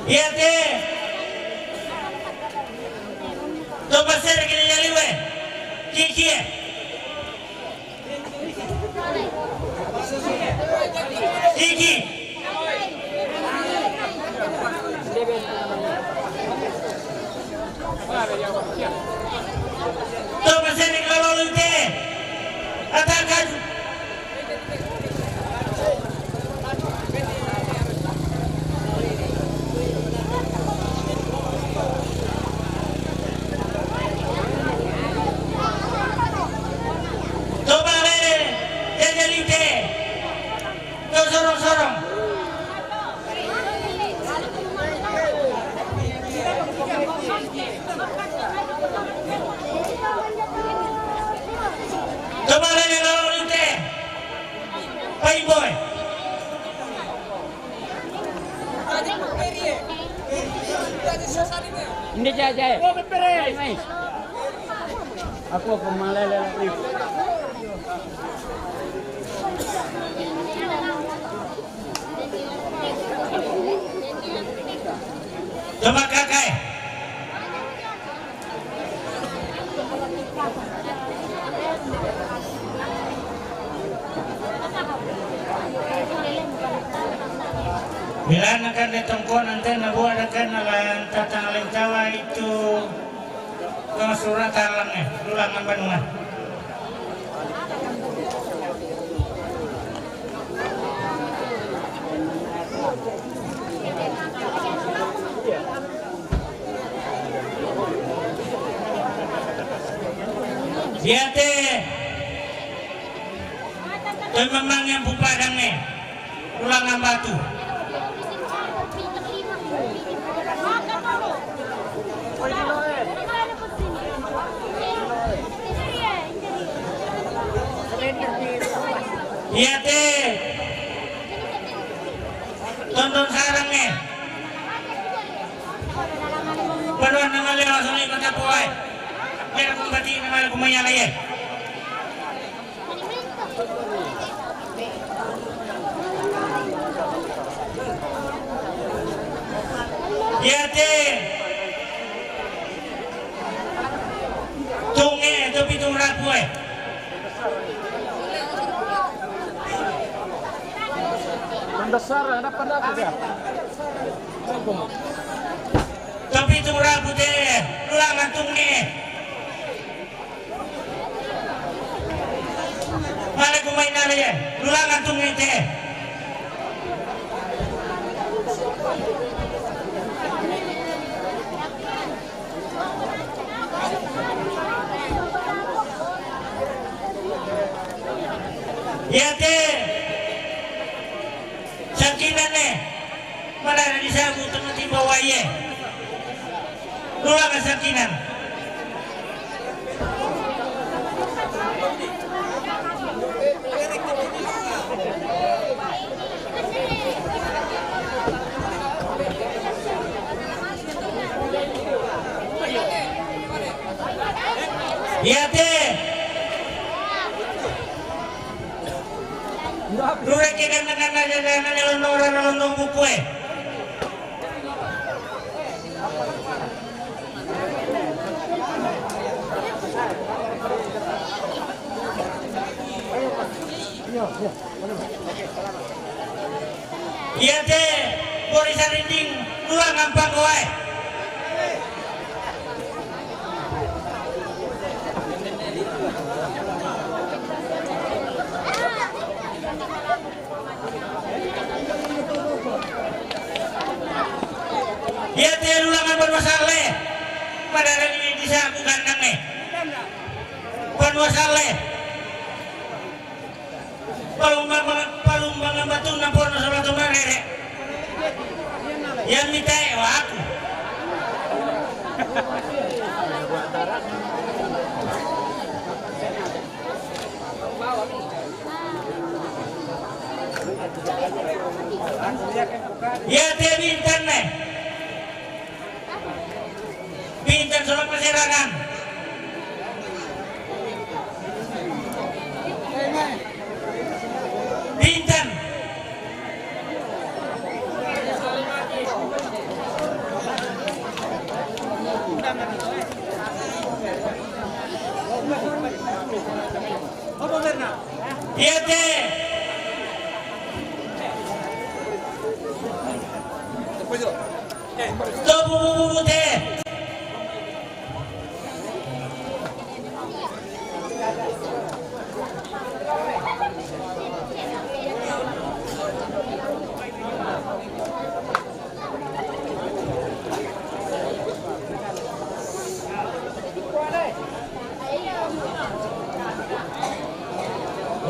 Iya te. Topa sere kini yaliwe. Kiki, eh. Kiki. Topa sere kini lolo te. Atakan. Topa lele, jajali te. To sorong-sorong. Topa lele lolo te. Pai boy. Hindi, jaya, jaya. Nice. Aku, aku malele lagi. Tama kakai. Bila nakan de tongkonan te na buat nakan na lan tatang lain tawa itu. Kama suratan lang, eh, lulangan banua. Iya te. Te memang yang pupadang, eh. Ulangan batu. Iya te. Tonton sarang, eh. Paduan nama lewa soni kota puai. Biar kumbati nama lewa kumanya lagi, eh. Iya te. Tunge, to pitung rapu, eh. Mendasar, ada pada apa dia? To pitung rapu te, lulangan tunge. Male kumai nale ye, lulangan tunge te. Iya te. Sangkinan ne. Mana ada di sabu tengah timba waye. Dua ka sangkinan. Iya te. Lure ke kan na na na na na londo ra londo buku, eh. Iya te, bori sarinding, lulangan panggoai. Iya te, lulangan banua sale. Padahal ini bisa bukan nang, eh. Banua sale. Palumbangan, palumbangan batu na porno sama tu marere. Yang minta, eh, wa aku. Iate bintan ne. Bintan sola maserangan. Bintan. Iate. Stop, bu, bu, bu, bu, te.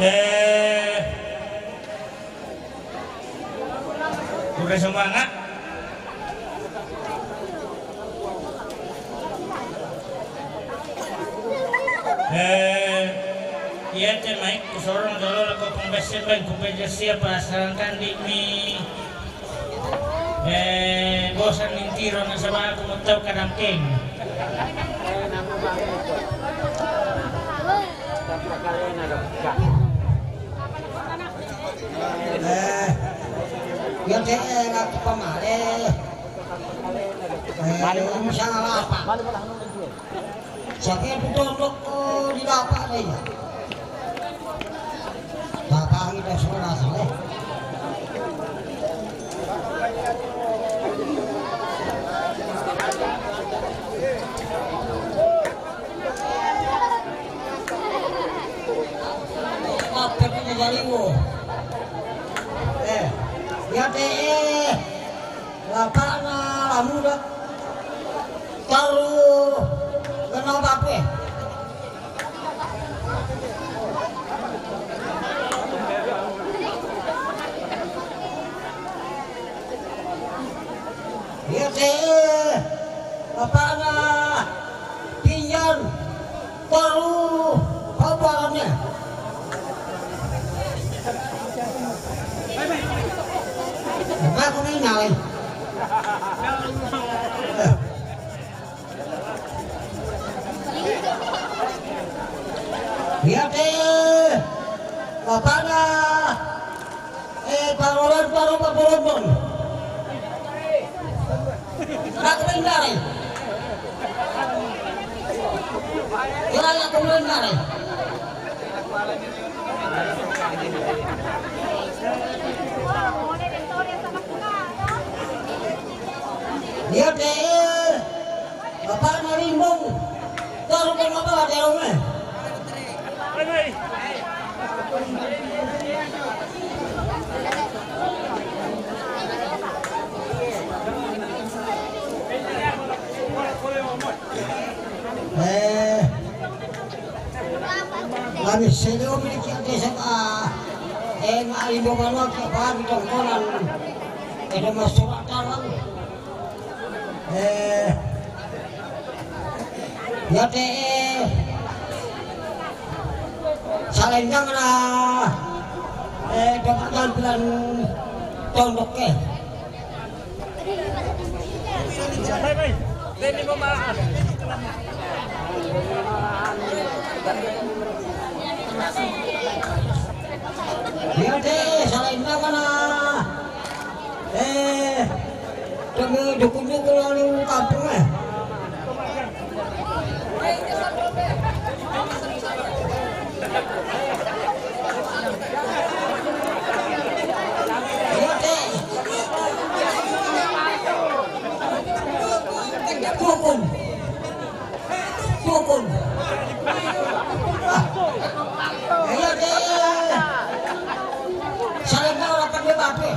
Eh, Bukan semangat. Eh, iya te mai, kusorong dolo lako pembersih ban, kupeja siapa, sedangkan di mi, eh, bosan nintiro nasaba aku mau tahu kadang keng. Eh, iya te, eh, lako pamale. Eh, male, male. Misalnya apa? Male, male, male. Siapa yang duduk, oh, di lapak ada ya? Lapak kita semua salah. Apa ni jadi wo? Eh, ya te, eh. Lapakna lamuda taru kena bape. Iya te, lapakna Pinjan, taru, apa arannya? Apa aku main nyalain? Iya te, lapakna. Eh, parolan, paro, paporomon. Aku main dare. Kira aku main dare. Iya te. Bapak nalimbung. Taruh ke apa, ada rumah? Eh, mani selo miliki ate saka. Eh, ngai do mano ke pagi tongkonan. Ada masyarakat. Eh, ya te, eh, salendang na, eh, dapat jalan tondok ke. Ya te, salendang na. Eh, kami dukun-dukun lalu kampung, eh. Iya te. Dukun. Dukun. Ah. Iya te. Saya tahu apa dia bape.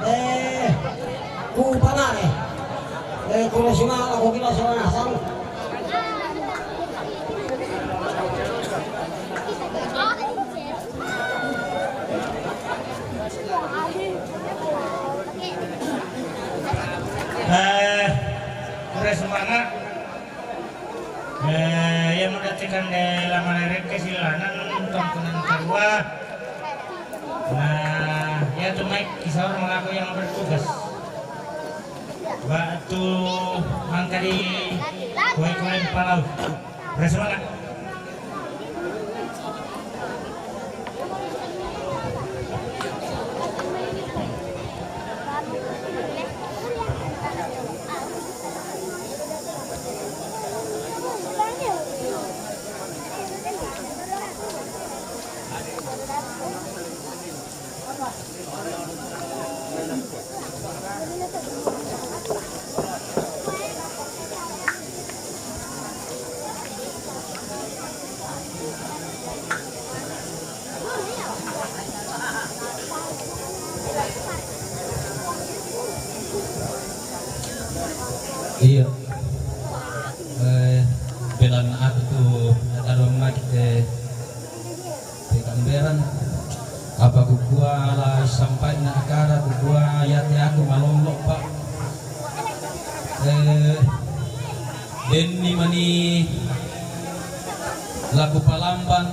Eh, ku panane. Eh, ku resuna, ku kira sona nasang. Eh, ku resumana. Eh, iya mudatikan de la malerek ke silanan tongkonan karua. Nah, iya tu mai kisah orang aku yang bertugas. Waktu mangkali kue-kue palau. Bersama. Iya. Eh, belan aku tu, ada rumah kita. Pekamberan, apa kukua la sampai na akara kukua yate aku malolo, Pak. Eh, denni mani laku palamban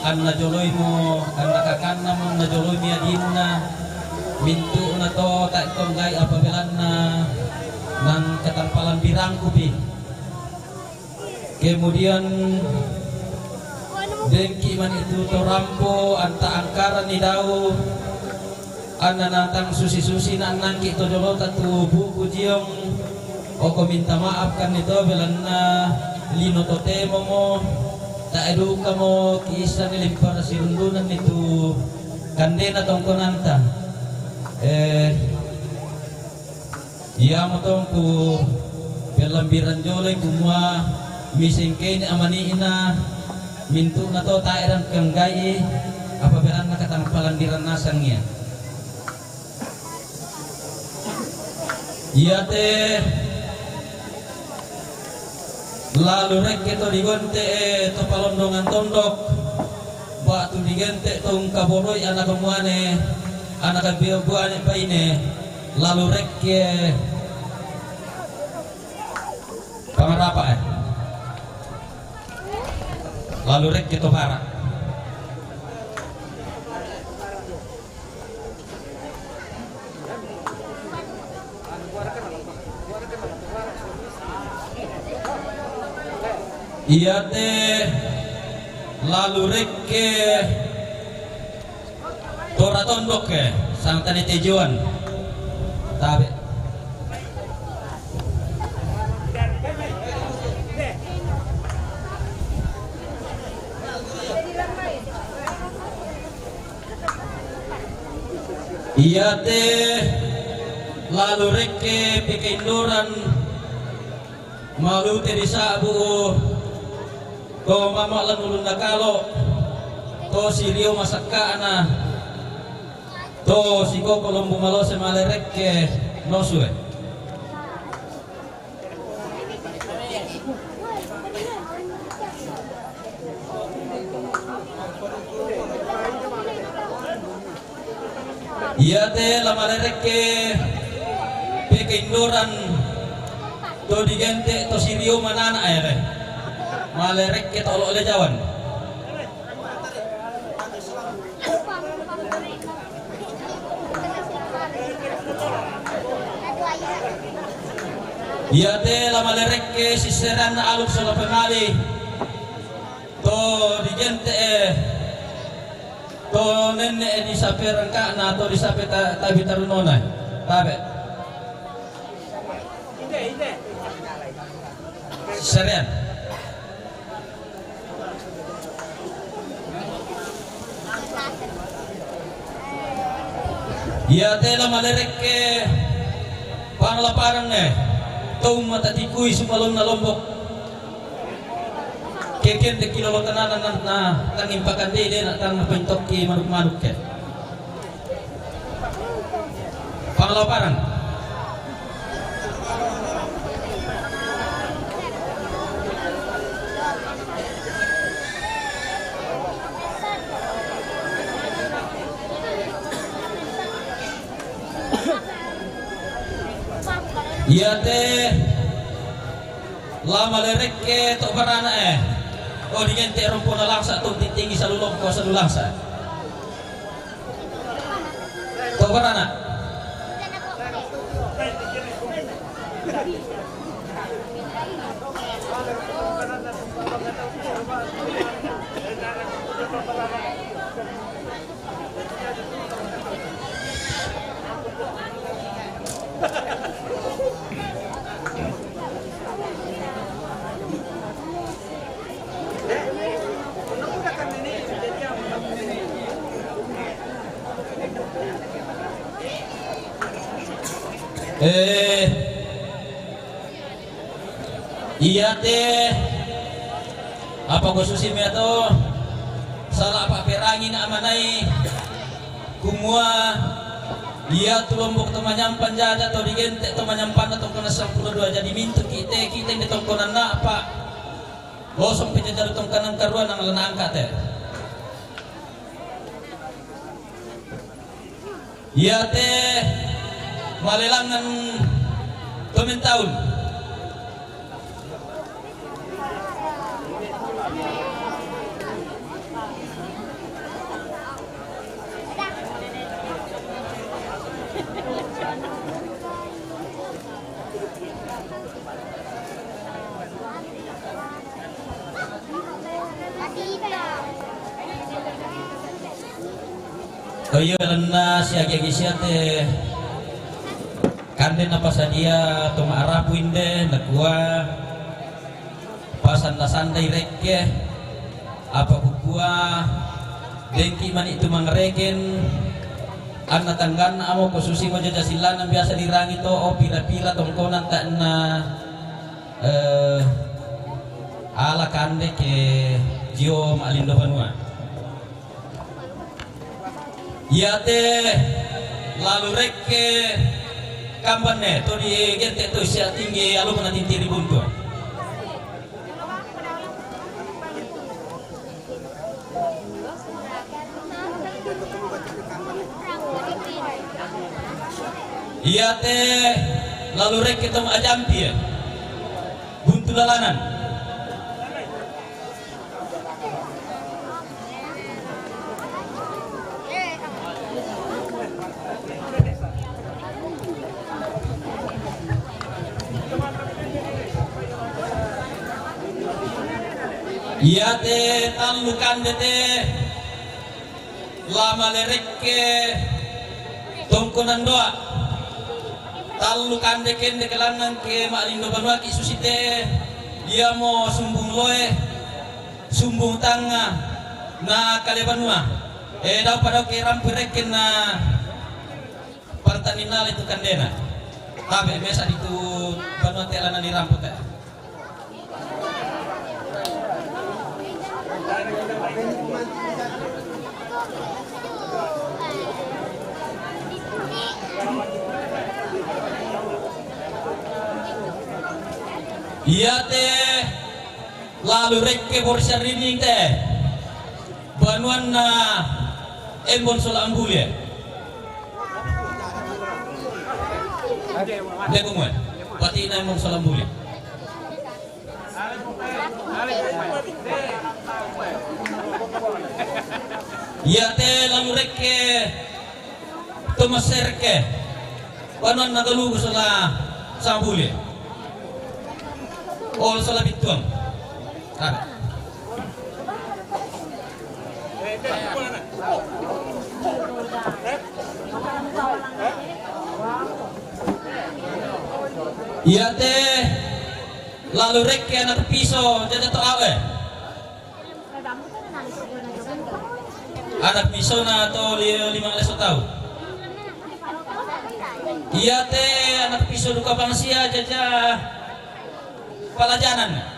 anna joloimo, anna kakanna mo anna joloimi adinna, mintu'na to tae tonggai apa belanna nang katampalan birangku pi. Kemudian dengki mani tu to rampo anta angkaranni dau, anna natang susi-susi nannangki to jolota tu buku jiong. Oko minta maaf kan ni to belanna lino to temomo, tae dukamo kiissani limpara sirundunan ni tu kandena tongkonanta. Eh, Iamo tongku pellambiran joloi kumua misengkeni amani'na mintu'na to tae rangkenggai apa belanna katampalan dirannasangngia. Iate lalu rekke to digonte'e to palondongan tondok, ba'tu digente to ungkaboroi anaka muane, anaka bia-, buane paine, lalu rekke pangarapae, lalu rekke to bara. Iate lalu rekke tora tondokke, sangtane tejoan. Tabe. Iate lalu rekke pekaindoran malute disa'bu to mama lan ulunna kalo, to sirio masakka'na, to sikoko lombu malose male rekke nosue. Iate la malerekke pekaindoran to digente to sirio manana ere. Malerekke to lo lejawan. Iate la malerekke sisseranna aluk sola pemali to digente'e, to nenne'e disape rangka'na, to disape ta-, tabi tarunona. Tabe. Sisserean. Iate la malerekke panglaparanne to umma tatikui sumalonna Lombok. Keken de kilolo tanana na, na tanging pakandei de na tang napaintokki manuk-manukke. Malaparang. Iate la malerekke to barana e. O digente rompona langsa to titingi salulongko salulangsa. To barana. Eh, iate apa ko susi mea to sala apa perangi na amanai kumua ia tu Lombok to manyampan jaja to digente to manyampan to kona sampulu dua jadi mintu kite kite di tongkonan na apa losong pe jaja tongkanan karua nang lana angkate. Iate malelangan to mentaun. Oh iya, lalenna siagi-agi siate kande napasadia to ma'rapu inde, nakua pasanda-sandai rekke, apa kukua dengki mani tu mangreken anna tangganna amo ko susi mo jaja sillanan biasa dirangi to o pira-pira tongkonan ta'na eh, ala kande ke jio ma'lindo banua. Iate lalu rekke kambanne to di gente to sia tinggi alumna tintiri buntu. Iate lalu rekke tong ajampi buntu lalanan. Iate tallu kande te la malerekke tongkonan doa. Tallu kande kende kelangan ke ma'lindo banuaki susite iamo sumbung loe sumbung tangnga na kale banua. E dau padau ke rampu rekkenna partaninna itu kandena. Tabe mesa ditu banua tela na dirampu te. Iate lalu rekke borsa rininte banuanna Embon Sola Ambuli. Degumue. Patina Embon Sola Ambuli. Iate lalu rekke Tomaserke. Banuanna Galugu Sola Sambuli. Ol Sola Bittuang. Ada. Iate lalu rekke anak piso jaja to awe. Anak pisona to li-, lima belas tahun. Iate anak piso duka bangsia jaja palajanan.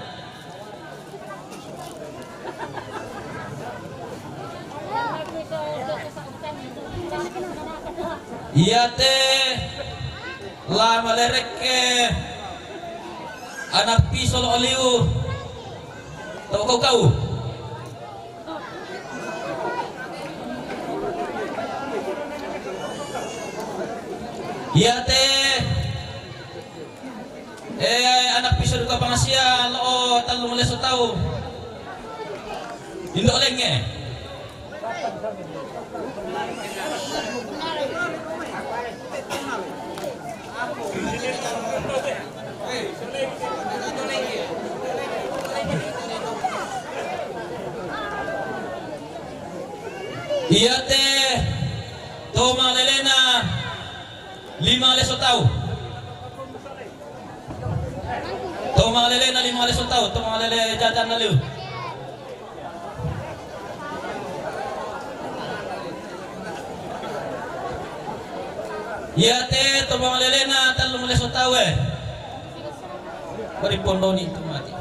Iate La malerekke ana' pisolo' liu to kau-kau. Iate, eh, ana' pisolo' duka pangasiya lo tallung leso tau. Indo' lengnge. Iate to malelena lima leso tau. To malelena lima leso tau, to malele jajan lalu. Iate to malelena tallung leso tau e. Beri pondoni itu mati.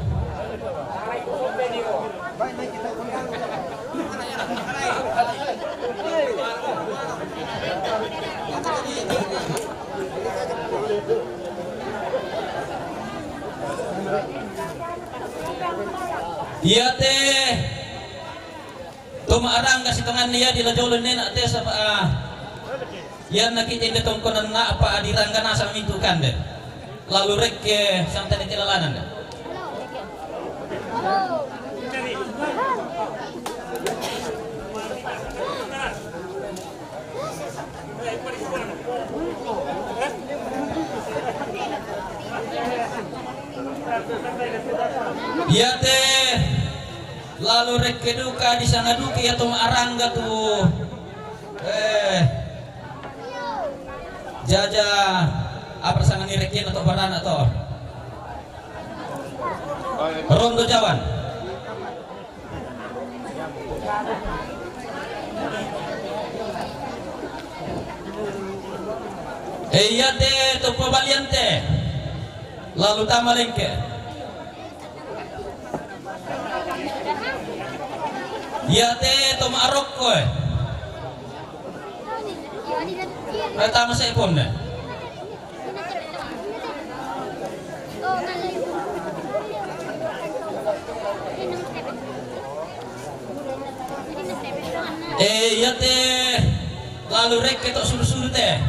Iate to ma'arangga sitonganna iya di lajolo nena te sapa, ah. Iyanna kite inde tongkonanna apa adirangga nasang mintu kande. Lalu rekke santani te lalanande. Iate lalu rekke duka disanga duka iya to ma'arangga tu, eh, jaja apa sangani rekke to barana to. Rondo Jawan. E iate to pabaliante lalu tama lengke. Iate to ma'arokko e. E tama se'ponne. E iate lalu rekke to sulu-sulu te.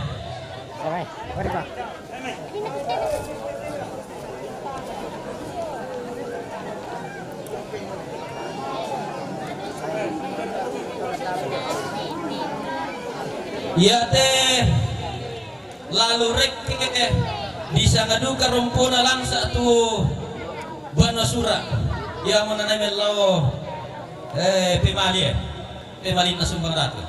Iate lalu rekke disanga duka rompona langsa tu banua sura. Iya monanai mello, eh, pemalie. Pemalinna sumbang ratu.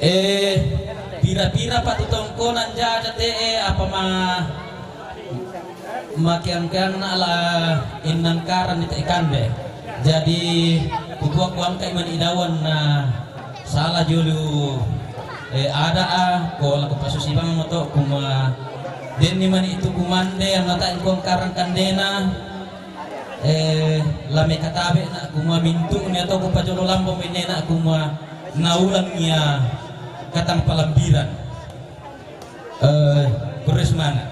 Eh, pira-pira patu tongkonan jaja te'e apa ma Makeang-keangna la innangkaran di te kande. Jadi kubuak kuangkai mani idawan na sala julu, eh, ada a ko lako pasusi bang moto kuma denni mani itu kumande angata ingkong karang kandena, eh, lame katabe na kuma mintu ni atau kupajolo lambo minena kuma naulang ia katang palambiran. Eh, kurus mana?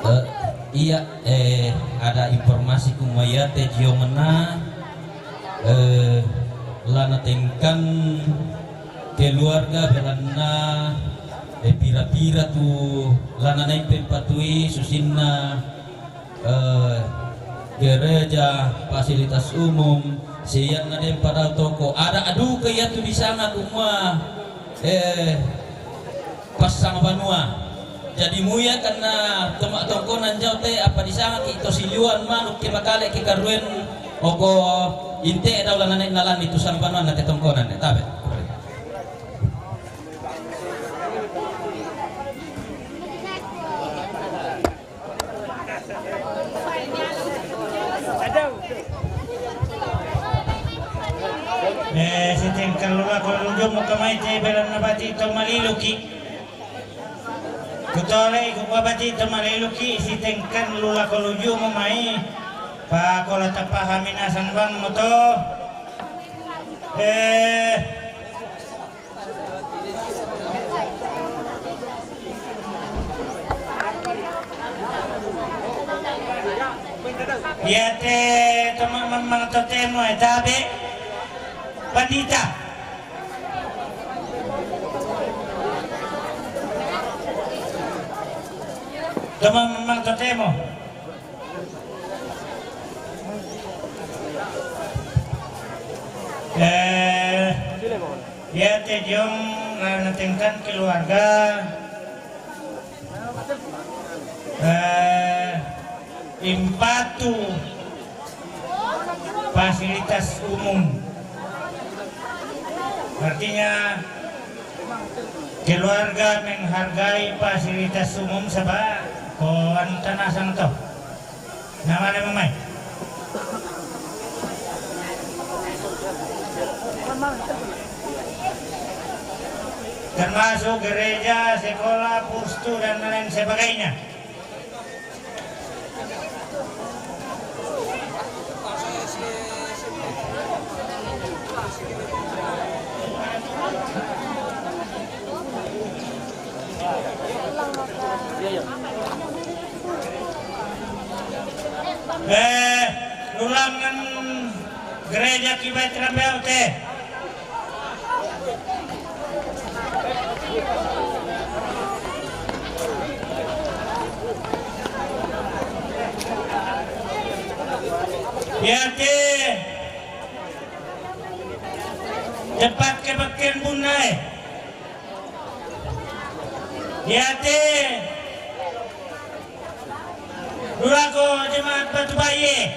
Eh, iya, eh, ada informasi kumaya te jio mena, eh, lana tengkan keluarga belanna, eh, pira-pira tu lana naimpe patui susinna eh, gereja, fasilitas umum, sianna den padau toko. Ada aduka ia Tu disanga kumua, eh, passang banua. Jadi muya kanna toma tongkonan jau te, apa disanga ki to siluan manuk ke makale ke karuen oko inte dau lanane nalan itu sang banua na te tongkonan ne tabe. Eh, sitengkan lula ko luju mo kamai te belan na bati to maliluki. Kutole ku bati to maliluki, sitengkan lula ko luju mo mai. Pa kola tapahami nasang bang mo to. Eh, Iate toma mamang totemo e tabe pandita. Toma mamang totemo. Eh, iate diong, eh, natengkan keluarga, eh, impatu fasilitas umum. Artinya, keluarga menghargai fasilitas umum saba ko anu tanasang to. Nama-nama mai. Termasuk gereja, sekolah, pustu, dan lain sebagainya. Eh, ulangan gereja Kibai Terambeu te. Iate tempat kebaktian bunai. Iate Dua ko jemaat Batu Baye.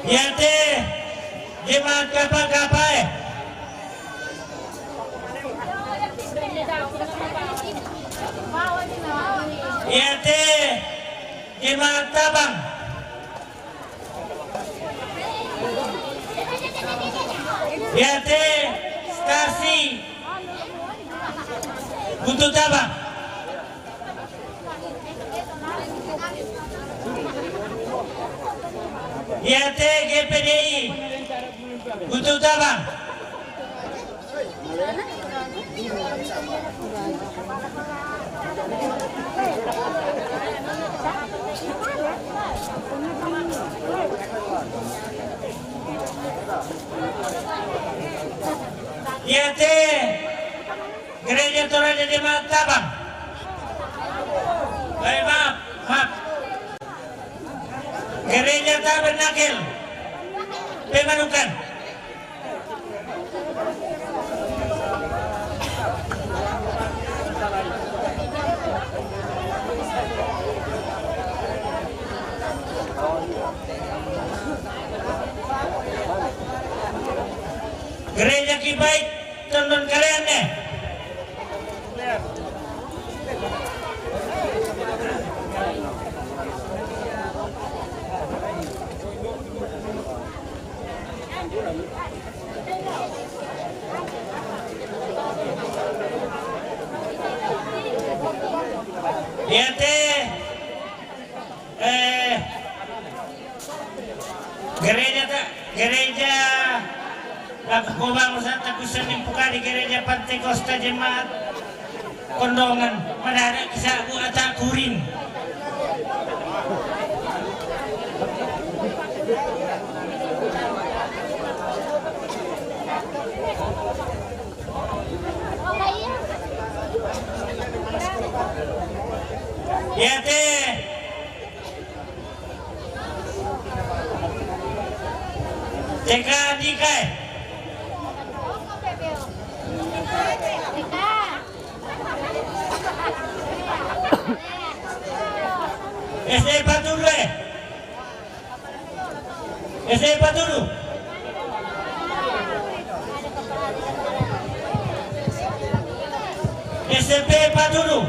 Iate jemaat Kapa-Kapa e. Iate jemaat Tabang. Iate stasi Butuh Tabang. Iate G P D I Butuh Tabang. Iate gereja Toraja Jemaat Tabang. Baik, maaf, maaf. Gereja Tabernakel Pemanukan. Gereja Kibai Tondon Kalean ne. Iate, eh, gereja ta, gereja Laku Kobang Santa Kusen Impukari, gereja Pantekosta Jemaat Kondongan, madada kisah bu ata kurin. Iate T K Dikae. S D Paturu. S D Paturu. S D P Paturu.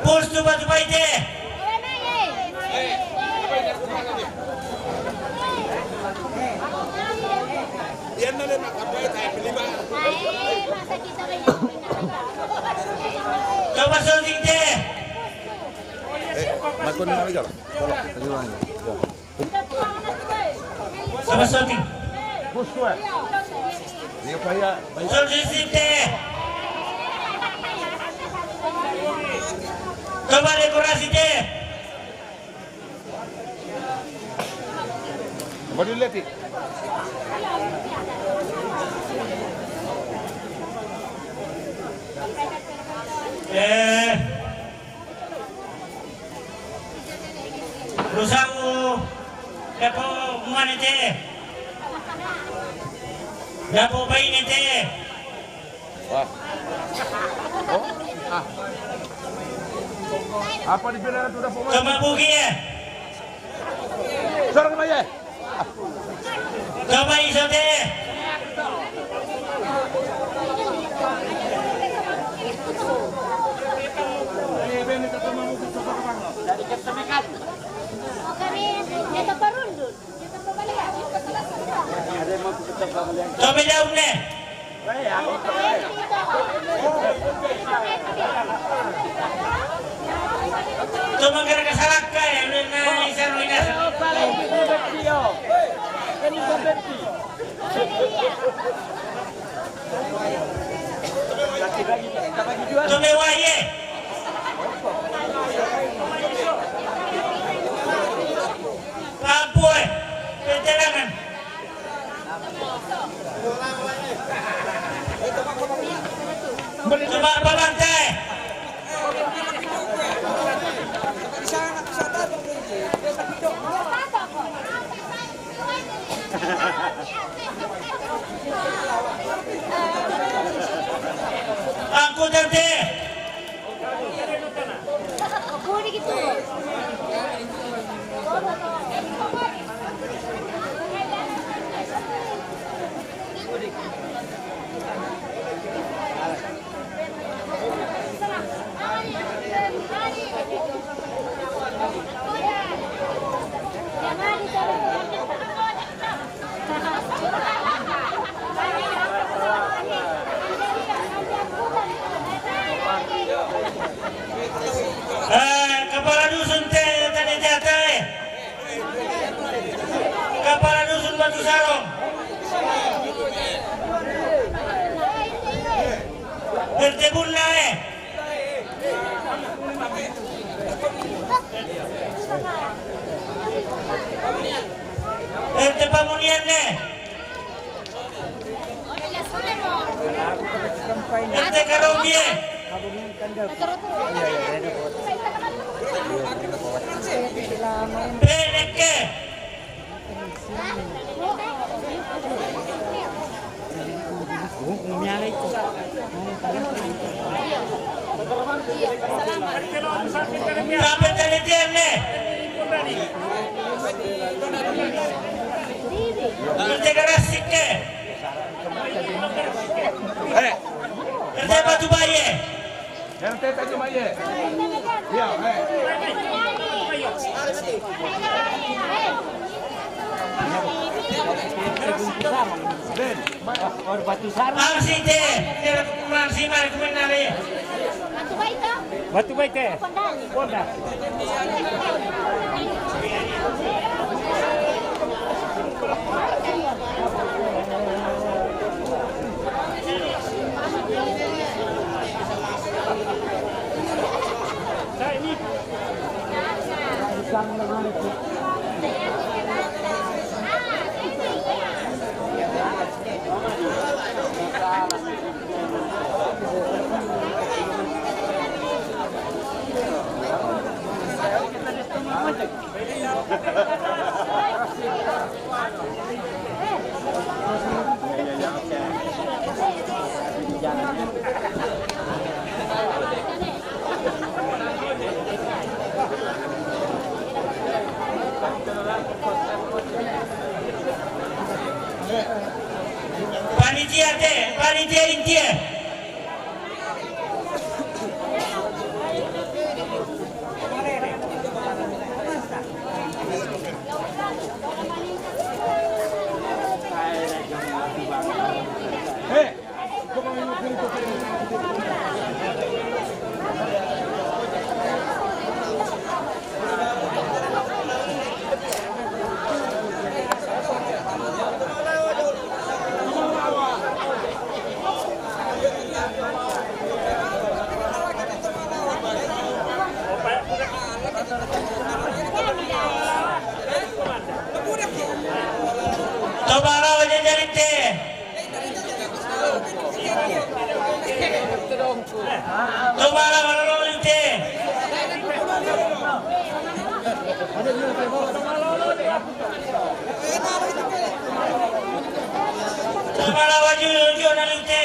Postu Batu Baite. Coba soting te. Eh, makon na lagi. Tolong, tadi ulangi. Coba soting. Soting te. Coba dekorasi te. Baru lihat. Eh. Rusangu. Dapo muane te. Dapo baine te. Wah. Oh? Ah. Apa dibilang itu udah pemain? Coba buki ya. Seorang aja. Coba iso te. Dari Ketemekan. Oke, ini kita perundul. Coba jauh ne. Coba gara-gara salah kae, udah na isar udah. Coba wae. Ampun, petelangan. Coba babante. Angkutan te. Eh, kepala dusun te, tadi te atae. Kepala dusun Batu Sarong. Bertebun nae. Ente pamunian ne. Ente karomie. Peneke. Sampai tadi tiene. Kerja garasi ke. Eh. Kerja batu baye. Yang teh tadi mah ye. Iya, eh. Ben, Batu Sarang. Aksi te, te kurang si mari kumen nari. Batu Baite. Batu Baite. Konda. Panitia te, panitia intie. Tobara waja jalite. Tobara waja jalite. Tobara waja jalite.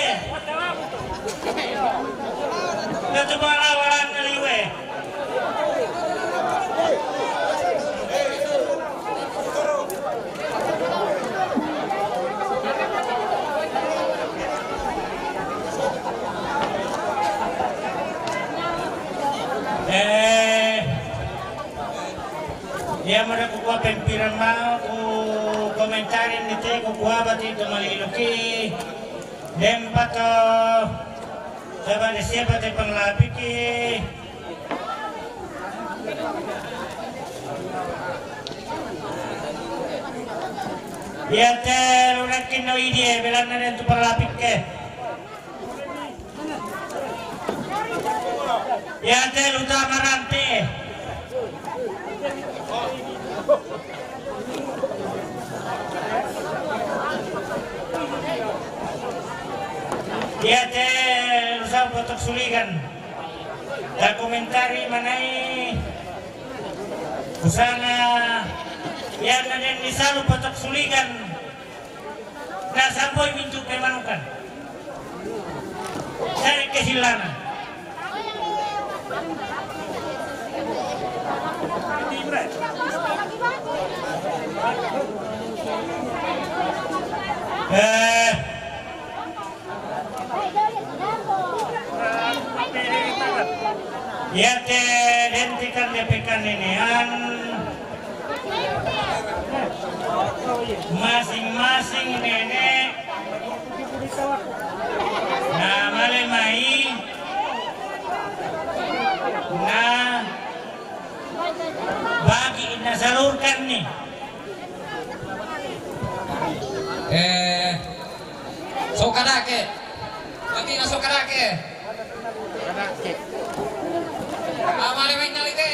Tobara waja jalite. Eh, ia mada kukua pempira mau ku komentarin ni te kukua bati tu maliluki. Dempato, coba de siapa te panglapiki. Ia te lunakin no idie, belanna den tu panglapike. Ia te luta marampe. Ia te lusa potok suligan. Dokumentari manai usana ia na den disalu potok suligan. Na samboi mintu pemanukan. Dari kesilana. Eh, ia te dentikan de pekan nenean. Masing-masing nene na male mai na bagi na salurkan ni. Eh, Sokarake. Mati na sokarake. Amale main nalite.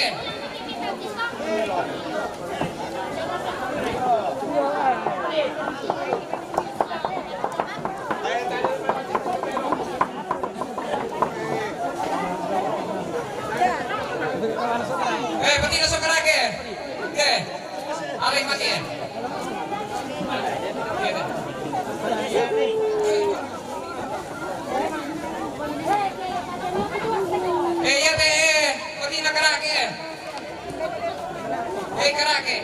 Eh, mati na sokarake. Oke. Alai mati ya. Eh, iya te, eh, koti na karake. Eh, karake.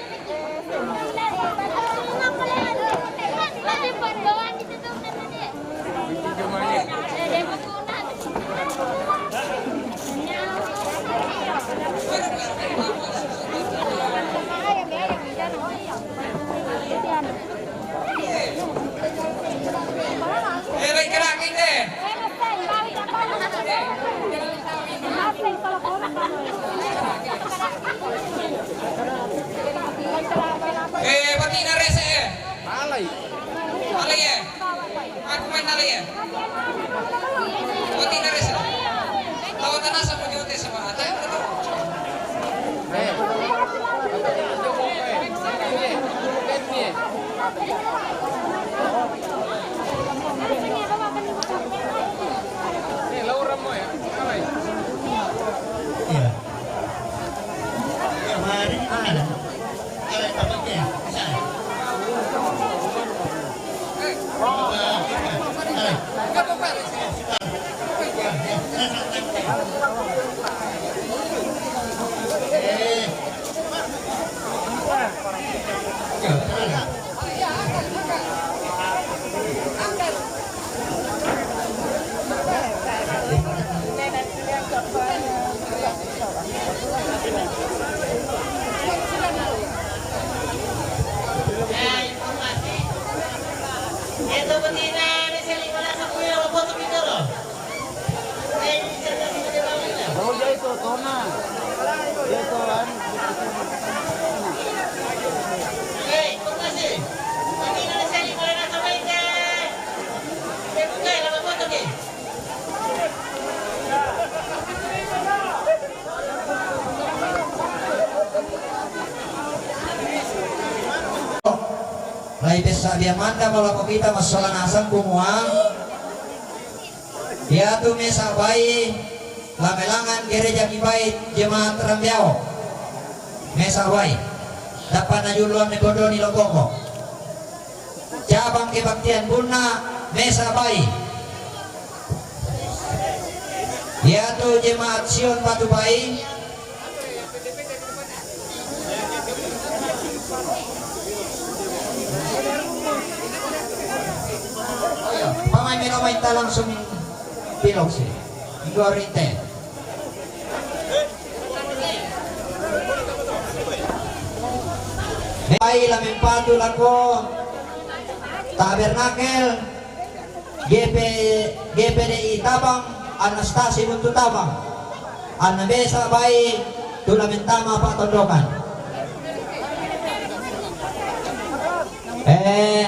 Eh, patina rese, eh. Alai. Alai, eh. Aku main alai, eh. Patina rese. Tawa tanah sama jote sama ata. Iya. Kemarin ada. Lai pessa dia manda malako kita masalah nasang kumua. Iatu mesa bai lamelangan gereja Kibait jemaat Rambeau. Mesa bai. Dapat najuluan ni bodoni loboko. Cabang kebaktian bunna mesa bai. Iatu jemaat Sion Batu Bai. Pamai melo mai ta langsung pilok si. Igor ite. Bai la mempatu lako Tabernakel, G P, G P D I Tabang, Anastasi Buntu Tabang. Anna mesa bai tu la mentama Pak Tondokan. Eh,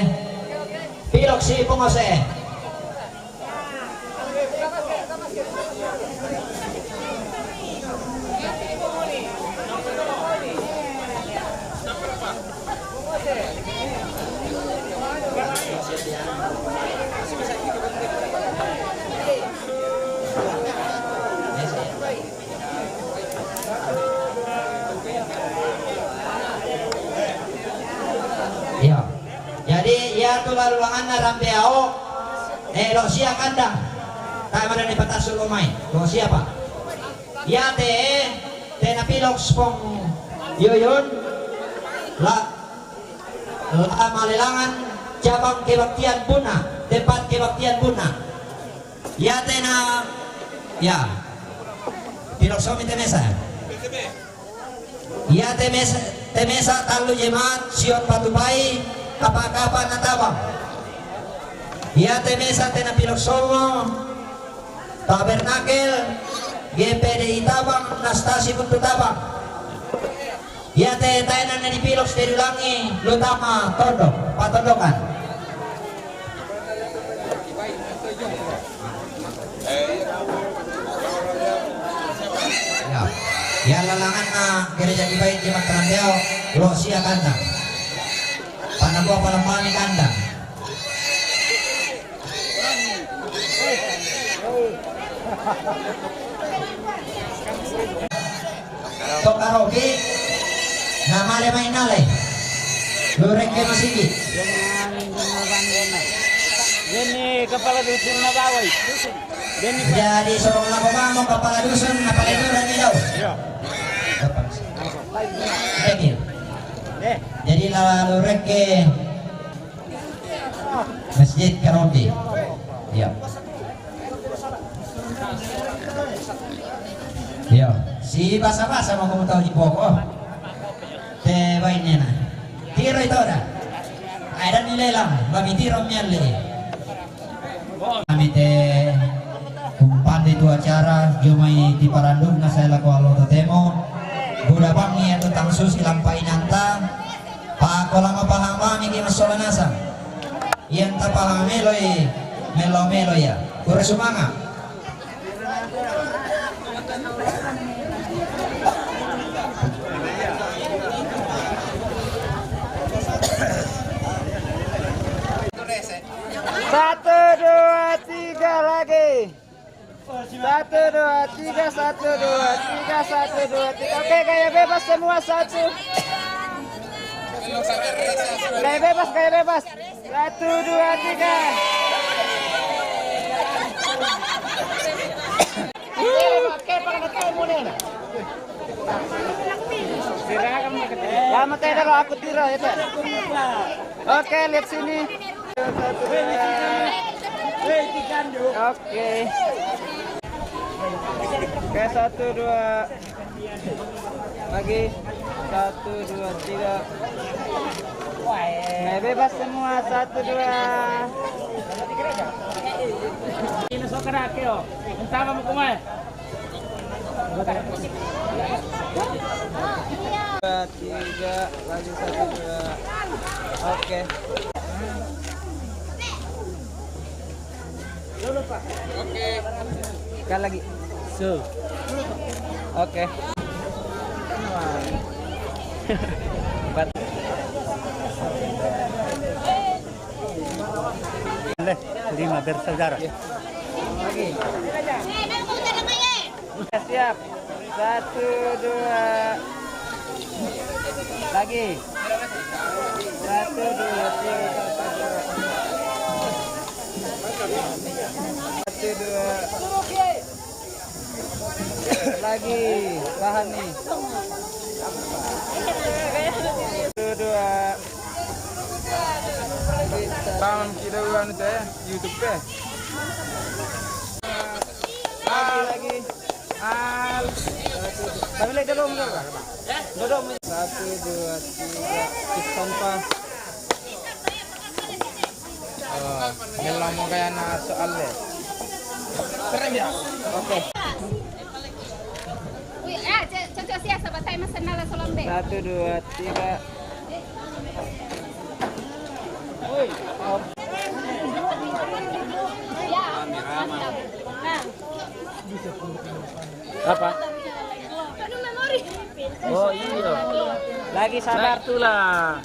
pilok si pengose. Iya. Jadi, iatu lalulanganna Rambeau, eh, lo sia kandang. Tak ada ni patassu lo mai. Lo sia, Pak? Iate, tena pilok spong Yuyun. La, la malelangan cabang kebaktian bunna, tempat kebaktian bunna. Iate na, ya. Pilok somi te mesa. Iate mesa, te mesa tallu jemaat Sion Batu Bai, kapa-kapa na Tabang. Iate mesa tena pilok songo, Tabernakel, G P D I Tabang, Nastasi Buntu Tabang. Iate taena na dipilok sedulangi, lutama tondok, patondokan. Ya. Ya, lalanganna gereja Kibait jemaat Rambeau, lo sia kandang. Panakua palambani kandang. Tokaroki namale mai nale. Lurekke masigi. Ini kepala dusun Nabawai. Jadi sorong lako mamo kepala dusun, kepala dusun ni dau. Iya. Jadi lalu rekke Masjid Karondi. Iya. Iya. Si basa-basa mau kamu tahu di pokok. Te bainena. Tiro itu ada. Ada nilai lah. Bami tiro mialle. Kami te kumpandu tu acara, jomai ti parandunna saya lako allo totemo. Buda bangi atau tangsus ilang painanta. Pakola mapahang mami ki massola nasang. Iya tapahang meloi, melo-melo ya. Kure sumanga. Satu, dua, tiga lagi. Satu, dua, tiga, satu, dua, tiga, satu, dua, tiga. Oke, gaya bebas semua, satu. Gaya bebas, gaya bebas. Satu, dua, tiga. Ya, matai dulu aku tiro itu. Oke, lihat sini. Oke. Oke, satu, dua. Lagi. Satu, dua, tiga. Nah, bebas semua. Satu, dua. Ini sok kena, Keo. Entah apa mau kemana. Dua, tiga, lagi satu, dua. Oke. Sekali lagi. So. Oke. Empat. Lima bersaudara. Lagi. Siap. Satu, dua. Lagi. Satu, dua, tiga, satu, dua. Satu, dua. Lagi. Tahan nih. Satu, dua. Tangan kita dulu anu saya, YouTube ya. Lagi, lagi. Ah, tapi lihat dulu, dulu. Dulu. Satu, dua, tiga. Tanpa. Oh, ini lama kayak anak soal deh. Keren ya? Oke. Wih, eh, cek, cek, cek, siap, sahabat saya, Mas Senala Solombe. Satu, dua, tiga. Woi, op. Ya, mantap. Nah. Apa? Penuh memori. Oh, iya. Lagi sabar. Nah, itulah.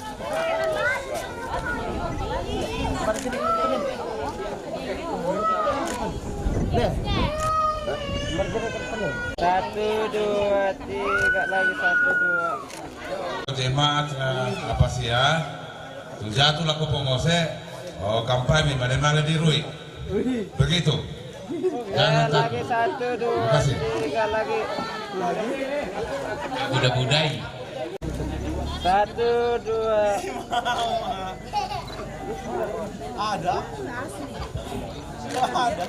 Satu, dua, tiga, lagi satu, dua. Jemaat, eh, apa sih ya? Tujatu lako pongose, oh, kampai mi male-male di rui. Begitu. Jangan takut. Lagi satu, dua, tiga, lagi. Buda-budai. Satu, dua. Ada? Ada.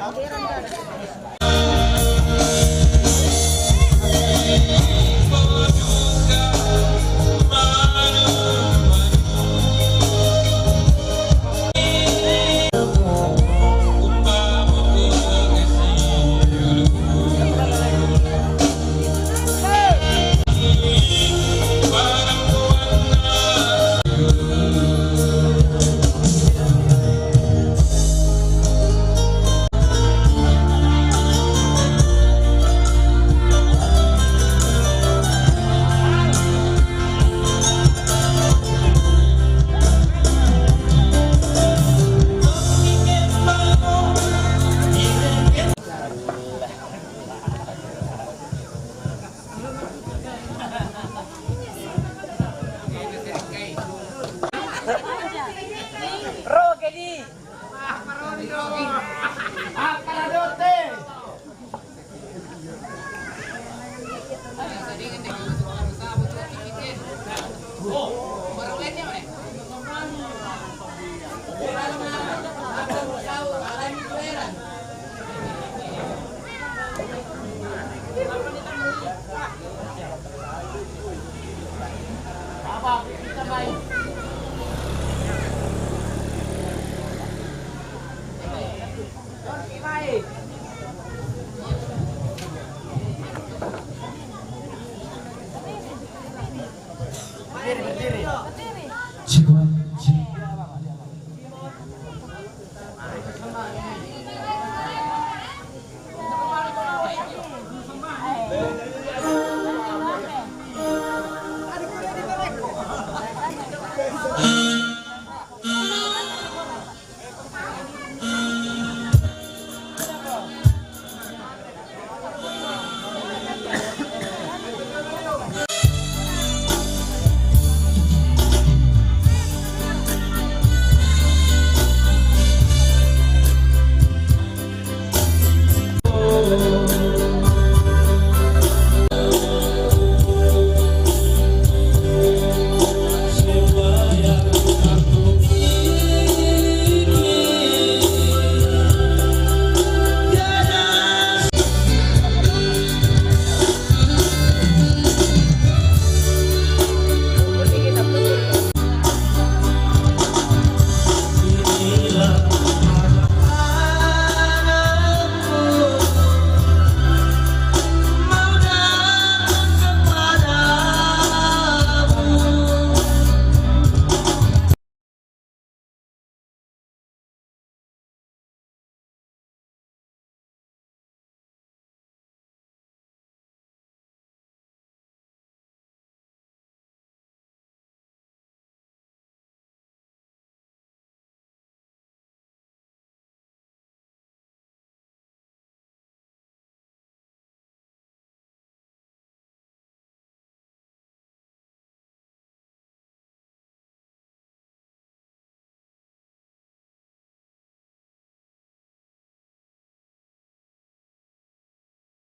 Roke di.